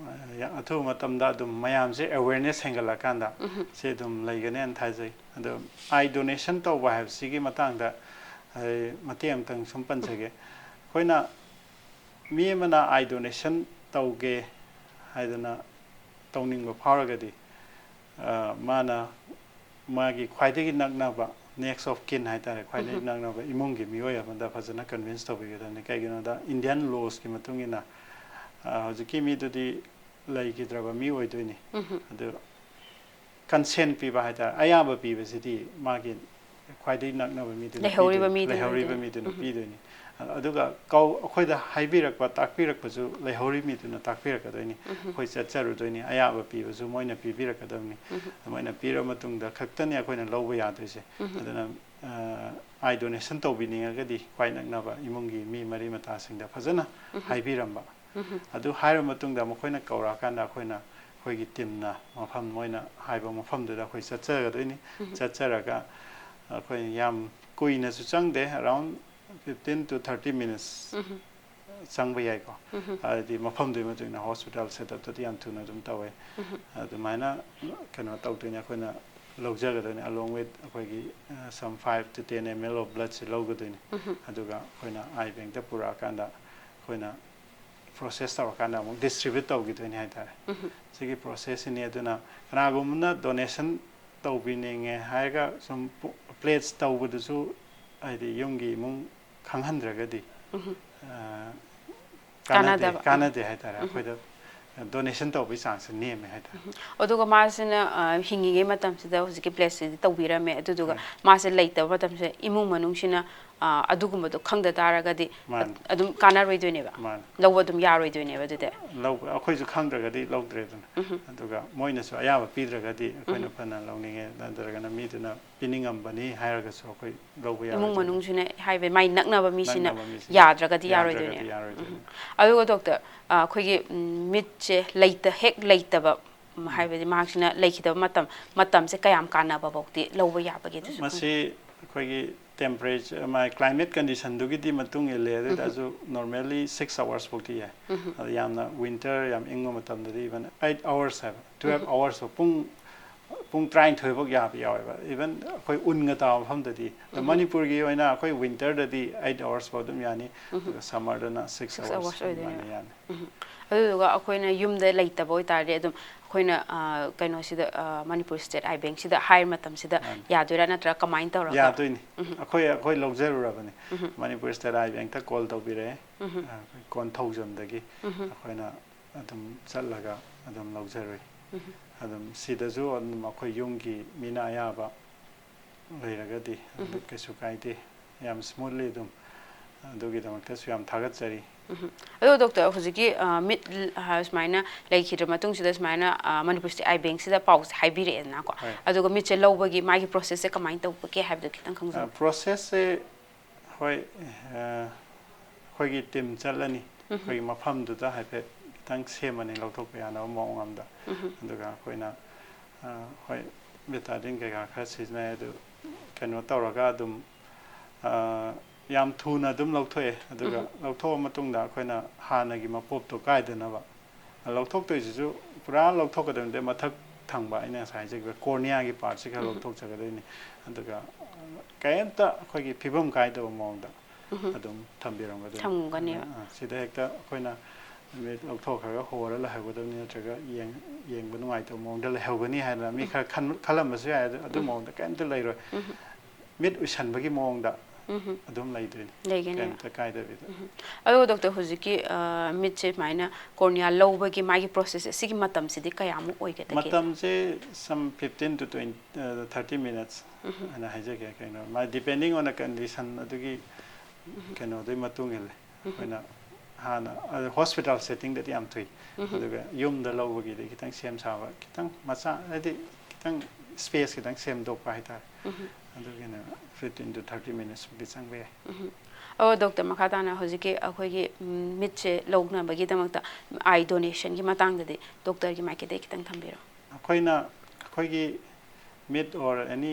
ꯑꯊꯨꯕ ꯃꯇꯝꯗ ꯑꯗꯨꯝ ꯃꯌꯥꯝꯁꯦ ꯑꯦꯋꯦꯔꯅꯦꯁ ꯍꯦꯟꯒꯠꯂꯛꯀꯥꯟꯗ ꯁꯤ ꯑꯗꯨꯝ ꯂꯩꯒꯅꯦꯅ ꯊꯥꯖꯩ꯫ ꯑꯗꯣ ꯑꯥꯏ ꯗꯣꯅꯦꯁꯟ ꯇꯧꯕ ꯍꯥꯏꯕꯁꯤꯒꯤ ꯃꯇꯥꯡꯗ ꯑꯩ ꯃꯇꯦꯛ ꯑꯃꯇꯪ ꯁꯨꯝ ꯄꯟꯖꯒꯦ꯫ ꯑꯩꯈꯣꯏꯅ ꯃꯤ ꯑꯃꯅ ꯑꯥꯏ ꯗꯣꯅꯦꯁꯟ ꯇꯧꯒꯦ ꯍꯥꯏꯗꯅ ꯇꯧꯅꯤꯡꯕ ꯐꯥꯎꯔꯒꯗꯤ, ꯃꯥꯅ ꯃꯥꯒꯤ ꯈ꯭ꯋꯥꯏꯗꯒꯤ ꯅꯛꯅꯕ next of kin ꯍꯥꯏꯇꯥꯔꯦ, ꯈ꯭ꯋꯥꯏꯗꯒꯤ ꯅꯛꯅꯕ ꯏꯃꯨꯡꯒꯤ ꯃꯤꯑꯣꯏ ꯑꯃꯗ ꯐꯖꯅ ꯀꯟꯚꯤꯟꯁ ꯇꯧꯕꯤꯒꯗꯕꯅꯤ꯫ ꯀꯩꯒꯤꯅꯣꯗ ꯏꯟꯗꯤꯌꯥꯟ ꯂꯣꯁꯀꯤ ꯃꯇꯨꯡ ꯏꯟꯅ ꯍꯧꯖꯤꯛꯀꯤ ꯃꯤꯗꯨꯗꯤ ꯂꯩꯈꯤꯗ꯭ꯔꯕ ꯃꯤ ꯑꯣꯏꯗꯣꯏꯅꯤ꯫ ꯑꯗꯨ ꯀꯟꯁꯦꯟ ꯄꯤꯕ ꯍꯥꯏꯇꯥꯔꯦ, ꯑꯌꯥꯕ ꯄꯤꯕꯁꯤꯗꯤ ꯃꯥꯒꯤ ꯈ꯭ꯋꯥꯏꯗꯒꯤ ꯅꯛꯅꯕ ꯃꯤꯗꯨꯅ ꯂꯩꯍꯧꯔꯤꯕ ꯄꯤꯗꯣꯏꯅꯤ꯫ ꯃꯤꯗꯨꯅ ꯂꯩꯍꯧꯔꯤꯕ ꯄꯤꯗꯣꯏꯅꯤ꯫ ꯃꯤꯗꯨꯅ ꯎꯝ꯫ ꯄꯤꯗꯣꯏꯅꯤ꯫ ꯑꯗꯨꯒ ꯀꯧ-, ꯑꯩꯈꯣꯏꯗ ꯍꯥꯏꯕꯤꯔꯛꯄ, ꯇꯥꯛꯄꯤꯔꯛꯄꯁꯨ ꯂꯩꯍꯧꯔꯤ ꯃꯤꯗꯨꯅ ꯇꯥꯛꯄꯤꯔꯛꯀꯗꯣꯏꯅꯤ꯫ ꯎꯝ꯫ ꯑꯩꯈꯣꯏ ꯆꯠꯆꯔꯨꯗꯣꯏꯅꯤ, ꯑꯌꯥꯕ ꯄꯤꯕꯁꯨ ꯃꯣꯏꯅ ꯄꯤꯕꯤꯔꯛꯀꯗꯕꯅꯤ꯫ ꯎꯝ꯫ ꯃꯣꯏꯅ ꯄꯤꯔꯕ ꯃꯇꯨꯡꯗ ꯈꯛꯇꯅꯤ ꯑꯩꯈꯣꯏꯅ ꯂꯧꯕ ꯌꯥꯗꯣꯏꯁꯦ꯫ ꯎꯝ꯫ ꯑꯗꯨꯅ, ꯑ, ꯑꯥꯏ ꯗꯣꯅꯦꯁꯟ ꯇꯧꯕꯤꯅꯤꯡꯉꯒꯗꯤ ꯈ꯭ꯋꯥꯏ ꯅꯛꯅꯕ ꯏꯃꯨꯡꯒꯤ ꯃꯤ ꯃꯔꯤ ꯃꯇꯥꯁꯤꯡꯗ ꯐꯖꯅ ꯎꯝ꯫ ꯍꯥꯏꯕꯤꯔꯝꯕ꯫ ꯎꯝ꯫ ꯑꯗꯨ ꯍꯥꯏꯔꯕ ꯃꯇꯨꯡꯗ ꯃꯈꯣꯏꯅ ꯀꯧꯔꯛꯑꯀꯥꯟꯗ ꯑꯩꯈꯣꯏꯅ, ꯑꯩꯈꯣꯏꯒꯤ ꯇꯤꯝꯅ ꯃꯐꯝ, ꯃꯣꯏꯅ ꯍꯥꯏꯕ ꯃꯐꯝꯗꯨꯗ ꯑꯩꯈꯣꯏ ꯆꯠꯆꯒꯗꯣꯏꯅꯤ꯫ ꯎꯝ꯫ ꯆꯠꯆꯔꯒ ꯑꯩꯈꯣꯏ ꯌꯥꯝ ꯀꯨꯏꯅꯁꯨ ꯆꯪꯗꯦ, around Fifteen to thirty minutes ꯆꯪꯕ ꯌꯥꯏꯀꯣ꯫ ꯍꯥꯏꯗꯤ ꯃꯐꯝꯗꯨꯒꯤ ꯃꯇꯨꯡ ꯏꯟꯅ hospital setup ꯇꯗꯤ ꯌꯥꯝ ꯊꯨꯅ ꯑꯗꯨꯝ ꯇꯧꯋꯦ꯫ ꯑꯗꯨꯃꯥꯏꯅ ꯀꯩꯅꯣ ꯇꯧꯗꯣꯏꯅꯦ ꯑꯩꯈꯣꯏꯅ, ꯂꯧꯖꯒꯗꯣꯏꯅꯦ along with ꯑꯩꯈꯣꯏꯒꯤ some five to ten ml of blood ꯁꯦ ꯂꯧꯒꯗꯣꯏꯅꯦ꯫ ꯑꯗꯨꯒ ꯑꯩꯈꯣꯏꯅ I bank ꯇ ꯄꯨꯔꯛꯑꯀꯥꯟꯗ ꯑꯩꯈꯣꯏꯅ process ꯇꯧꯔꯀꯥꯟꯗ ꯑꯃꯨꯛ distribute ꯇꯧꯈꯤꯗꯣꯏꯅꯦ ꯍꯥꯏꯇꯥꯔꯦ꯫ ꯁꯤꯒꯤ process ꯁꯤꯅꯤ꯫ ꯑꯗꯨꯅ ꯀꯅꯥꯒꯨꯝꯕꯅ donation ꯇꯧꯕꯤꯅꯤꯡꯉꯦ ꯍꯥꯏꯔꯒ ꯁꯨꯝ pledge ꯇꯧꯕꯗꯨꯁꯨ ꯍꯥꯏꯗꯤ ꯌꯨꯝꯒꯤ ꯏꯃꯨꯡ ꯈꯪꯍꯟꯗ꯭ꯔꯒꯗꯤ ꯑ, ꯀꯥꯟꯅꯗꯦ, ꯀꯥꯟꯅꯗꯕ꯫ ꯀꯥꯟꯅꯗꯦ ꯍꯥꯏꯇꯥꯔꯦ꯫ ꯑꯩꯈꯣꯏꯗ donation ꯇꯧꯕꯒꯤ ꯆꯥꯡꯁꯦ ꯅꯦꯝꯃꯦ ꯍꯥꯏꯇꯥꯔꯦ꯫ ꯑꯗꯨꯒ ꯃꯥꯁꯤꯅ ꯑ, ꯍꯤꯡꯉꯤꯉꯩ ꯃꯇꯝꯁꯤꯗ ꯍꯧꯖꯤꯛꯀꯤ pledge ꯁꯤꯗꯤ ꯇꯧꯕꯤꯔꯝꯃꯦ, ꯑꯗꯨꯗꯨꯒ ꯃꯥꯁꯦ ꯂꯩꯇꯕ ꯃꯇꯝꯁꯤꯗ ꯏꯃꯨꯡ ꯃꯅꯨꯡꯁꯤꯅ ꯑ, ꯑꯗꯨꯒꯨꯝꯕꯗꯣ ꯈꯪꯗ ꯇꯥꯔꯒꯗꯤ ꯃꯥꯅꯤ꯫ ꯑꯗꯨꯝ ꯀꯥꯟꯅꯔꯣꯏꯗꯣꯏꯅꯦꯕ꯫ ꯃꯥꯅꯤ꯫ ꯂꯧꯕ ꯑꯗꯨꯝ ꯌꯥꯔꯣꯏꯗꯣꯏꯅꯦꯕ ꯑꯗꯨꯗꯤ꯫ ꯂꯧꯕ ꯑꯩꯈꯣꯏꯁꯨ ꯈꯪꯗ꯭ꯔꯒꯗꯤ ꯂꯧꯗ꯭ꯔꯦꯗꯅ꯫ ꯑꯗꯨꯒ ꯃꯣꯏꯅꯁꯨ ꯑꯌꯥꯕ ꯄꯤꯗ꯭ꯔꯒꯗꯤ ꯑꯩꯈꯣꯏꯅ ꯐꯅ ꯂꯧꯅꯤꯡꯉꯦ, ꯅꯠꯇ꯭ꯔꯒꯅ ꯃꯤꯗꯨꯅ ꯄꯤꯅꯤꯡꯉꯝꯕꯅꯤ ꯍꯥꯏꯔꯒꯁꯨ ꯑꯩꯈꯣꯏ ꯂꯧꯕ ꯌꯥꯔꯣꯏꯗꯣꯏꯅꯦ꯫ ꯏꯃꯨꯡ ꯃꯅꯨꯡꯁꯤꯅ ꯍꯥꯏꯕꯗꯤ ꯃꯥꯏ ꯅꯛꯅꯕ ꯃꯤꯁꯤꯅ ꯅꯛꯅꯕ ꯃꯤꯁꯤꯅ ꯌꯥꯗ꯭ꯔꯒꯗꯤ ꯌꯥꯗ꯭ꯔꯒꯗꯤ ꯌꯥꯔꯣꯏꯗꯣꯏꯅꯦ꯫ ꯌꯥꯔꯣꯏꯗꯣꯏꯅꯦ꯫ ꯑꯗꯨꯒ doctor, ꯑ, ꯑꯩꯈꯣꯏꯒꯤ ꯎꯝ, ꯃꯤꯠꯁꯦ ꯂꯩꯇ ꯍꯦꯛ ꯂꯩꯇꯕ ꯎꯝ, ꯍꯥꯏꯕꯗꯤ ꯃꯍꯥꯛꯁꯤꯅ ꯂꯩꯈꯤꯗꯕ ꯃꯇꯝ, ꯃꯇꯝꯁꯦ ꯀꯌꯥꯝ ꯀꯥꯟꯅꯕ ꯐꯥꯎꯗꯤ ꯂꯧꯕ ꯌꯥꯕꯒꯦ ꯑꯗꯨꯁꯨ? ꯃꯁꯤ ꯑꯩꯈꯣꯏꯒꯤ temperature, ꯃꯥꯒꯤ climate condition ꯗꯨꯒꯤꯗꯤ ꯃꯇꯨꯡ ꯏꯜꯂꯦ꯫ ꯑꯗꯨ ꯑꯣꯏ ꯇꯥꯔꯁꯨ normally six hours ꯐꯥꯎꯗꯤ ꯌꯥꯏ꯫ ꯑꯗ ꯌꯥꯝꯅ winter ꯌꯥꯝ ꯏꯪꯕ ꯃꯇꯝꯗꯗꯤ even eight hours ꯍꯥꯏꯕ, twelve hours ꯐꯥꯎ, ꯄꯨꯡ ꯄꯨꯡ ꯇꯔꯥꯅꯤꯊꯣꯏ ꯐꯥꯎ ꯌꯥꯕ ꯌꯥꯎꯋꯦꯕ꯫ Even ꯑꯩꯈꯣꯏ ꯎꯟꯒ ꯇꯥꯕ ꯃꯐꯝꯗꯗꯤ꯫ ꯑꯗ ꯃꯅꯤꯄꯨꯔꯒꯤ ꯑꯣꯏꯅ ꯑꯩꯈꯣꯏ winter ꯗꯗꯤ eight hours ꯐꯥꯎ ꯑꯗꯨꯝ ꯌꯥꯅꯤ꯫ ꯑꯗꯨꯒ summer ꯗꯅ six hours ꯑꯣꯏꯗꯣꯏꯅꯦꯕ꯫ ꯑꯗꯨꯃꯥꯏꯅ ꯌꯥꯅꯤ꯫ ꯎꯝ꯫ ꯑꯗꯨꯗꯨꯒ ꯑꯩꯈꯣꯏꯅ ꯌꯨꯝꯗ ꯂꯩꯇꯕ ꯑꯣꯏꯇꯥꯔꯗꯤ ꯑꯗꯨꯝ ꯑꯩꯈꯣꯏꯅ, ꯑ, ꯀꯩꯅꯣꯁꯤꯗ, ꯑ, ꯃꯅꯤꯄꯨꯔ ꯁ꯭ꯇꯦꯠ ꯑꯥꯏ ꯕꯦꯡꯁꯤꯗ ꯍꯥꯏꯕ ꯃꯇꯝꯁꯤꯗ ꯃꯥꯅꯤ꯫ ꯌꯥꯗꯣꯏꯔꯥ, ꯅꯠꯇ꯭ꯔꯒ ꯀꯃꯥꯏꯅ ꯇꯧꯔꯒ? ꯌꯥꯗꯣꯏꯅꯤ꯫ ꯑꯩꯈꯣꯏ, ꯑꯩꯈꯣꯏ ꯂꯧꯖꯔꯨꯔꯕꯅꯤ꯫ ꯃꯅꯤꯄꯨꯔ ꯁ꯭ꯇꯦꯠ ꯑꯥꯏ ꯕꯦꯡꯇ call ꯇꯧꯕꯤꯔꯛꯑꯦ꯫ ꯑ, ꯀꯣꯟꯊꯧꯖꯝꯗꯒꯤ ꯑꯩꯈꯣꯏꯅ ꯑꯗꯨꯝ ꯆꯠꯂꯒ ꯑꯗꯨꯝ ꯂꯧꯖꯔꯨꯏ꯫ ꯑꯗꯨꯝ ꯁꯤꯗꯁꯨ ꯑꯗꯨꯝ ꯑꯩꯈꯣꯏ ꯌꯨꯝꯒꯤ ꯃꯤꯅ ꯑꯌꯥꯕ ꯂꯩꯔꯒꯗꯤ ꯑꯗꯨꯝ ꯀꯩꯁꯨ ꯀꯥꯏꯗꯦ꯫ ꯌꯥꯝ smoothly ꯑꯗꯨꯝ, ꯑꯗꯨꯒꯤꯗꯃꯛꯇꯁꯨ ꯌꯥꯝ ꯊꯥꯒꯠꯆꯔꯤ꯫ ꯎꯝ꯫ ꯑꯗꯣ doctor, ꯍꯧꯖꯤꯛꯀꯤ, ꯑ, ꯃꯤꯠ ꯁꯨꯃꯥꯏꯅ ꯂꯩꯈꯤꯗ꯭ꯔ ꯃꯇꯨꯡꯁꯤꯗ ꯁꯨꯃꯥꯏꯅ, ꯑ, ꯃꯅꯤꯄꯨꯔ ꯁ꯭ꯇꯦꯠ ꯑꯥꯏ ꯕꯦꯡꯁꯤꯗ ꯄꯥꯎꯁꯦ ꯍꯥꯏꯕꯤꯔꯛꯑꯦꯗꯅꯀꯣ꯫ ꯍꯣꯏ꯫ ꯑꯗꯨꯒ ꯃꯤꯠꯁꯦ ꯂꯧꯕꯒꯤ ꯃꯥꯒꯤ process ꯁꯦ ꯀꯃꯥꯏꯅ ꯇꯧꯕꯒꯦ ꯍꯥꯏꯕꯗꯣ ꯈꯤꯇꯪ ꯈꯪꯖꯕ꯫ ꯑ, process ꯁꯦ, ꯍꯣꯏ, ꯑ, ꯑꯩꯈꯣꯏꯒꯤ team ꯆꯠꯂꯅꯤ꯫ ꯑꯩꯈꯣꯏꯒꯤ ꯃꯐꯝꯗꯨꯗ ꯍꯥꯏꯐꯦꯠ ꯈꯤꯇꯪ ꯁꯦꯝꯃꯅꯤ, ꯂꯧꯊꯣꯛꯄ ꯌꯥꯅꯕ ꯃꯑꯣꯡ ꯑꯃꯗ꯫ ꯑꯗꯨꯒ ꯑꯩꯈꯣꯏꯅ, ꯑ, ꯍꯣꯏ, betadine ꯀꯩꯀꯥ ꯈꯔ ꯁꯤꯖꯤꯟꯅꯩ꯫ ꯑꯗꯨ ꯀꯩꯅꯣ ꯇꯧꯔꯒ ꯑꯗꯨꯝ, ꯑ, ꯌꯥꯝ ꯊꯨꯅ ꯑꯗꯨꯝ ꯂꯧꯊꯣꯛꯑꯦ꯫ ꯑꯗꯨꯒ ꯎꯝ꯫ ꯂꯧꯊꯣꯛꯑ ꯃꯇꯨꯡꯗ ꯑꯩꯈꯣꯏꯅ ꯍꯥꯟꯅꯒꯤ ꯃꯄꯣꯞꯇꯣ ꯀꯥꯏꯗꯅꯕ, ꯂꯧꯊꯣꯛꯇꯣꯏꯁꯤꯁꯨ ꯄꯨꯔꯥ ꯂꯧꯊꯣꯛꯀꯗꯕ ꯅꯠꯇꯦ, ꯃꯊꯛ ꯊꯪꯕ ꯑꯩꯅ ꯉꯁꯥꯏ ꯍꯥꯏꯖꯈꯤꯕ ꯀꯣꯔꯅꯤꯌꯥꯒꯤ ꯄꯥꯔꯠꯁꯤ ꯈꯔ ꯎꯝ꯫ ꯂꯧꯊꯣꯛꯆꯒꯗꯣꯏꯅꯤ꯫ ꯑꯗꯨꯒ ꯀꯩꯝꯇ ꯑꯩꯈꯣꯏꯒꯤ ꯐꯤꯕꯝ ꯀꯥꯏꯗꯕ ꯃꯑꯣꯡꯗ ꯎꯝ꯫ ꯑꯗꯨꯝ ꯊꯝꯕꯤꯔꯝꯒꯗꯣꯏꯅꯤ꯫ ꯊꯝꯒꯅꯦꯕ꯫ ꯑ, ꯁꯤꯗ ꯍꯦꯛꯇ ꯑꯩꯈꯣꯏꯅ ꯃꯤꯠ ꯂꯧꯊꯣꯛꯈ꯭ꯔꯒ ꯍꯣꯔ ꯂꯩꯍꯧꯒꯗꯕꯅꯤ, ꯅꯠꯇ꯭ꯔꯒ ꯌꯦꯡ-, ꯌꯦꯡꯕ ꯅꯨꯡꯉꯥꯏꯇꯕ ꯃꯑꯣꯡꯗ ꯂꯩꯍꯧꯒꯅꯤ ꯍꯥꯏꯗꯅ ꯃꯤ ꯎꯝ꯫ ꯈꯔ ꯈꯟ-, ꯈꯜꯂꯝꯕꯁꯨ ꯌꯥꯏ꯫ ꯑꯗꯨ, ꯑꯗꯨ ꯎꯝ꯫ ꯃꯑꯣꯡꯗ ꯀꯩꯝꯇ ꯂꯩꯔꯣꯏ꯫ ꯎꯝ꯫ ꯃꯤꯠ ꯎꯏꯁꯟꯕꯒꯤ ꯃꯑꯣꯡꯗ ꯎꯝ꯫ ꯑꯗꯨꯝ ꯂꯩꯗꯣꯏꯅꯤ꯫ ꯂꯩꯒꯅꯤ꯫ ꯀꯩꯝꯇ ꯀꯥꯏꯗꯕꯤꯗ꯫ ꯎꯝ꯫ ꯑꯗꯨꯒ ꯗꯣꯛꯇꯔ, ꯍꯧꯖꯤꯛꯀꯤ, ꯑ, ꯃꯤꯠꯁꯦ ꯁꯨꯃꯥꯏꯅ ꯀꯣꯔꯅꯤꯌꯥ ꯂꯧꯕꯒꯤ ꯃꯥꯒꯤ ꯄ꯭ꯔꯣꯁꯦꯁꯁꯦ, ꯁꯤꯒꯤ ꯃꯇꯝꯁꯤꯗꯤ ꯀꯌꯥꯃꯨꯛ ꯑꯣꯏꯒꯗꯒꯦ? ꯃꯇꯝꯁꯦ some fifteen to twenty, ꯑ, thirty minutes ꯎꯝ꯫ ꯍꯥꯏꯅ ꯍꯥꯏꯖꯒꯦ꯫ ꯀꯩꯅꯣ, ꯃꯥ depending on the condition ꯑꯗꯨꯒꯤ ꯎꯝ꯫ ꯀꯩꯅꯣꯗꯨꯒꯤ ꯃꯇꯨꯡ ꯏꯜꯂꯦ꯫ ꯎꯝ꯫ ꯑꯩꯈꯣꯏꯅ ꯍꯥꯟꯅ, ꯑ, ꯍꯣꯁꯄꯤꯇꯥꯜ ꯁꯦꯠꯇꯤꯡꯗꯗꯤ ꯌꯥꯝ ꯊꯨꯏ꯫ ꯎꯝ꯫ ꯑꯗꯨꯒ ꯌꯨꯝꯗ ꯂꯧꯕꯒꯤꯗꯤ ꯈꯤꯇꯪ ꯁꯦꯝ ꯁꯥꯕ, ꯈꯤꯇꯪ ꯃꯆꯥ, ꯍꯥꯏꯗꯤ ꯈꯤꯇꯪ ꯁ꯭ꯄꯦꯁ ꯈꯤꯇꯪ ꯁꯦꯝꯗꯣꯛꯄ ꯍꯥꯏꯇꯥꯔꯦ꯫ ꯎꯝ꯫ ꯑꯗꯨꯒꯤꯅ fifteen to thirty minutes ꯃꯨꯛꯇꯤ ꯆꯪꯕ ꯌꯥꯏ꯫ ꯎꯝ꯫ ꯑꯣ, ꯗꯣꯛꯇꯔ, ꯃꯈꯥ ꯇꯥꯅ ꯍꯧꯖꯤꯛꯀꯤ ꯑꯩꯈꯣꯏꯒꯤ, ꯎꯝ, ꯃꯤꯠꯁꯦ ꯂꯧꯅꯕꯒꯤꯗꯃꯛꯇ ꯑꯥꯏ ꯗꯣꯅꯦꯁꯟꯒꯤ ꯃꯇꯥꯡꯗꯗꯤ ꯗꯣꯛꯇꯔꯒꯤ ꯃꯥꯏꯀꯩꯗꯒꯤ ꯈꯤꯇꯪ ꯊꯝꯕꯤꯔꯣ꯫ ꯑꯩꯈꯣꯏꯅ, ꯑꯩꯈꯣꯏꯒꯤ ꯃꯤꯠ or any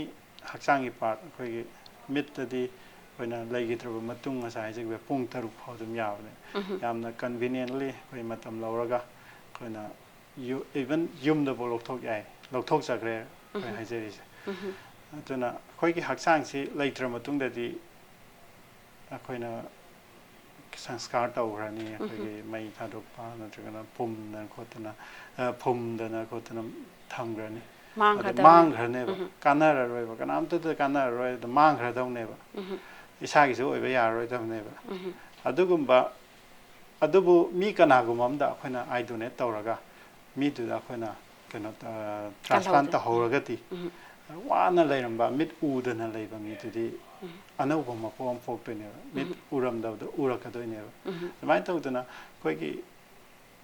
ꯍꯛꯆꯥꯡꯒꯤ ꯄꯥꯔꯠ, ꯑꯩꯈꯣꯏꯒꯤ ꯃꯤꯠꯇꯗꯤ ꯑꯩꯈꯣꯏꯅ ꯂꯩꯈꯤꯗ꯭ꯔꯕ ꯃꯇꯨꯡ, ꯉꯁꯥꯏ ꯍꯥꯏꯖꯈꯤꯕ ꯄꯨꯡ ꯇꯔꯨꯛ ꯐꯥꯎ ꯑꯗꯨꯝ ꯌꯥꯕꯅꯦ꯫ ꯎꯝ꯫ ꯌꯥꯝꯅ conveniently ꯑꯩꯈꯣꯏ ꯃꯇꯝ ꯂꯧꯔꯒ ꯑꯩꯈꯣꯏꯅ ꯌꯨ-, even ꯌꯨꯝꯗꯐꯥꯎ ꯂꯧꯊꯣꯛ ꯌꯥꯏ, ꯂꯧꯊꯣꯛꯆꯈ꯭ꯔꯦ ꯑꯩꯈꯣꯏ ꯎꯝ꯫ ꯍꯥꯏꯖꯔꯤꯁꯦ꯫ ꯎꯝ꯫ ꯑꯗꯨꯅ ꯑꯩꯈꯣꯏꯒꯤ ꯍꯛꯆꯥꯡꯁꯤ ꯂꯩꯇ꯭ꯔ ꯃꯇꯨꯡꯗꯗꯤ ꯑꯩꯈꯣꯏꯅ ꯁꯪꯁꯀꯥꯔ ꯇꯧꯈ꯭ꯔꯅꯤ, ꯎꯝ꯫ ꯑꯩꯈꯣꯏꯒꯤ ꯃꯩ ꯊꯥꯗꯣꯛꯄ ꯅꯠꯇ꯭ꯔꯒꯅ ꯄꯨꯝꯗꯅ ꯈꯣꯠꯇꯅ, ꯑ, ꯐꯨꯝꯗꯅ ꯈꯣꯠꯇꯅ ꯊꯝꯈ꯭ꯔꯅꯤ꯫ ꯑꯗꯨ ꯃꯥꯡꯈ꯭ꯔꯗꯕꯅꯤ꯫ ꯃꯥꯡꯈ꯭ꯔꯅꯦꯕ꯫ ꯎꯝ꯫ ꯀꯥꯟꯅꯔꯔꯣꯏꯕ, ꯀꯅꯥꯝꯇꯗ ꯀꯥꯟꯅꯔꯔꯣꯏ, ꯑꯗꯨ ꯃꯥꯡꯈ꯭ꯔꯗꯧꯅꯦꯕ꯫ ꯎꯝ꯫ ꯏꯁꯥꯒꯤꯁꯨ ꯑꯣꯏꯕ ꯌꯥꯔꯔꯣꯏꯗꯕꯅꯦꯕ꯫ ꯎꯝ꯫ ꯑꯗꯨꯒꯨꯝꯕ, ꯑꯗꯨꯕꯨ ꯃꯤ ꯀꯅꯥꯒꯨꯝꯕ ꯑꯝꯗ ꯑꯩꯈꯣꯏꯅ ꯑꯥꯏ ꯗꯣꯅꯦꯠ ꯇꯧꯔꯒ ꯃꯤꯗꯨꯗ ꯑꯩꯈꯣꯏꯅ ꯀꯩꯅꯣ, ꯑ, ꯇ꯭ꯔꯥꯟꯁꯄ꯭ꯂꯥꯟ ꯀꯜꯍꯧꯗꯣꯏ-, ꯇꯧꯍꯧꯔꯒꯗꯤ ꯎꯝ꯫ ꯋꯥꯅ ꯂꯩꯔꯝꯕ, ꯃꯤꯠ ꯎꯗꯅ ꯂꯩꯕ ꯃꯤꯗꯨꯗꯤ ꯎꯝ꯫ ꯑꯅꯧꯕ ꯃꯄꯣ ꯑꯃ ꯄꯣꯛꯇꯣꯏꯅꯦꯕ꯫ ꯃꯤꯠ ꯎꯝ꯫ ꯎꯔꯝꯗꯕꯗꯣ ꯎꯔꯛꯀꯗꯣꯏꯅꯦꯕ꯫ ꯎꯝ꯫ ꯑꯗꯨꯃꯥꯏꯅ ꯇꯧꯗꯅ ꯑꯩꯈꯣꯏꯒꯤ,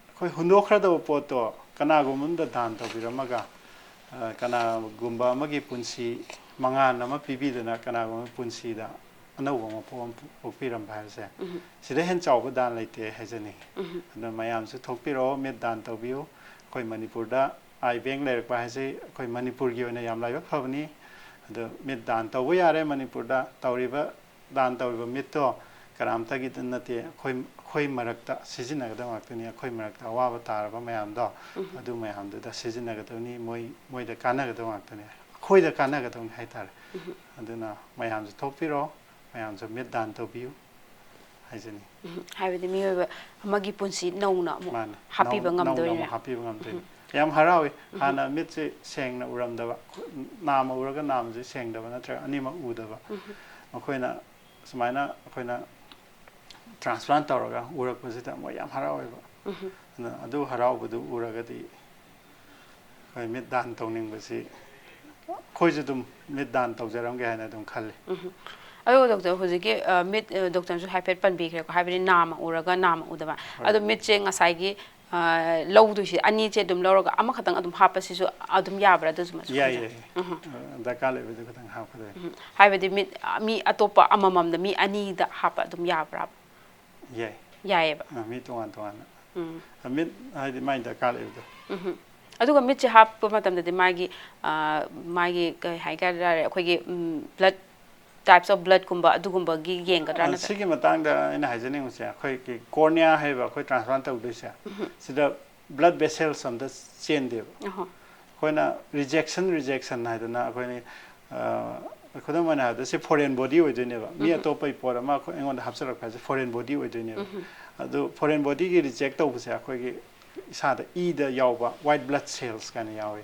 ꯑꯩꯈꯣꯏ ꯍꯨꯟꯗꯣꯛꯈ꯭ꯔꯗꯕ ꯄꯣꯠꯇꯣ ꯀꯅꯥꯒꯨꯝꯕ ꯑꯃꯗ ꯗꯥꯟ ꯇꯧꯕꯤꯔꯝꯃꯒ, ꯑ, ꯀꯅꯥꯒꯨꯝꯕ ꯑꯃꯒꯤ ꯄꯨꯟꯁꯤ ꯃꯉꯥꯜ ꯑꯃ ꯄꯤꯕꯤꯗꯅ ꯀꯅꯥꯒꯨꯝꯕ ꯄꯨꯟꯁꯤꯗ ꯑꯅꯧꯕ ꯃꯄꯣ ꯑꯃ ꯄꯣꯛꯄꯤꯔꯝꯕ ꯍꯥꯏꯕꯁꯦ, ꯎꯝ꯫ ꯁꯤꯗ ꯍꯦꯟꯅ ꯆꯥꯎꯕ ꯗꯥꯟ ꯂꯩꯇꯦ ꯍꯥꯏꯖꯅꯤꯡꯉꯤ꯫ ꯎꯝ꯫ ꯑꯗꯨꯅ ꯃꯌꯥꯝꯁꯨ ꯊꯣꯛꯄꯤꯔꯛꯑꯣ, ꯃꯤꯠ ꯗꯥꯟ ꯇꯧꯕꯤꯌꯨ꯫ ꯑꯩꯈꯣꯏ ꯃꯅꯤꯄꯨꯔꯗ ꯑꯥꯏ ꯕꯦꯡ ꯂꯩꯔꯛꯄ ꯍꯥꯏꯁꯤ ꯑꯩꯈꯣꯏ ꯃꯅꯤꯄꯨꯔꯒꯤ ꯑꯣꯏꯅ ꯌꯥꯝ ꯂꯥꯏꯕꯛ ꯐꯕꯅꯤ꯫ ꯑꯗꯣ ꯃꯤꯠ ꯗꯥꯟ ꯇꯧꯕ ꯌꯥꯔꯦ ꯃꯅꯤꯄꯨꯔꯗ꯫ ꯇꯧꯔꯤꯕ ꯗꯥꯟ ꯇꯧꯔꯤꯕ ꯃꯤꯠꯇꯣ ꯀꯅꯥꯝꯇꯒꯤꯗ ꯅꯠꯇꯦ, ꯑꯩꯈꯣꯏ ꯑꯩꯈꯣꯏ ꯃꯔꯛꯇ ꯁꯤꯖꯤꯟꯅꯒꯗꯕ ꯉꯥꯛꯇꯅꯤ꯫ ꯑꯩꯈꯣꯏ ꯃꯔꯛꯇ ꯑꯋꯥꯕ ꯇꯥꯔꯕ ꯃꯌꯥꯝꯗꯣ, ꯑꯗꯨ ꯃꯌꯥꯝꯗꯨꯗ ꯁꯤꯖꯤꯟꯅꯒꯗꯕꯅꯤ꯫ ꯃꯣꯏ ꯃꯣꯏꯗ ꯀꯥꯟꯅꯒꯗꯕ ꯉꯥꯛꯇꯅꯤ, ꯑꯩꯈꯣꯏꯗ ꯀꯥꯟꯅꯒꯗꯕꯅꯤ ꯍꯥꯏꯇꯥꯔꯦ꯫ ꯑꯗꯨꯅ ꯃꯌꯥꯝꯁꯨ ꯊꯣꯛꯄꯤꯔꯣ, ꯃꯌꯥꯝꯁꯨ ꯃꯤꯠ ꯗꯥꯟ ꯇꯧꯕꯤꯌꯨ ꯍꯥꯏꯖꯅꯤꯡꯉꯤ꯫ ꯎꯝ, ꯍꯥꯏꯕꯗꯤ ꯃꯤꯑꯣꯏꯕ ꯑꯃꯒꯤ ꯄꯨꯟꯁꯤ ꯅꯧꯅ ꯑꯃꯨꯛ ꯃꯥꯅꯦ꯫ ꯍꯥꯞꯄꯤꯕ ꯅꯧ- ꯅꯧꯅ ꯉꯝꯗꯣꯏꯅꯦ꯫ ꯑꯃꯨꯛ ꯍꯥꯞꯄꯤꯕ ꯉꯝꯗꯣꯏꯅꯤ꯫ ꯌꯥꯝ ꯍꯔꯥꯎꯏ꯫ ꯍꯥꯟꯅ ꯃꯤꯠꯁꯦ ꯁꯦꯡꯅ ꯎꯔꯝꯗꯕ, ꯈꯨ- ꯅꯥꯝꯃ ꯎꯔꯒ ꯅꯥꯝꯃꯁꯦ ꯁꯦꯡꯗꯕ ꯅꯠꯇ꯭ꯔꯒ ꯑꯅꯤꯃꯛ ꯎꯗꯕ, ꯃꯈꯣꯏꯅ ꯁꯨꯃꯥꯏꯅ ꯑꯩꯈꯣꯏꯅ ꯇ꯭ꯔꯥꯟꯁꯄ꯭ꯂꯥꯟ ꯇꯧꯔꯒ ꯎꯔꯛꯄꯁꯤꯗ ꯃꯣꯏ ꯌꯥꯝ ꯍꯔꯥꯎꯋꯦꯕ꯫ ꯑꯗꯨꯅ ꯑꯗꯨ ꯍꯔꯥꯎꯕꯗꯨ ꯎꯔꯒꯗꯤ ꯑꯩꯈꯣꯏ ꯃꯤꯠ ꯗꯥꯟ ꯇꯧꯅꯤꯡꯕꯁꯤ ꯑꯩꯈꯣꯏꯁꯨ ꯑꯗꯨꯝ ꯃꯤꯠ ꯗꯥꯟ ꯇꯧꯖꯔꯝꯒꯦ ꯍꯥꯏꯅ ꯑꯗꯨꯝ ꯈꯜꯂꯤ꯫ ꯑꯗꯣ ꯗꯣꯛꯇꯔ, ꯍꯧꯖꯤꯛꯀꯤ ꯑ, ꯃꯤꯠ ꯑ, ꯗꯣꯛꯇꯔꯅꯁꯨ ꯍꯥꯏꯐꯦꯠ ꯄꯟꯕꯤꯈ꯭ꯔꯦꯀꯣ, ꯍꯥꯏꯕꯗꯤ ꯅꯥꯝꯃ ꯎꯔꯒ ꯅꯥꯝꯃ ꯎꯗꯕ꯫ ꯍꯣꯏ꯫ ꯑꯗꯣ ꯃꯤꯠꯁꯦ ꯉꯁꯥꯏꯒꯤ ꯑ, ꯂꯧꯗꯣꯏꯁꯦ ꯑꯅꯤꯁꯦ ꯑꯗꯨꯝ ꯂꯧꯔꯒ ꯑꯃꯈꯛꯇꯪ ꯑꯗꯨꯝ ꯍꯥꯞꯄꯁꯤꯁꯨ ꯑꯗꯨꯝ ꯌꯥꯕ꯭ꯔꯥ? ꯑꯗꯨꯁꯨ ꯃꯁꯨ ꯌꯥꯏ, ꯈꯪꯖ- ꯌꯥꯏ꯫ ꯑ, ꯗꯔꯀꯥꯔ ꯂꯩꯕꯗꯨ ꯈꯛꯇꯪ ꯍꯥꯞꯀꯗꯣꯏꯅꯤ꯫ ꯎꯝ꯫ ꯍꯥꯏꯕꯗꯤ ꯃꯤꯠ, ꯃꯤ ꯑꯇꯣꯞꯄ ꯑꯃꯃꯝꯗ ꯃꯤ ꯑꯅꯤꯗ ꯍꯥꯞꯄ ꯑꯗꯨꯝ ꯌꯥꯕ꯭ꯔꯥ? ꯌꯥꯏ꯫ ꯌꯥꯏꯌꯦꯕ꯫ ꯑ, ꯃꯤ ꯇꯣꯉꯥꯟ ꯇꯣꯉꯥꯟꯅ꯫ ꯎꯝ꯫ ꯑ, ꯃꯤꯠ ꯍꯥꯏꯗꯤ ꯃꯥꯏ ꯗꯔꯀꯥꯔ ꯂꯩꯕꯗꯣ꯫ ꯎꯝ꯫ ꯑꯗꯨꯒ ꯃꯤꯠꯁꯦ ꯍꯥꯞꯄ ꯃꯇꯝꯗꯗꯤ ꯃꯥꯒꯤ, ꯑ, ꯃꯥꯒꯤ ꯀꯩ ꯍꯥꯏꯇꯥꯔꯦ, ꯑꯩꯈꯣꯏꯒꯤ, ꯎꯝ, blood, types of blood ꯀꯨꯝꯕ ꯑꯗꯨꯒꯨꯝꯕꯒꯤ ꯌꯦꯡꯒꯗ꯭ꯔꯥ ꯑ, ꯅꯠꯇ꯭ꯔ? ꯁꯤꯒꯤ ꯃꯇꯥꯡꯗ ꯑꯩꯅ ꯍꯥꯏꯖꯅꯤꯡꯕꯁꯦ, ꯑꯩꯈꯣꯏꯒꯤ cornea ꯍꯥꯏꯕ ꯑꯩꯈꯣꯏ ꯇ꯭ꯔꯥꯟꯁꯄ꯭ꯂꯥꯟ ꯇꯧꯗꯣꯏꯁꯦ, ꯁꯤꯗ blood vessels ꯑꯝꯇ ꯆꯦꯟꯗꯦꯕ꯫ ꯑꯍꯣ꯫ ꯑꯩꯈꯣꯏꯅ rejection, rejection ꯍꯥꯏꯗꯅ ꯑꯩꯈꯣꯏꯅ, ꯑ, ꯈꯨꯗꯝ ꯑꯣꯏꯅ ꯍꯥꯏꯔꯕꯗ ꯁꯤ foreign body ꯑꯣꯏꯗꯣꯏꯅꯦꯕ꯫ ꯃꯤ ꯑꯇꯣꯞꯄꯒꯤ ꯄꯣꯠ ꯑꯃ ꯑꯩꯈꯣꯏ, ꯑꯩꯉꯣꯟꯗ ꯍꯥꯞꯆꯤꯜꯂꯛꯄ ꯍꯥꯏꯁꯦ foreign body ꯑꯣꯏꯗꯣꯏꯅꯦꯕ꯫ ꯑꯗꯨ foreign bodyꯒꯤ reject ꯇꯧꯕꯁꯦ ꯑꯩꯈꯣꯏꯒꯤ ꯏꯁꯥꯗ ꯏꯗ ꯌꯥꯎꯕ white blood cells ꯀꯥꯏꯅ ꯌꯥꯎꯋꯤ꯫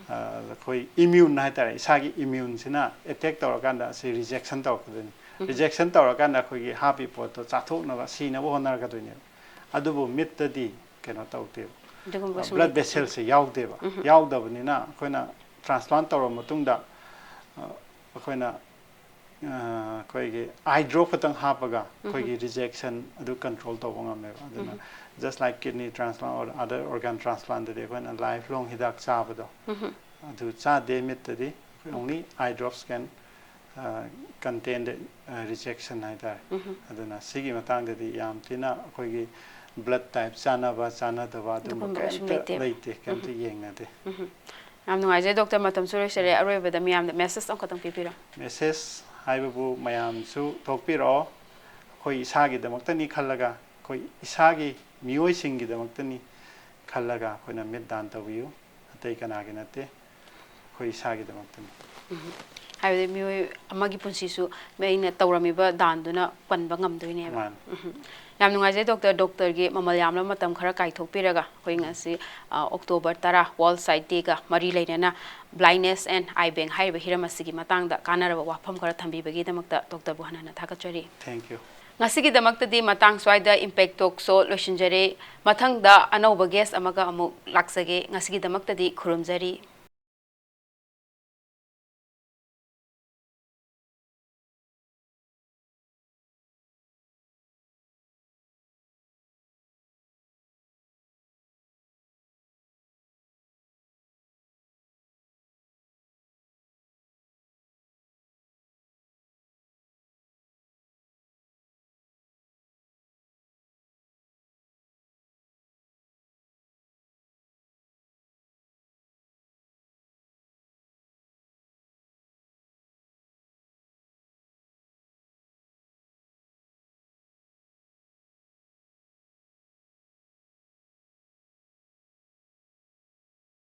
ꯑ, ꯑꯩꯈꯣꯏ immune ꯍꯥꯏꯇꯥꯔꯦ, ꯏꯁꯥꯒꯤ immuneꯁꯤꯅ attack ꯇꯧꯔꯀꯥꯟꯗ ꯑꯁꯤ rejection ꯇꯧꯔꯛꯀꯗꯣꯏꯅꯤ꯫ Rejection ꯇꯧꯔꯀꯥꯟꯗ ꯑꯩꯈꯣꯏꯒꯤ ꯍꯥꯞꯄꯤ ꯄꯣꯠꯇꯣ ꯆꯥꯊꯣꯛꯅꯕ, ꯁꯤꯅꯕ ꯍꯣꯠꯅꯔꯛꯀꯗꯣꯏꯅꯦꯕ꯫ ꯑꯗꯨꯕꯨ ꯃꯤꯠꯇꯗꯤ ꯀꯩꯅꯣ ꯇꯧꯗꯦꯕ꯫ ꯑꯗꯨꯒꯨꯝꯕ ꯁꯨꯝ blood ꯂꯩꯇꯦ꯫ Vesselꯁꯦ ꯌꯥꯎꯗꯦꯕ꯫ ꯌꯥꯎꯗꯕꯅꯤꯅ ꯑꯩꯈꯣꯏꯅ transplant ꯇꯧꯔꯕ ꯃꯇꯨꯡꯗ, ꯑ, ꯑꯩꯈꯣꯏꯅ, ꯑ, ꯑꯩꯈꯣꯏꯒꯤ eye drop ꯈꯛꯇꯪ ꯍꯥꯞꯄꯒ ꯑꯩꯈꯣꯏꯒꯤ rejection ꯑꯗꯨ control ꯇꯧꯕ ꯉꯝꯃꯦꯕ꯫ ꯑꯗꯨꯅ just like kidney transplant or other organ transplantꯇꯗꯤ ꯑꯩꯈꯣꯏꯅ life long ꯍꯤꯗꯥꯛ ꯆꯥꯕꯗꯣ, ꯑꯗꯨ ꯆꯥꯗꯦ꯫ ꯃꯤꯠꯇꯗꯤ only eye drops can, uh, contain the, uh, rejection ꯍꯥꯏꯇꯥꯔꯦ꯫ ꯑꯗꯨꯅ ꯁꯤꯒꯤ ꯃꯇꯥꯡꯗꯗꯤ ꯌꯥꯝ ꯊꯤꯅ ꯑꯩꯈꯣꯏꯒꯤ blood type ꯆꯥꯟꯅꯕ ꯆꯥꯟꯅꯗꯕ ꯑꯗꯨꯝꯕ ꯑꯗꯨꯒꯨꯝꯕ ꯀꯩꯁꯨ ꯀꯩꯝꯇ ꯂꯩꯇꯦꯕ꯫ ꯂꯩꯇꯦ, ꯀꯩꯝꯇ ꯌꯦꯡꯅꯗꯦ꯫ ꯌꯥꯝ ꯅꯨꯡꯉꯥꯏꯖꯩ ꯗꯣꯛꯇꯔ, ꯃꯇꯝꯁꯨ ꯂꯣꯏꯁꯤꯜꯂꯦ꯫ ꯑꯔꯣꯏꯕꯗ ꯃꯤꯌꯥꯝꯗ message ꯑꯃꯈꯛꯇꯪ ꯄꯤꯕꯤꯔꯣ꯫ Message ꯍꯥꯏꯕꯕꯨ ꯃꯌꯥꯝꯁꯨ ꯊꯣꯛꯄꯤꯔꯛꯑꯣ꯫ ꯑꯩꯈꯣꯏ ꯏꯁꯥꯒꯤꯗꯃꯛꯇꯅꯤ ꯈꯜꯂꯒ, ꯑꯩꯈꯣꯏ ꯏꯁꯥꯒꯤ ꯃꯤꯑꯣꯏꯁꯤꯡꯒꯤꯗꯃꯛꯇꯅꯤ ꯈꯜꯂꯒ ꯑꯩꯈꯣꯏꯅ ꯃꯤꯠ ꯗꯥꯟ ꯇꯧꯕꯤꯌꯨ꯫ ꯑꯇꯩ ꯀꯅꯥꯒꯤ ꯅꯠꯇꯦ, ꯑꯩꯈꯣꯏ ꯏꯁꯥꯒꯤꯗꯃꯛꯇꯅꯤ꯫ ꯎꯝ꯫ ꯍꯥꯏꯕꯗꯤ ꯃꯤꯑꯣꯏ ꯑꯃꯒꯤ ꯄꯨꯟꯁꯤꯁꯨ ꯑꯩꯅ ꯇꯧꯔꯝꯃꯤꯕ ꯗꯥꯟꯗꯨꯅ ꯀꯟꯕ ꯉꯝꯗꯣꯏꯅꯦꯕ꯫ ꯃꯥꯅꯤ꯫ ꯎꯝ꯫ ꯌꯥꯝ ꯅꯨꯡꯉꯥꯏꯖꯩ ꯗꯣꯛꯇꯔ, ꯗꯣꯛꯇꯔꯒꯤ ꯃꯃꯜ ꯌꯥꯝꯂꯕ ꯃꯇꯝ ꯈꯔ ꯀꯥꯏꯊꯣꯛꯄꯤꯔꯒ ꯑꯩꯈꯣꯏ ꯉꯁꯤ, ꯑ, ꯑꯣꯛꯇꯣꯕꯔ ꯇꯔꯥ World Sight Dayꯒ ꯃꯔꯤ ꯂꯩꯅꯅ blindness and eye bank ꯍꯥꯏꯔꯤꯕ ꯍꯤꯔꯝ ꯑꯁꯤꯒꯤ ꯃꯇꯥꯡꯗ ꯀꯥꯟꯅꯔꯕ ꯋꯥꯐꯝ ꯈꯔ ꯊꯝꯕꯤꯕꯒꯤꯗꯃꯛꯇ ꯗꯣꯛꯇꯔꯕꯨ ꯍꯟꯅ ꯍꯟꯅ ꯊꯥꯒꯠꯆꯔꯤ꯫ Thank you꯫ ꯉꯁꯤꯒꯤꯗꯃꯛꯇꯗꯤ ꯃꯇꯥꯡ ꯁ꯭ꯋꯥꯏꯗ Impact Talk Show ꯂꯣꯏꯁꯤꯟꯖꯔꯦ꯫ ꯃꯊꯪꯗ ꯑꯅꯧꯕ guest ꯑꯃꯒ ꯑꯃꯨꯛ ꯂꯥꯛꯆꯒꯦ꯫ ꯉꯁꯤꯒꯤꯗꯃꯛꯇꯗꯤ ꯈꯨꯔꯨꯝꯖꯔꯤ꯫